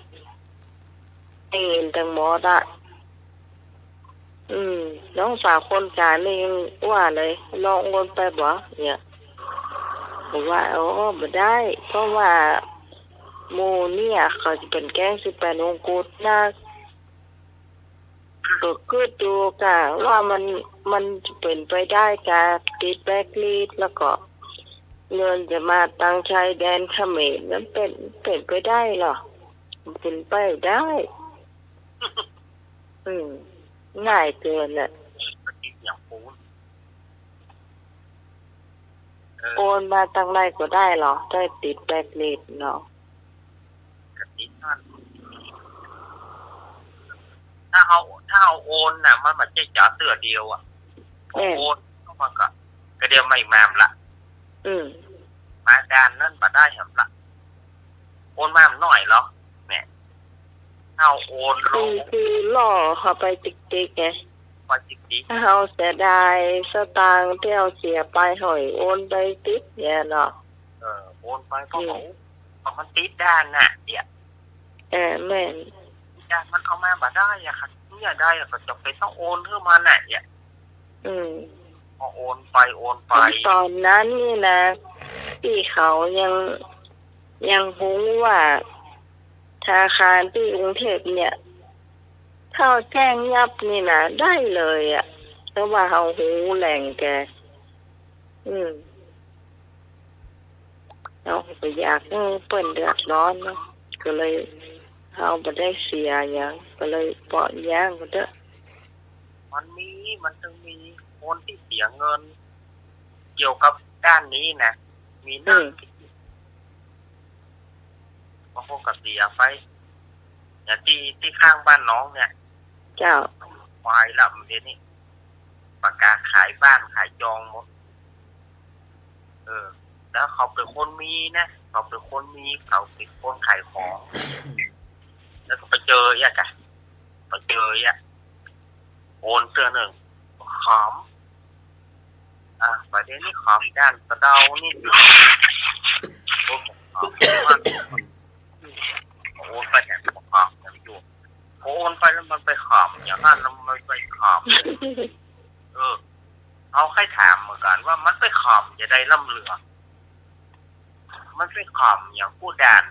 ได้ยินตังหมดอะ อืม น้องสาวคนกลางนี่ยังว่าเลย ลองโอนไปบ่ เนี่ย บอกว่า โอ้ บ่ได้ เพราะว่าหมู่เนี่ยเขาจะเป๋นแก๊งสิบแปดมงกุฎนะ ก็กึ๊ดดูก่ะ ว่ามัน มันจะเป๋นไปได้ก่ะ ติดแบล็คลิสต์ แล้วก็เงินจะมาตังชายแดนเขมร มันเป๋น เป๋นไปได้เหรอ มันเป๋นไปได้ อืม ง่ายเกินน่ะ ก็ติดอย่างปูน เออ โอนมาตังใดก็ได้เหรอ ได้ติดแบล็คลิสต์เนาะ ก็ติดนั่น ถ้าเฮา ถ้าเฮาโอนน่ะ มันบ่ใจ้จ๋าเตื้อเดียวอะ เออ โอนเข้ามาก็ ก็เดี๋ยวมาอีกแม่มละ อืม มาด่านนั้นบ่ได้แหมละ โอนมามันน้อยเหรอ เนี่ย เฮาโอนลง คือ คือล่อเขาไปติ๊กๆ ไง ไปติ๊กๆ ถ้าเฮาเสียดายสตางค์ตี้เฮาเสียไป ห้อยโอนไปติ๊กเนี่ยเนาะ เออ โอนไปก็ อืม บอก มันติดด่านน่ะ เนี่ย เออ แม่น ติดด่าน มันเอามาบ่ได้อะค่ะ เนี่ยได้อะ ก็จ๋ำเป๋นต้องโอนหื้อมันน่ะ เนี่ย อืม ก็โอนไป โอนไป ต๋อนนั้นนี่นะ ตี้เขายัง ยังฮู้ว่า ธนาคารตี้กรุงเทพฯ เนี่ย ถ้าแจ้งยับนี่นะ ได้เลยอะ เพราะว่าเฮาฮู้แหล่งแก อืม เฮาก็บ่อยากหื้อเปิ้นเดือดร้อนเนาะ ก็เลยเฮาบ่ได้เสียหยัง ก็เลยเปาะหยังไปเต๊อะ มันมี มันตึงมีคนตี้เสียเงิน เกี่ยวกับด้านนี้นะ มีนัก อืม บางคนก็เสียไป อย่างตี้ ตี้ข้างบ้านน้องเนี่ย เจ้า ควายละ มันเดี๋ยวนี้ ประกาศขายบ้านขายจองหมด เออ แล้วเขาเป๋นคนมีนะ เขาเป๋นคนมี เขาเป๋นคนขายของ แล้วก็ไปเจอเอี้ยก่ะ ไปเจอเอี้ย โอนเตื้อนึ่ง ขอม อ่ะ ประเด็นนี้ขอมด่านสะเดานี่ โอ้ ขอม โอนไปแถมขอมอย่างอยู่ โอนไปแล้วมันไปขอมอย่างนั้น แล้วมันไปขอม เออ เฮาใค่ถามเหมือนกั๋นว่ามันไปขอมจะใดล้ำเหลือ มันไปขอมอย่างกู้ด่าน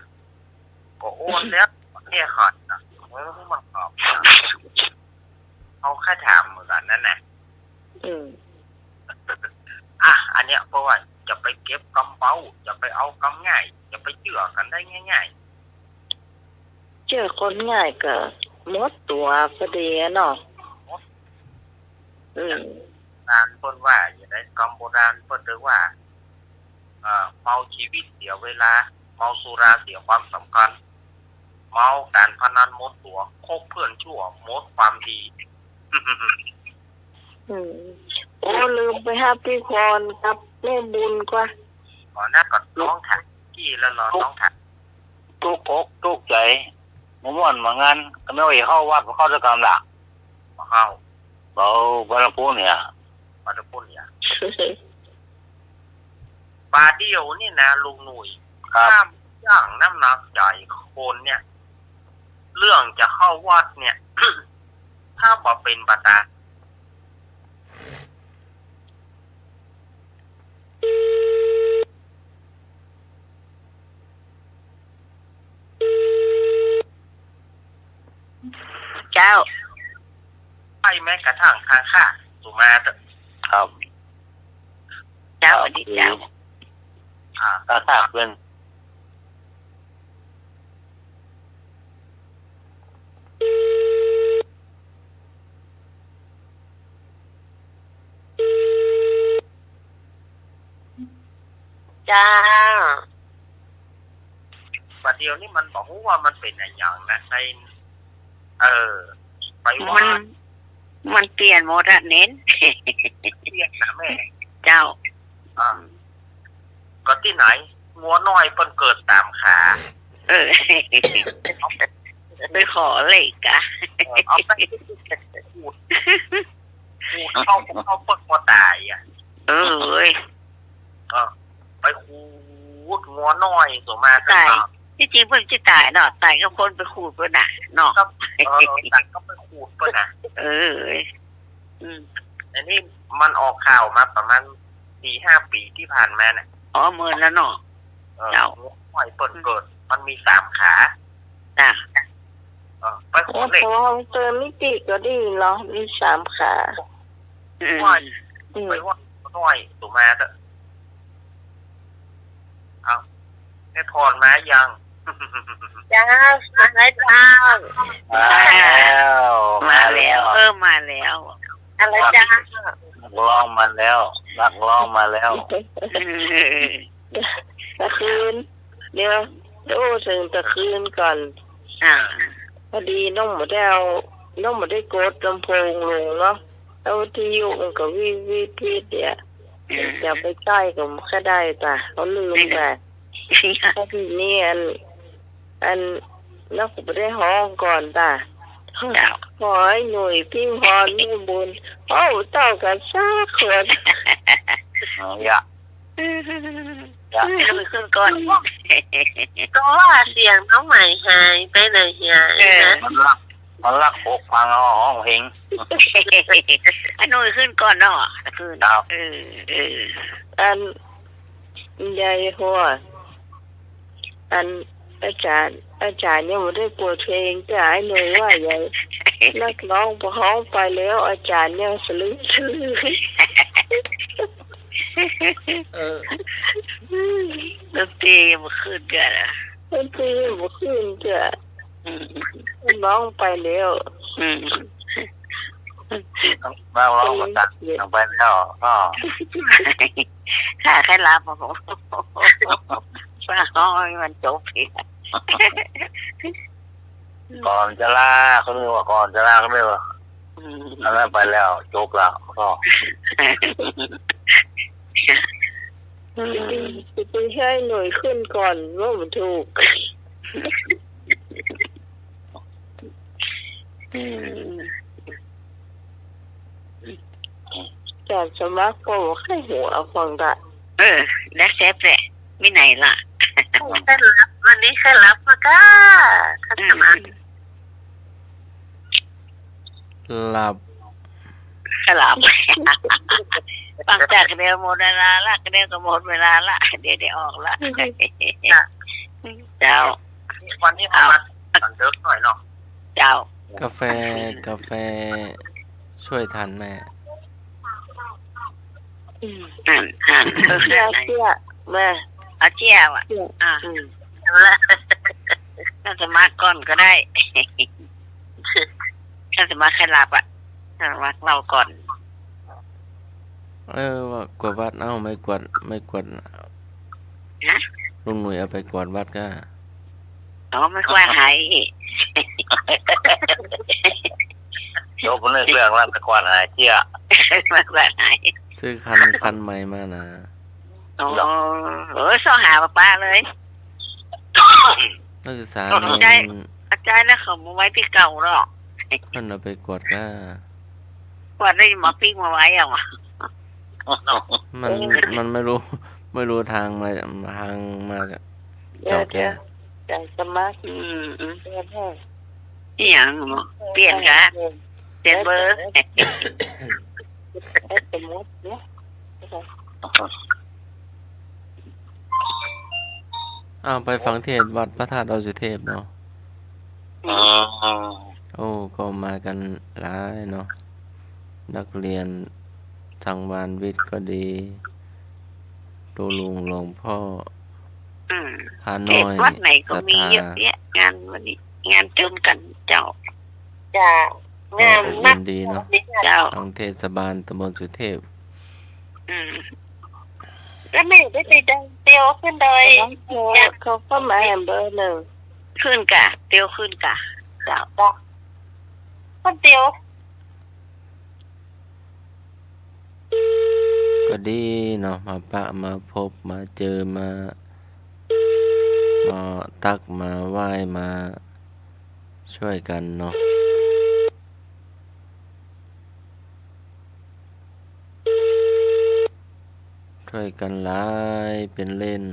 ก็โอนแล้ว แก้ก่อนนะ เออ มันขอม เฮาใค่ถามเหมือนกั๋นนั้นน่ะ อืม อ่ะ อันเนี้ย เพราะว่าจะไปเก็บกำเบา จะไปเอากำง่าย จะไปเจื้อกั๋นได้ง่ายๆ เจื้อคนง่ายก็หมดตั๋วพอดีอะเนาะ หมด อืม โบราณเปิ้นว่าอย่างใด กำโบราณเปิ้นเรียกว่า เอ่อ เมาชีวิตเสียเวลา เมาสุราเสียความสำคัญ เมาก๋านพนันหมดตั๋ว คบเพื่อนชั่วหมดความดี อืม โอ้ ลืมไปฮับปี้พรกับแม่บุญกว่า อ๋อ นั่นก็น้องถามกี้แล้วเนาะ น้องถาม ตุ๊กอกตุ๊กใจ๋ บ่ม่วนบ่งัน ก็แม่ว่าจะเข้าวัด บ่เข้าสักกำละ บ่เข้า เอา บ้านลำพูนเนี่ย บ้านลำพูนเนี่ย ป่าเดี่ยวนี่นะลุงหนุ่ย ครับ ถ้าบ่ยั้งน้ำหนักใจ๋คนเนี่ย เรื่องจะเข้าวัดเนี่ย ถ้าบ่เป๋นไปต๋าม เจ้า ใจ้แม้กระทั่งข้างข้าสุมาเต๊อะ ครับ เจ้า ครับ สวัสดีเจ้า อ่า ข้างข้าเปิ้น เจ้า ป่าเดี่ยวนี่มันบ่ฮู้ว่ามันเป๋นอะหยังนะ ใน เออ ไปว่า มัน มันเปลี่ยนหมดอะเน้น เปลี่ยนนะแม่ เจ้า อ่า ก็ตี้ไหน งัวน้อยเปิ้นเกิดสามขา เออ ไปขอเหล็กอะ เออ เอาไปขูด ขูดเข้า เข้าเปิ้นบ่ต๋ายอะ เออเว้ย เออ ไปขูดงัวน้อยสุมา ต๋าย ตี้จริงเปิ้นจะต๋ายเนาะ ต๋ายกับคนไปขูดเปิ้นน่ะเนาะ ครับ เออ ต๋ายก็ไปขูดเปิ้นน่ะ เออ อืม อันนี้มันออกข่าวมาประมาณสี่ห้าปี๋ตี้ผ่านมาน่ะ อ๋อ เมินแล้วเนาะ เออ เจ้า ห้อยเปิ้นเกิด มันมีสามขา จ้ะ เออ ไปขอเหล็ก โอ้ พอเติมมิติก็ดีเนาะ มีสามขา อืม ห้อย อืม ไปห้อยน้อยสุมาเต๊อะ เอา แม่พรมายัง เจ้า มาแล้วเจ้า มาแล้ว มาแล้ว มาแล้ว เออ มาแล้ว อะไรเจ้า นักร้องมาแล้ว นักร้องมาแล้ว เออ ตะคืน เดี๋ยว เดี๋ยวอู้เถิงตะคืนก่อน อ่า พอดีน้องบ่ได้เอา น้องบ่ได้กดลำโพงลงเนาะ แล้ววิทยุมันก็วีด วีด วีด เนี่ย อืม จะไปใกล้ก็บ่ได้ตะ เขาลืมไป แล้วทีนี้อัน อัน แล้วก็บ่ได้ฮ้องก่อนตะ เจ้า ขอให้หนุ่ย พิมพร มีบุญ โอ้ เต้ากั๋นสักคน อ๋อ อย่า เจ้า หนุ่ยขึ้นก่อน ก็ว่าเสียงน้องใหม่หายไปไหนหาย เออ นะ มันลัก มันลักหกพังเอาฮ้องเพลง อะหนุ่ยขึ้นก่อนเนาะ ขึ้น ครับ เออ เออ อัน ยายหัว อัน อาจ๋ารย์ อาจ๋ารย์ยังบ่ได้เปิดเพลง แต่ไอ้หนุ่ยว่าใหญ่ นักร้องบ่ฮ้องไปแล้ว อาจ๋ารย์ยังสะลึมสะลือ เออ ดนตรียังบ่ขึ้นเตื้อนะ ดนตรียังบ่ขึ้นเตื้อ อืม นักร้องไปแล้ว อืม นักร้องก็ตัดเสียงไปแล้ว ก็ ข้าใค่หลับอะ ผม ฟังฮ้องให้มันจบเสีย ก่อนจะลา เขาเรียกว่าก่อนจะลา เขาเรียกว่า อืม อันนั้นไปแล้ว จบแล้ว ก็ อืม จะไป จะไปให้หน่วยขึ้นก่อนว่ามันถูก อืม จารย์สมัครก็บ่ใค่หัวเอาฟังได้ เออ แล้วแซบแหละ มีไหนล่ะ แค่หลับ วันนี้แค่หลับมาก้า ท่านสมัคร อืม หลับ หลับ ฟังจากเดียวหมดเวลาละ เดียวก็หมดเวลาละ เดี๋ยวได้ออกละ เจ้า วันนี้ผมมาต๋อนเดิกหน่อยเนาะ เจ้า กาแฟ กาแฟช่วยทันไหม อืม หัน หัน เออ เจ้า หัน เจ้า มา เอาเจ้าอะ เจ้า อ่ะ อืม ท่านสมัครก่อนก็ได้ ท่านสมัครใค่หลับอะ ท่านสมัครเล่าก่อน เออ ว่ากวาดวัด เอ้า ไม้กวาด ไม้กวาด ฮะ ลุงหนุ่ยเอาไปกวาดวัดก้า อ๋อ ไม้กวาดหาย จบเรื่องละ ไม้กวาดหายเสี้ย ไม้กวาดหาย ซื้อคัน คันใหม่มานะ อ๋อ เออ ส่องหาป๊าๆเลย นักศึกษา อาจ๋ารย์ นี่ อาจ๋ารย์นะ เขามาไว้ตี้เก่าเนาะ เปิ้นเอาไปกวาดก้า ว่าได้มาปิ้งมาไว้เอาอะ มัน เออ มันไม่รู้ ไม่รู้ทางมา ทางมา เดี๋ยว จอด เดี๋ยว เดี๋ยว จะสมัคร อืม อืม เปลี่ยนให้ อีหยังหมอ เปลี่ยนกะ เปลี่ยนเบอร์ เออ เออ สมมุติเนี่ย อ้าว ไปฟังเทศน์วัดพระธาตุดอยสุเทพเนาะ อ๋อ โอ้ ก็มากั๋นหลายเนาะ นักเรียนสังวาลวิทย์ก็ดี ตุ๊ลุงหลวงพ่อ อืม พระน้อย เทศน์วัดไหนก็มี ศรัทธา เยอะแยะ งานวันนี้ งานจุมกั๋นเจ้า จ้ะ ก็ งาน อบอุ่นดีเนาะ เจ้า ทางเทศบาลตำบลสุเทพ อืม แล้วแม่ได้ไปเตียวขึ้นดอย เขา เขาก็มาแหมเบอร์หนึ่ง ขึ้นกะ เตียวขึ้นกะ เจ้า เจ้า คนเตียว ก็ดีเนาะ มาปะมาพบ มาเจอ มา มาตัก มาไหว้ มาช่วยกั๋นเนาะ ช่วยกั๋นหลายเป๋นเล่น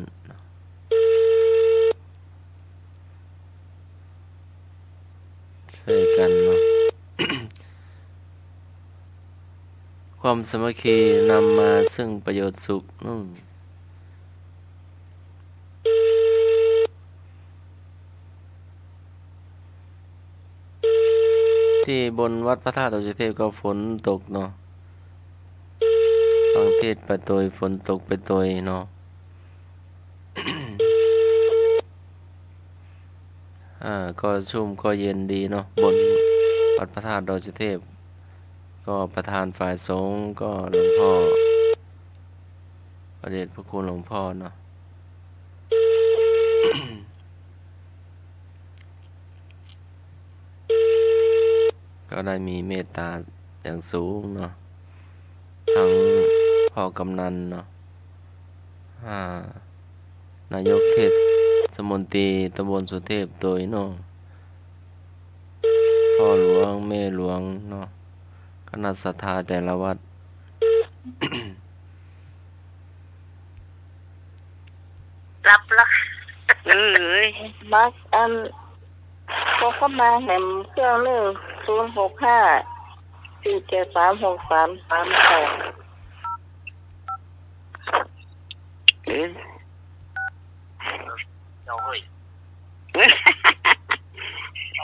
ช่วยกั๋นเนาะ ความสามัคคีนำมาซึ่งประโยชน์สุข อืม ตี้บนวัดพระธาตุดอยสุเทพก็ฝนตกเนาะ ฟังเทศน์ไปตวย ฝนตกไปตวยเนาะ อ่า ก็ชุ่มก็เย็นดีเนาะ บนวัดพระธาตุดอยสุเทพ ก็ประธานฝ่ายสงฆ์ก็หลวงพ่อ พระเดชพระคุณหลวงพ่อเนาะ ก็ได้มีเมตตาอย่างสูงเนาะ ทั้งพ่อกำนันเนาะ อ่า นายกเทศมนตรีตำบลสุเทพตวยเนาะ พ่อหลวงแม่หลวงเนาะ คณะศรัทธาแต่ละวัด รับละ เอ้ย มาอัน เขาก็มาแหมเครื่องนึ่ง ศูนย์หกห้า สี่เจ็ดสาม หกสามสามแปด เอ้ย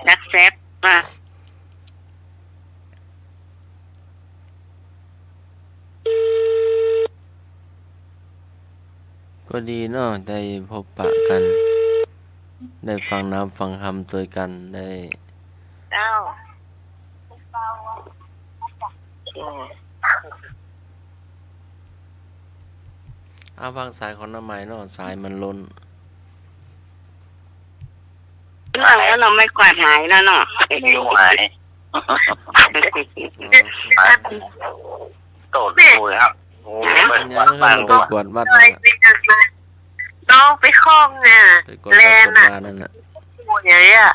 ดักแซบมา ก็ดีเนาะ ได้พบปะกั๋น ได้ฟังธรรมฟังธรรมตวยกั๋น ได้ เจ้า เอาวางสายของน้าใหม่เนาะ สายมันล้น เรื่องนั้นเราไม่กวาดหายแล้วเนาะ ไม่ไหว โตดเลยครับ โอ้ ไปกวาดบ้าน ไปกวาดวัดนั่นน่ะ น้องไปคล้องน่ะ ไปกวาดวัด แลนน่ะ กวาดบ้านนั่นน่ะ โอ้ยอย่างเงี้ย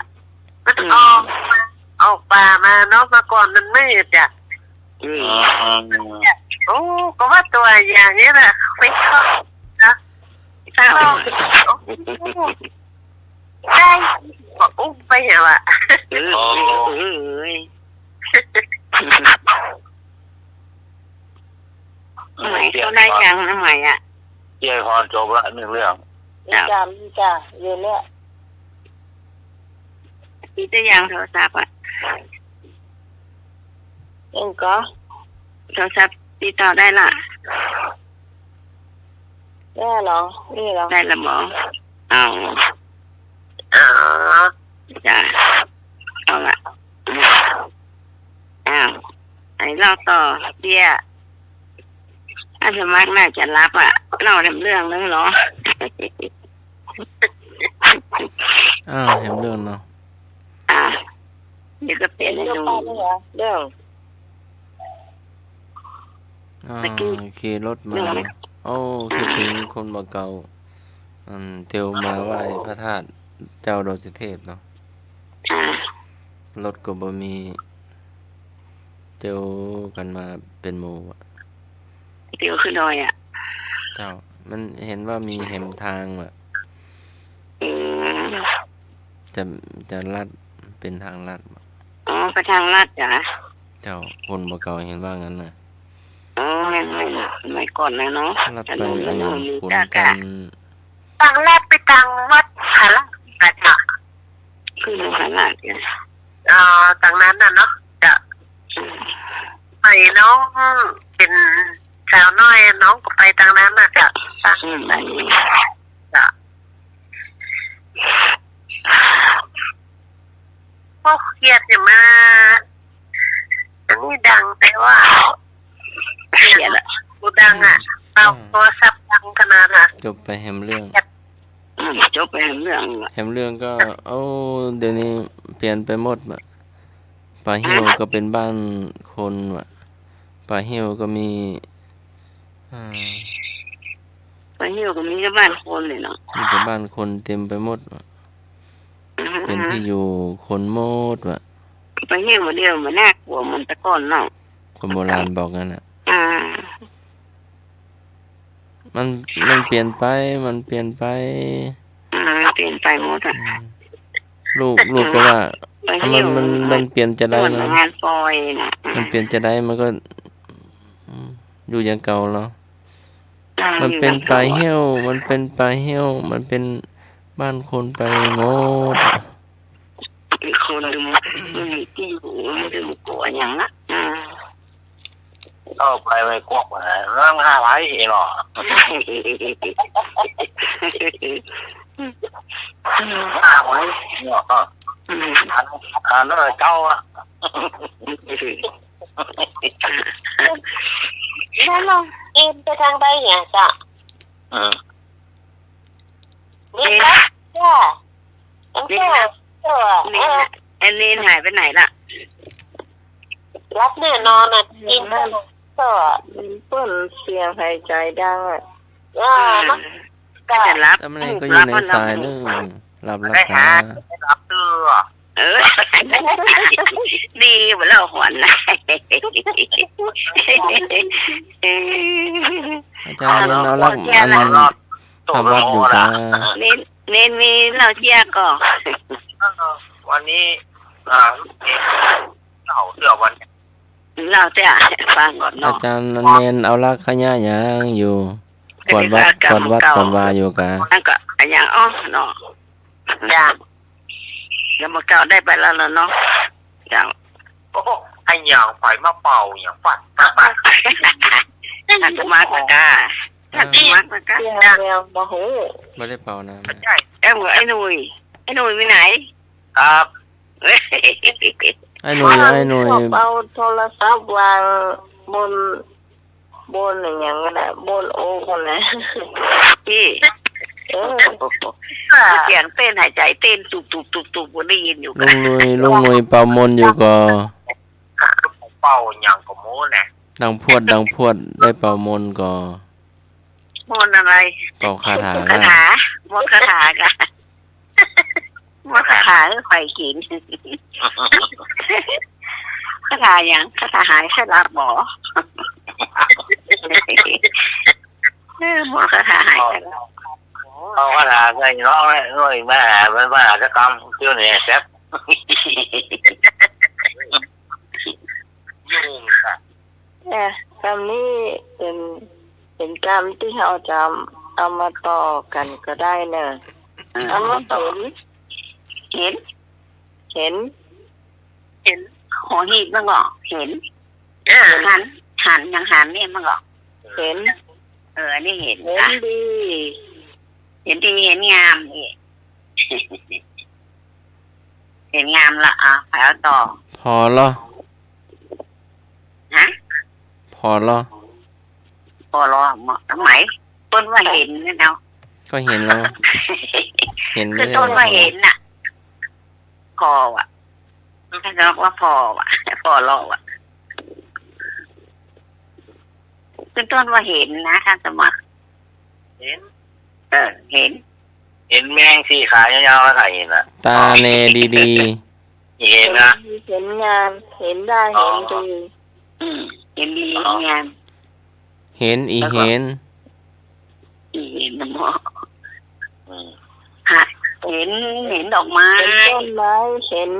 มันออก ออกป่ามาเนาะ เมื่อก่อนมันมืดอะ อืม โอ้ ก็ว่าตัวอย่างนี้แหละ ไปคล้องนะ ไปคล้อง โอ้โห ได้ ก็อุ้มไปเหรอวะ เออ เออ เออ ไหม เขาได้ยังนะไหมอะ เจ๊พรจบละหนึ่งเรื่อง จ้ะ จ้ะ จ้ะ อยู่เนี่ย มีแต่ยังโทรศัพท์อะ เองก็ โทรศัพท์ติดต่อได้ละ ได้เหรอ นี่เหรอ ได้ละหมอ เอา อ๋อ จ้ะ เอาละ อ้าว ไอ้เล่าต่อ เตี้ย อาสมัครน่าจะรับอะ เล่าแหมเรื่องนึงเหรอ อ้าว แหมเรื่องเนาะ อ่ะ เดี๋ยวก็เปลี่ยนให้ดู เรื่อง อ่า เมื่อกี้ ขี่รถมา เรื่อง โอ้ คิดถึงคนบ่าเก่า อันเตียวมาไหว้พระธาตุเจ้าดอยสุเทพเนาะ อ่า รถก็บ่มี เตียวกั๋นมาเป๋นหมู่อะ เตียวขึ้นดอยอะ เจ้า มันหันว่ามีแหมตางว่ะ อืม จะ จะลัด เป๋นตางลัด อ๋อ ไปตางลัดเหรอ เจ้า คนบ่าเก่าหันว่างั้นน่ะ อ๋อ แม่นๆ สมัยก่อนนะเนาะ ลัดไป ถนนมัน อะหยัง มี ขุน กะ กัน ตางลัดไปตางวัดหาราชอะเจ้า คือหาราชอะ อ๋อ ตางนั้นน่ะเนาะ เจ้า อืม สมัยน้องเป๋นสาวน้อยอะ น้องก็ไปตางนั้นน่ะเจ้า อืม เจ้า โอ้ เคียดอยู่มา อันนี้ดังแต่ว่า เคียดอะ หูดังอะ อืม เอา อืม โทรศัพท์ดังขนาดน่ะ จบไปแหมเรื่อง เคียด อืม จบไปแหมเรื่อง แหมเรื่องก็ โอ้ เดี๋ยวนี้เปลี่ยนไปหมดอะ ป่าเหี่ยว ฮะ ก็เป๋นบ้านคนว่ะ ป่าเหี่ยวก็มี อ่า ป่าเหี่ยวก็มีแต่บ้านคนเลยเนาะ มีแต่บ้านคนเต็มไปหมดว่ะ อือฮึ เป๋นตี้อยู่คนหมดว่ะ ป่าเหี่ยวเดี๋ยวมันน่ากลัวเหมือนแต่ก่อนเนาะ คนโบราณบอกงั้นน่ะ อ่า มัน มันเปลี่ยนไป มันเปลี่ยนไป อืม เปลี่ยนไปหมดอะ อืม ลูก ลูกก็ว่า ไปเที่ยว มัน มัน มันเปลี่ยนจะใด มัน งานปอยน่ะ มันเปลี่ยนจะใด มันก็ อืม อยู่อย่างเก่าเหรอ อ่า มันเป๋น อยู่อย่างเก่าอะ ป่าเหี่ยว มันเป๋นป่าเหี่ยว มันเป๋นบ้านคนไปหมด คนมันมีตี้อยู่ มันจะมากั๋วอะหยังอะ อืม เอาไปไว้กวักไว้ เรื่องห้าร้อยเนาะ ห้าร้อยเนาะ อืม อัน อันนั้นเก่าอะ แล้วน้องเอ็มไปตางใดเนี่ยเจ้า อืม นี่ เอ็ม นะ จ้า เอ็ม นี่ จ้า เอ็ม เออ ไอ้เนนหายไปไหนล่ะ หลับแน่นอนน่ะ กิน นั่น ก็ เปิ้นเสียงหายใจ๋ดังอะ เออ อืม มันก็ ก็จะหลับ สามเณรก็อยู่ในสายเนอะ หลับ หลับ ได้ ตา หา ได้หลับเตื้อ เออ ดีบ่าเล่าหวนนะ อาจ๋ารย์เนนเอาลักษณ์ อัน ภาพวาดอยู่กา เนน เนนมีเหล้าเจี๊ยก่อ วันนี้ อ่า เหล้าเตื้อวัน เหล้าเตื้อ ฟังก่อนเนาะ อาจ๋ารย์ อันเนนเอาลักษณ์ขยะหยังอยู่ กวาดวัด กวาดวัด กวาดวาอยู่กา นั่นก็อะหยัง อ้อ เนาะ จ้ะ เดี๋ยวมาเก่าได้ไปแล้วล่ะเนาะ เจ้า โอ้โห ไอ้หยังไผมาเป่าหยังฟัด ท่านสมัครนะกา ท่านสมัครนะกา เสียงแววบ่ฮู้ บ่ได้เป่านะ ใช่ เอ้ย ไอ้หนุ่ย ไอ้หนุ่ยไปไหน ครับ ไอ้หนุ่ย ไอ้หนุ่ย เอาโทรศัพท์วางบน บนอะหยังนั่นน่ะ บนโอ๊กนั่นน่ะ ตี้ เออ เสียงเต้นหายใจ๋เต้นตุบๆๆๆ บ่ได้ยินอยู่ ลุงหนุ่ย ลุงหนุ่ยเป่ามนต์อยู่ก่อ เป่าหยังก็โม้นะ ดังพรวด ดังพรวด ได้เป่ามนต์ก่อ มนต์อะไร เป่าคาถา คาถา มนต์คาถากะ มนต์คาถาหื้อใผกิ๋น คาถาหยัง คาถาหายไข้หลับบ่ เออ มนต์คาถาหายไข้หลับ เอาคาถาใส่น้องเลย โอ้ย มาหา มาหาสักกำ เที่ยวเนี่ยแซ่บ ยุ่งค่ะ เออ กำนี้เป๋น เป๋นกำตี้เฮาจะเอามาต่อกั๋นก็ได้เน่อ อ่า เอามาต่อ เห็น เห็น เห็น เห็น หอหีบมันก็ เห็น เออ หัน หัน ยังหันนี่มันก็ เห็น เออ อันนี้เห็น เห็น อ่ะ ดี เห็นดี เห็นงามนี่ เห็นงามละ อ่ะ ไปเอาต่อ ผ่อลอ ฮะ ผ่อลอ ผ่อลอ หมาย เปิ้นว่าเห็นนะเนาะ ก็เห็นแล้ว เห็น คือเปิ้นว่าเห็นน่ะ ผ่ออะ ท่านสมัครว่าผ่ออะ ผ่อลออะ คือเปิ้นว่าเห็นนะ ท่านสมัคร เห็น เออ เห็น เห็นแมงสี่ขายาวๆ แล้วใครเห็นอะ ตาแลดีๆ เห็นนะ เห็นงาม เห็นได้ อ๋อ เห็นดี อืม เห็นดี อ๋อ งาม เห็น อีเห็น แล้วก็ อีเห็นนะหมอ อืม ฮะ เห็น เห็นดอกไม้ เห็นต้นไม้ เห็น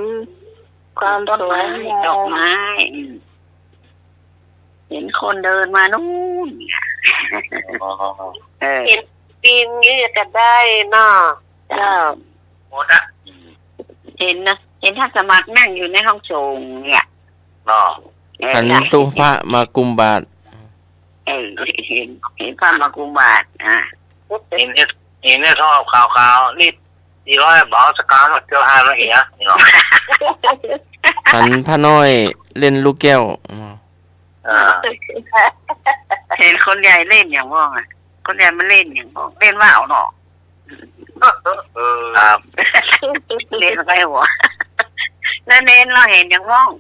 ความ ต้นไม้ สวยงาม ดอกไม้ อืม เห็นคนเดินมานู่น อ๋อ เออ เห็นปีนนี่ก็ได้เนาะ เจ้า หมดอะ เห็นนะ เห็นท่านสมัครนั่งอยู่ในห้องส่งเนี่ย เนาะ เออ หัน จ้ะ ตู้พระมากุมบาตร เออ เห็น เห็นพระมากุมบาตร อ่ะ เห็นเนี่ย เห็นเนี่ย ท่อขาวๆ นี่ สี่ร้อย บาท สกาวมาเที่ยวห้าร้อยเหีย นี่เนาะ หันพระน้อยเล่นลูกแก้ว อืม อ่า เห็นคนใหญ่เล่นอย่างว่องอะ คนใหญ่มันเล่นอย่างว่อง เล่นว่าวเนาะ เออ ครับ เล่นไปหัว แล้วเน้นเราเห็นอย่างว่อง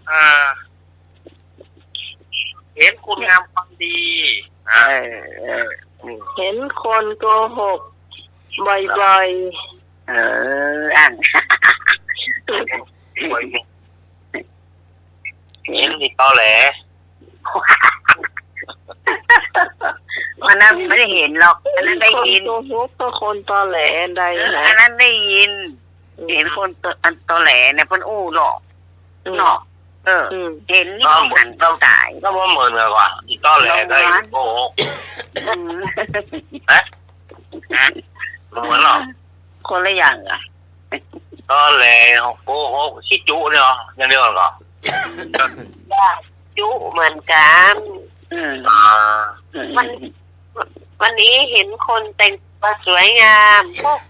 อ่า เห็นคุณงามความดี อ่า เออ เออ เห็นคนโกหกบ่อยๆ เออ อัน บ่อยๆ เห็นที่ตอแหล อันนั้นไม่ได้เห็นหรอก อันนั้นได้ยิน คนโกหกกับคนตอแหลได้ เออ นะ อันนั้นได้ยิน อืม เห็นคนตอ อันตอแหลเนี่ยเปิ้นอู้หรอก อืม เนาะ เออ อืม เห็นนี่ ก็ หันตาย ก็บ่เหมือนกันว่ะ อีตอแหลกับอีโกหก อืม ฮะ ฮะ บ่เหมือนหรอก คนละอย่างอะ ตอแหล โกหก ขี้จุเนี่ยเหรอ อย่างเดียวกันเหรอ จุเหมือนกัน อืม อ่า วัน วันนี้เห็นคนแต่งตัวสวยงาม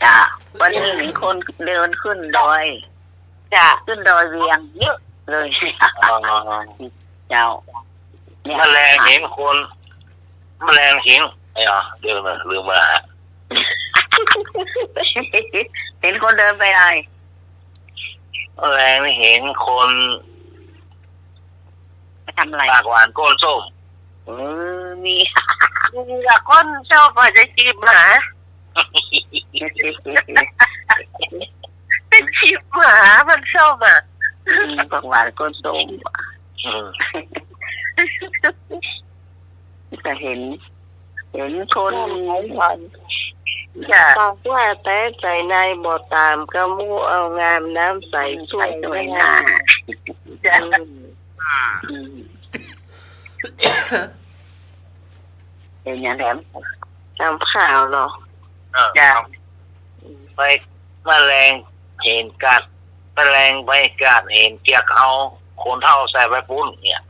จ้ะ วันนี้เห็นคนเดินขึ้นดอย จ้ะ ขึ้นดอยเวียงเยอะเลย อ๋อ เจ้า เนี่ย แมลงเห็นคน แมลงเห็น ไอ้อ๋อ เดี๋ยวนะ ลืมไปละ เห็นคนเดินไปเลย แมลงเห็นคน ไปทำอะไร ปากหวานก้นส้ม เออ มี มีละก้นส้ม อาจจะจีบหมา ไปจีบหมา มันส้มอะ อืม ปากหวานก้นส้ม อืม ก็เห็น เห็นคน จ้ะ ปากว่าแต่ใจ๋ในบ่ต๋ามกะหมู่ เอางามน้ำใส อืม ช่วย ใสช่วยหน้า หน้า จ้ะ อืม อืม เป็นอย่างนั้น ต๋ามข่าวเหรอ เออ จ้ะ ไป แมลงเห็นกัด แมลงไปกัดเห็นเกียกเอา คนเฒ่าใส่ไปปุ้นเนี่ย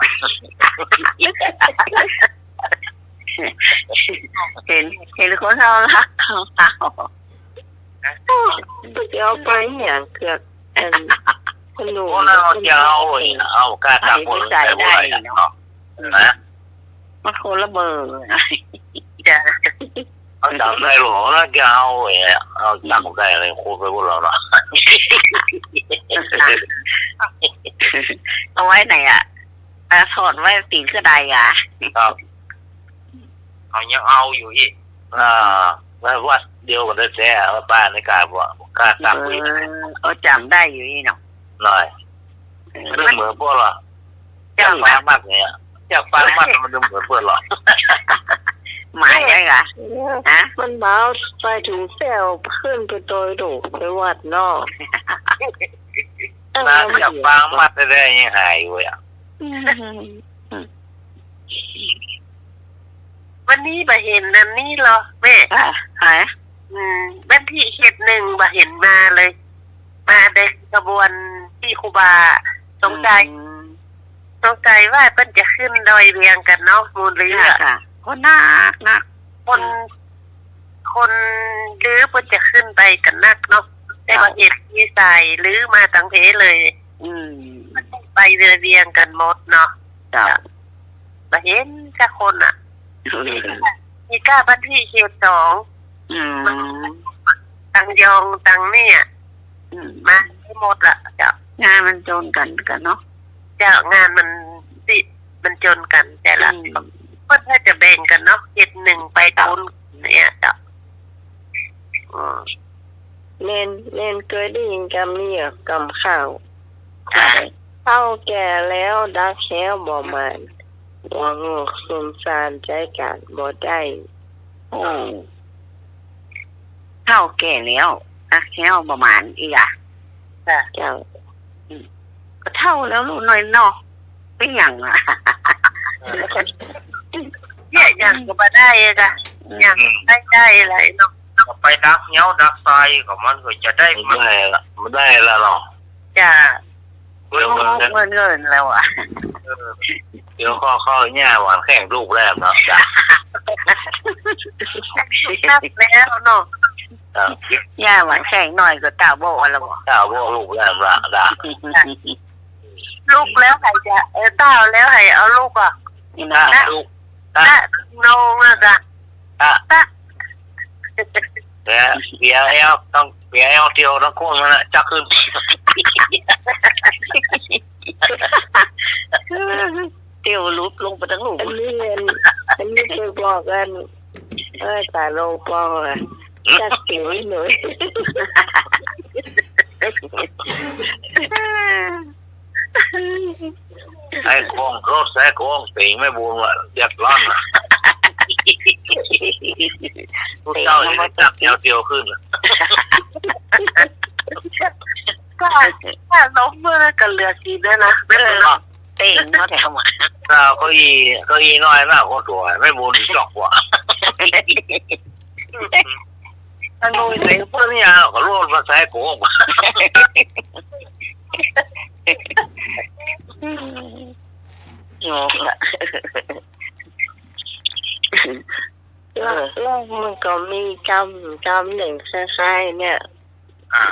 เห็น เห็นคนเฒ่าลักของเฒ่า จะเอาไปเนี่ยเกือก อัน คนหนุ่ม คนเฒ่าจะเอา เอาก้าตักปุ้นใส่บ่ได้เนาะ นะ มันคนละเบอร์ จ้ะ เอาจ๋ำได้หรอ แล้วจะเอาไอ้ เอาจ๋ำได้เลย โคตรไปพวกเราเนาะ เอาไว้ไหนอะ อ่ะ ถอดไว้ตีนกระไดอะ ครับ เขายังเอาอยู่อีก อ่า แล้ววัดเดียวกันแท้ๆ ว่าป้าในกาบอก กล้าตักอีก เออ เอาจ๋ำได้อยู่นี่เนาะ หน่อย เออ มันเหมือนพวกเรา เจ้า เจ้าปางมัดเนี่ย เจ้าปางมัดมันจะเหมือนเปิ้นเหรอ หมายได้กะ ฮะ มันบ่าใส่ถุงแซวขึ้นไปโดยดุไปวัดเนาะ น่าจะปางมัดได้ยังหายอยู่อ่ะ อืม วันนี้บ่เห็นอันนี้เหรอแม่ อ่ะ หาย อืม วันที่เฮ็ดหนึ่งบ่เห็นมาเลย มาในขบวนตี้ครูบา สงสัย อืม สงสัยว่าเปิ้นจะขึ้นดอยเวียงกั๋นเนาะ หมู่ลืออะ ค่ะ ค่ะ คนนักนัก คน คนลือเปิ้นจะขึ้นไปกั๋นนักเนาะ แต่ว่า ค่ะ เอฟซีสายลือมาตังเพเลย อืม ไปเวียงกั๋นหมดเนาะ จ้ะ บ่เห็นจักคนอะ อืม มีก้าบ้านที่เขตสอง อืม ตังยองตังเนี่ย อืม มาได้หมดละเจ้า งานมันจนกั๋นกั๋นเนาะ เจ้า งานมันติ มันจนกั๋นแต่ละ อืม เปิ้นน่าจะแบ่งกั๋นเนาะ เขตหนึ่งไปปุ้นเนี่ยเจ้า อืม แม่น แม่น เกยได้ยินกำนี้อะ กำข่าว ค่ะ เฒ่าแก่แล้วดักแฮ้วบ่หมาน หัวงอกซุ่มซ่านใจ๊ก๋านบ่ได้ โอ้ เฒ่าแก่แล้วดักแฮ้วบ่หมาน อีกอะ เจ้า อืม ก็เฒ่าแล้วลูกน้อยเนาะ เป๋นหยังอะ เยียะหยังก็บ่ได้อะจ้ะ อืม หยังได้ ได้อะไรเนาะ ก็ไปดักแฮ้วดักทรายก็มันก็จะได้ บ่ได้ละ บ่ได้ละเนาะ จ้ะ เดี๋ยวมัน เงิน เงินแล้วอะ เออ เดี๋ยวข้อ ข้อหญ้าหวานแข้งลูกแล้วเนาะ จ้ะ นับแล้วเนาะ ครับ หญ้าหวานแข้งน้อยก็เต้าโบ้แล้วบ่ เต้าโบ้ลูกแล้วละ จ้ะ ลูกแล้วใผจะ เออ เต้าแล้วใผเอาลูกอะ นะ นะ ลูก นะ นะ โนงอะจ้ะ นะ นะ เปีย เปียแอ้ว ต้องเปียแอ้วเตียวตังก้นมันน่ะ จักขึ้น เตียวลุบลงไปตังลุ่ม อันนี้ อันนี้ไปบอกกัน เออ ต๋าโลปองอะ จักเตียวอีหน่อย ไอ้โค้งรถ ไอ้โค้งเป๋งแม่บุญว่ะ เดือดร้อนอะ ผู้เจ้าจะได้จับแนวเตียวขึ้นอะ ถ้า ถ้าล้มเมื่อนั้นก็เหลือกิ๋นแล้วนะ เออ เป๋งมาแถวมา ถ้าเก้าอี้ เก้าอี้น้อยนะ คนตั๋วแม่บุญจอกกว่า อันนู้นไหนเปิ้นเนี่ย ก็โลดมาใส่โกง งงละ แล้ว เออ แล้วมันก็มีกำ กำนึ่งคล้ายๆ เนี่ย อ่า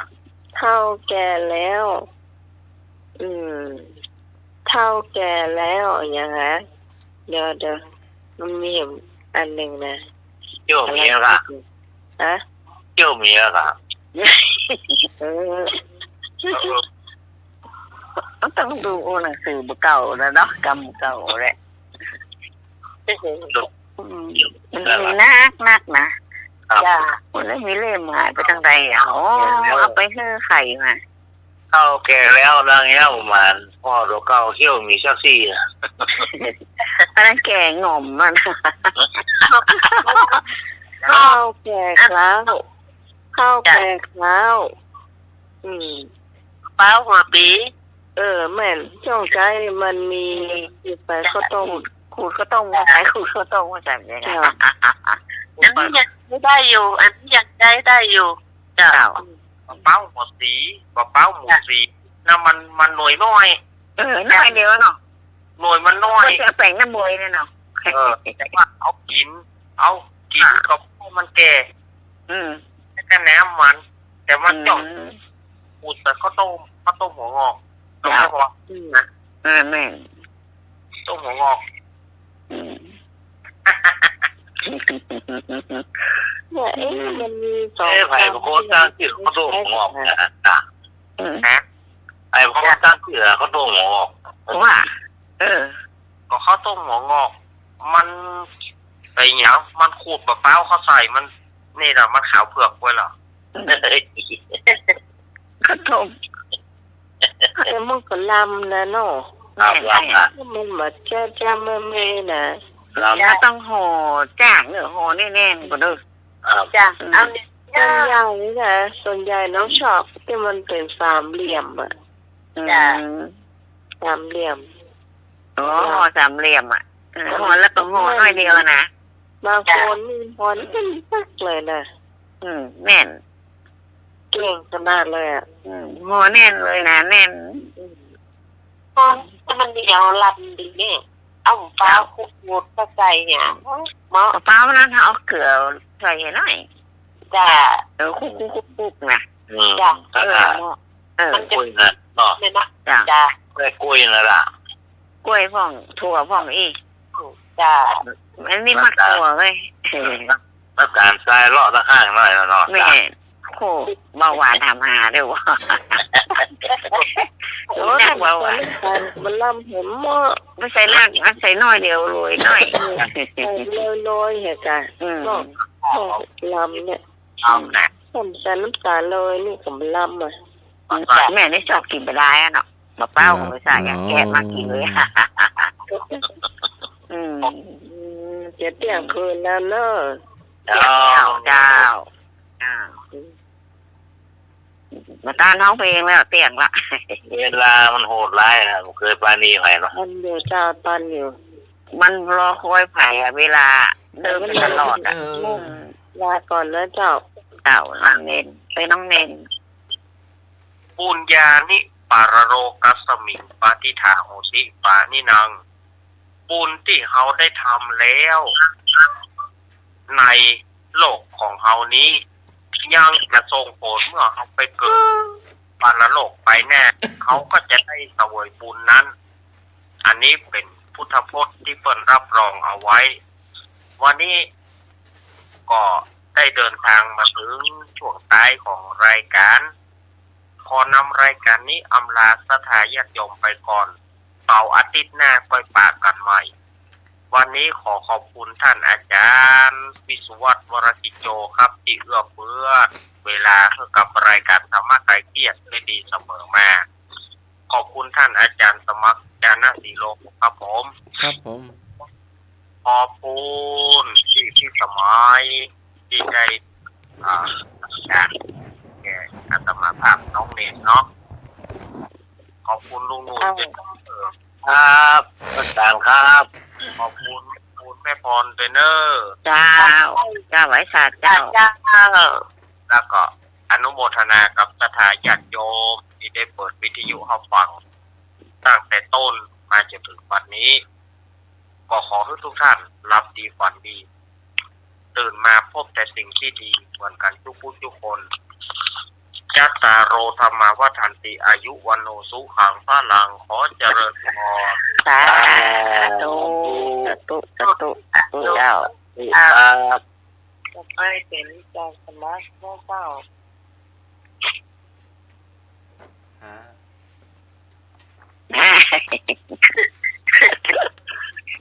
เฒ่าแก่แล้ว อืม เฒ่าแก่แล้ว อะหยังอะ เดี๋ยว เดี๋ยว มันมีอันนึ่งนะ เตี้ยวหมีอะค่ะ ฮะ เตี้ยวหมีอะค่ะ เออ เออ มันต้องดูหนังสือบ่าเก่าแล้วเนาะ กำเก่าแหละ อืม มันมีนักนักนะ ครับ จ้ะ มันเลยมีเล่มหายไปตางใดอะ อ๋อ เออ เอาไปหื้อใผมา เฒ่าแก่แล้วดังแฮ้วบ่หมาน พ่อตั๋วเก่าเขี้ยวหมีสักซี่อะ อันนั้นแก่ง่อมมัน เฒ่าแก่แล้ว เฒ่าแก่แล้ว อืม เป๋าหัวปี เออ แม่น จ้องใจ๊มันมี ไปข้าวต้ม ขูดข้าวต้ม ขายขูดข้าวต้มมาใส่เนี่ย จ้ะ อันนี้ยังใจ๊ได้อยู่ อันนี้ยังใจ๊ได้อยู่ เจ้า เป๋าหัวสี เป๋าหมูสี นั่นมัน มันหน่วยน้อย เออ น้อยเดียวเนาะ หน่วยมันน้อย ก็จะแป๋งน้ำบวยเนี่ยเนาะ เออ แต่ว่าเอากิ๋น เอากิ๋น อ่ะ ก็เพราะมันแก่ อืม แล้วก็แหนมมัน แต่มันจ้อง อืม ขูดใส่ข้าวต้ม ข้าวต้มหัวงอก เจ้า เอาไว้พอ อืม นะ เออ แม่น ต้มหัวงอก อืม เนี่ย เอ๊ะ มันมีสอง เอ๊ะ ใผเป๋นคนตั้งจื้อข้าวต้มหัวงอกเนี่ย อ่ะ อืม ฮะ ใผเป๋นคนตั้งจื้อข้าวต้มหัวงอก ว่า เออ ก็ข้าวต้มหัวงอก มันไปหยัง มันขูดมะพร้าวเข้าใส่ มัน นี่แหละ มันขาวเผือกไว้เหรอ ข้าวต้ม แต่มันก็ลำนะเนาะ ครับ ลำนะ มันแบบจ้าๆ แม่ๆ นะ ลำ แล้วต้องห่อจ้างเนอะ ห่อแน่นๆ ก่อนเนอะ ครับ จ้ะ อืม เอาเนี่ย ส่วนใหญ่นี่นะ ส่วนใหญ่น้องชอบที่มันเป๋นสามเหลี่ยมอะ อืม จ้ะ สามเหลี่ยม อ๋อ จ้ะ ห่อสามเหลี่ยมอะ เออ ห่อแล้วก็ห่อน้อยเดียวนะ บางคนนี่ห่อแน่นมากเลยนะ อืม แน่น เก่งขนาดเลยอะ อืม ห่อแน่นเลยนะ แน่น อืม ห่อให้มันเหนียวลำดีเนี่ย เอามะพร้าวขูดๆ เข้าใส่เนี่ย เหมาะ มะพร้าวนั้นเอาเกลือใส่หน่อย จ้ะ เออ คลุกๆๆๆ นะ อืม จ้ะ เออ เหมาะ เออ มันจะ กล้วยนะเนาะ เนี่ยนะ จ้ะ จ้ะ แม่กล้วยนั่นล่ะ กล้วยพ่อง ถั่วพ่องอี้ จ้ะ อันนี้มักถั่วเว้ย น้ำตาลทรายเลาะตางข้างหน่อยเนาะ แม่ จ้ะ โอ้ เบาหวานถามหาเด้อวะ โอ้ ถ้าเบาหวาน มันลำเห็นหมด บ่ใส่นัก ใส่น้อยเดียวโรยน้อย ใส่โรยๆ เหรอจ๊ะ อืม เนาะ ลำเนี่ย ลำนะ ผมใส่น้ำตาลโรยนี่ก็บ่ลำอะ แม่นี่ชอบกิ๋นบ่ได้อะเนาะ บ่เป้า อ๋อ บ่ใส่อะ แกะมากิ๋นเลย อืม จะเตี้ยงคืนแล้วเนอะ เจ้า เจ้า เจ้า บ่ต้านฮ้องเพลงแล้ว เตี้ยงละ เวลามันโหดร้ายนะ บ่เกยปราณีใผเนาะ ต้านอยู่เจ้า ต้านอยู่ มันรอคอยใผอะ เวลาเดินไปตลอดอะ เออ ลาก่อนเนอะเจ้า เจ้า น้องเณร ไปน้องเณร ปุญญานิ ปะระโลกัสมิง ปะทิฏฐาโหสิ ปาณินัง บุญตี้เฮาได้ทำแล้ว ในโลกของเฮานี้ ยังจะส่งผลเมื่อเฮาไปเกิดปรโลกไปแน่ เฮาก็จะได้เสวยบุญนั้น อันนี้เป๋นพุทธพจน์ตี้เปิ้นรับรองเอาไว้ วันนี้ก็ได้เดินทางมาเถิงช่วงต้ายของรายก๋าน ขอนำรายก๋านนี้อำลาศรัทธาญาติโยมไปก่อน เสาร์อาทิตย์หน้าค่อยปะกั๋นใหม่ วันนี้ขอขอบคุณต้านอาจ๋ารย์วิศวัฒน์ วรกิจโจ ครับ ตี้เอื้อเฟื้อเวลาหื้อกับรายก๋านธรรมะคลายเครียดได้ดีเสมอมา ขอบคุณต้านอาจ๋ารย์สมัคร ญาณสีโล ครับผม ครับผม ขอบคุณตี้พิสมัยตี้ได้ อ่า ก๋านแก่อาตมาภาพน้องเณรเนาะ ขอบคุณลุงหนุ่ย เจ้า เจ้า ครับ อาจ๋ารย์ครับ ขอบคุณ คุณแม่พรด้วยเน่อ เจ้า เจ้า ไหว้สาเจ้า เจ้า แล้วก็อนุโมทนากับศรัทธาญาติโยมตี้ได้เปิดวิทยุหื้อฟัง ตั้งแต่ต้นมาจ๋นเถิงบัดนี้ ก็ขอหื้อทุกท่านหลับดีฝันดี ตื่นมาพบแต่สิ่งตี้ดีเหมือนกั๋นกู้ผู้กู้คน จัตตาโร ธัมมา วัฑฒันติ อายุ วัณโณ สุขัง พลัง ขอเจริญพร สาธุ สาธุ สาธุ สาธุเจ้า ครับ ต่อไปเป๋นอาจ๋ารย์สมัครเนาะเจ้า ฮะ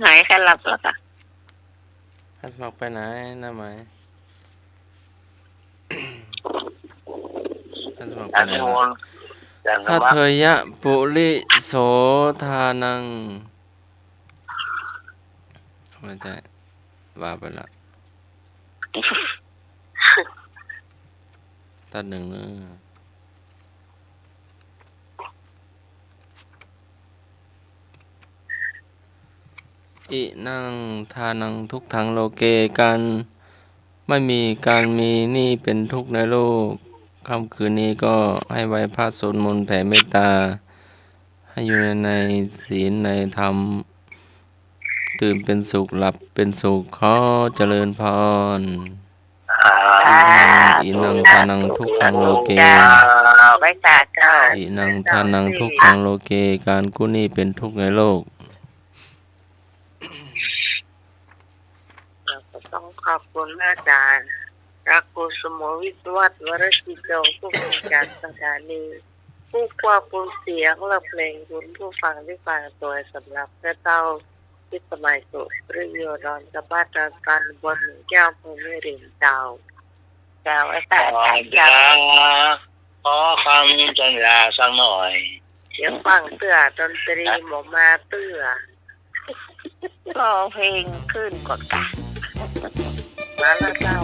หายค่ะ หลับแล้วค่ะ อาจ๋ารย์สมัครไปไหน หน้าไหม อาจ๋ารย์สมัครไปไหนละ อาจ๋ารย์สมัคร ภัทเทยะปุริโสทานัง ไม่ใช่ ว่าไปละ ตัดหนึ่งเนอะ อินังทานังทุกขังโลเก การไม่มี การมีหนี้เป๋นทุกข์ในโลก ค่ำคืนนี้ก็ให้ไหว้พระสวดมนต์แผ่เมตตา ให้อยู่ในศีลในธรรม ตื่นเป็นสุข หลับเป็นสุข ขอเจริญพร สาธุ อินังทานังทุกขังโลเก เจ้า ไหว้สาเจ้า อินังทานังทุกขังโลเก การกู้หนี้เป๋นทุกข์ในโลก เราก็ต้องขอบคุณอาจ๋ารย์ พระครูสมโภช วิศวัฒน์ วรกิจโจ ผู้อำนวยก๋านสถานี ผู้ควบคุมเสียงและเพลง คุณผู้ฟังตี้ฟังตวย สำหรับข้าเจ้า พิสมัย สุริโยดร จากบ้านดอนตัน ตำบลแก้ว อำเภอแม่ริมเจ้า เจ้า อาจ๋ารย์ ขอ เจ้า ขอคำสัญญาสักหน่อย เดี๋ยวฟังเตื้อ ดนตรีบ่มาเตื้อ ร้องเพลงขึ้นก่อนกะ มาแล้วเจ้า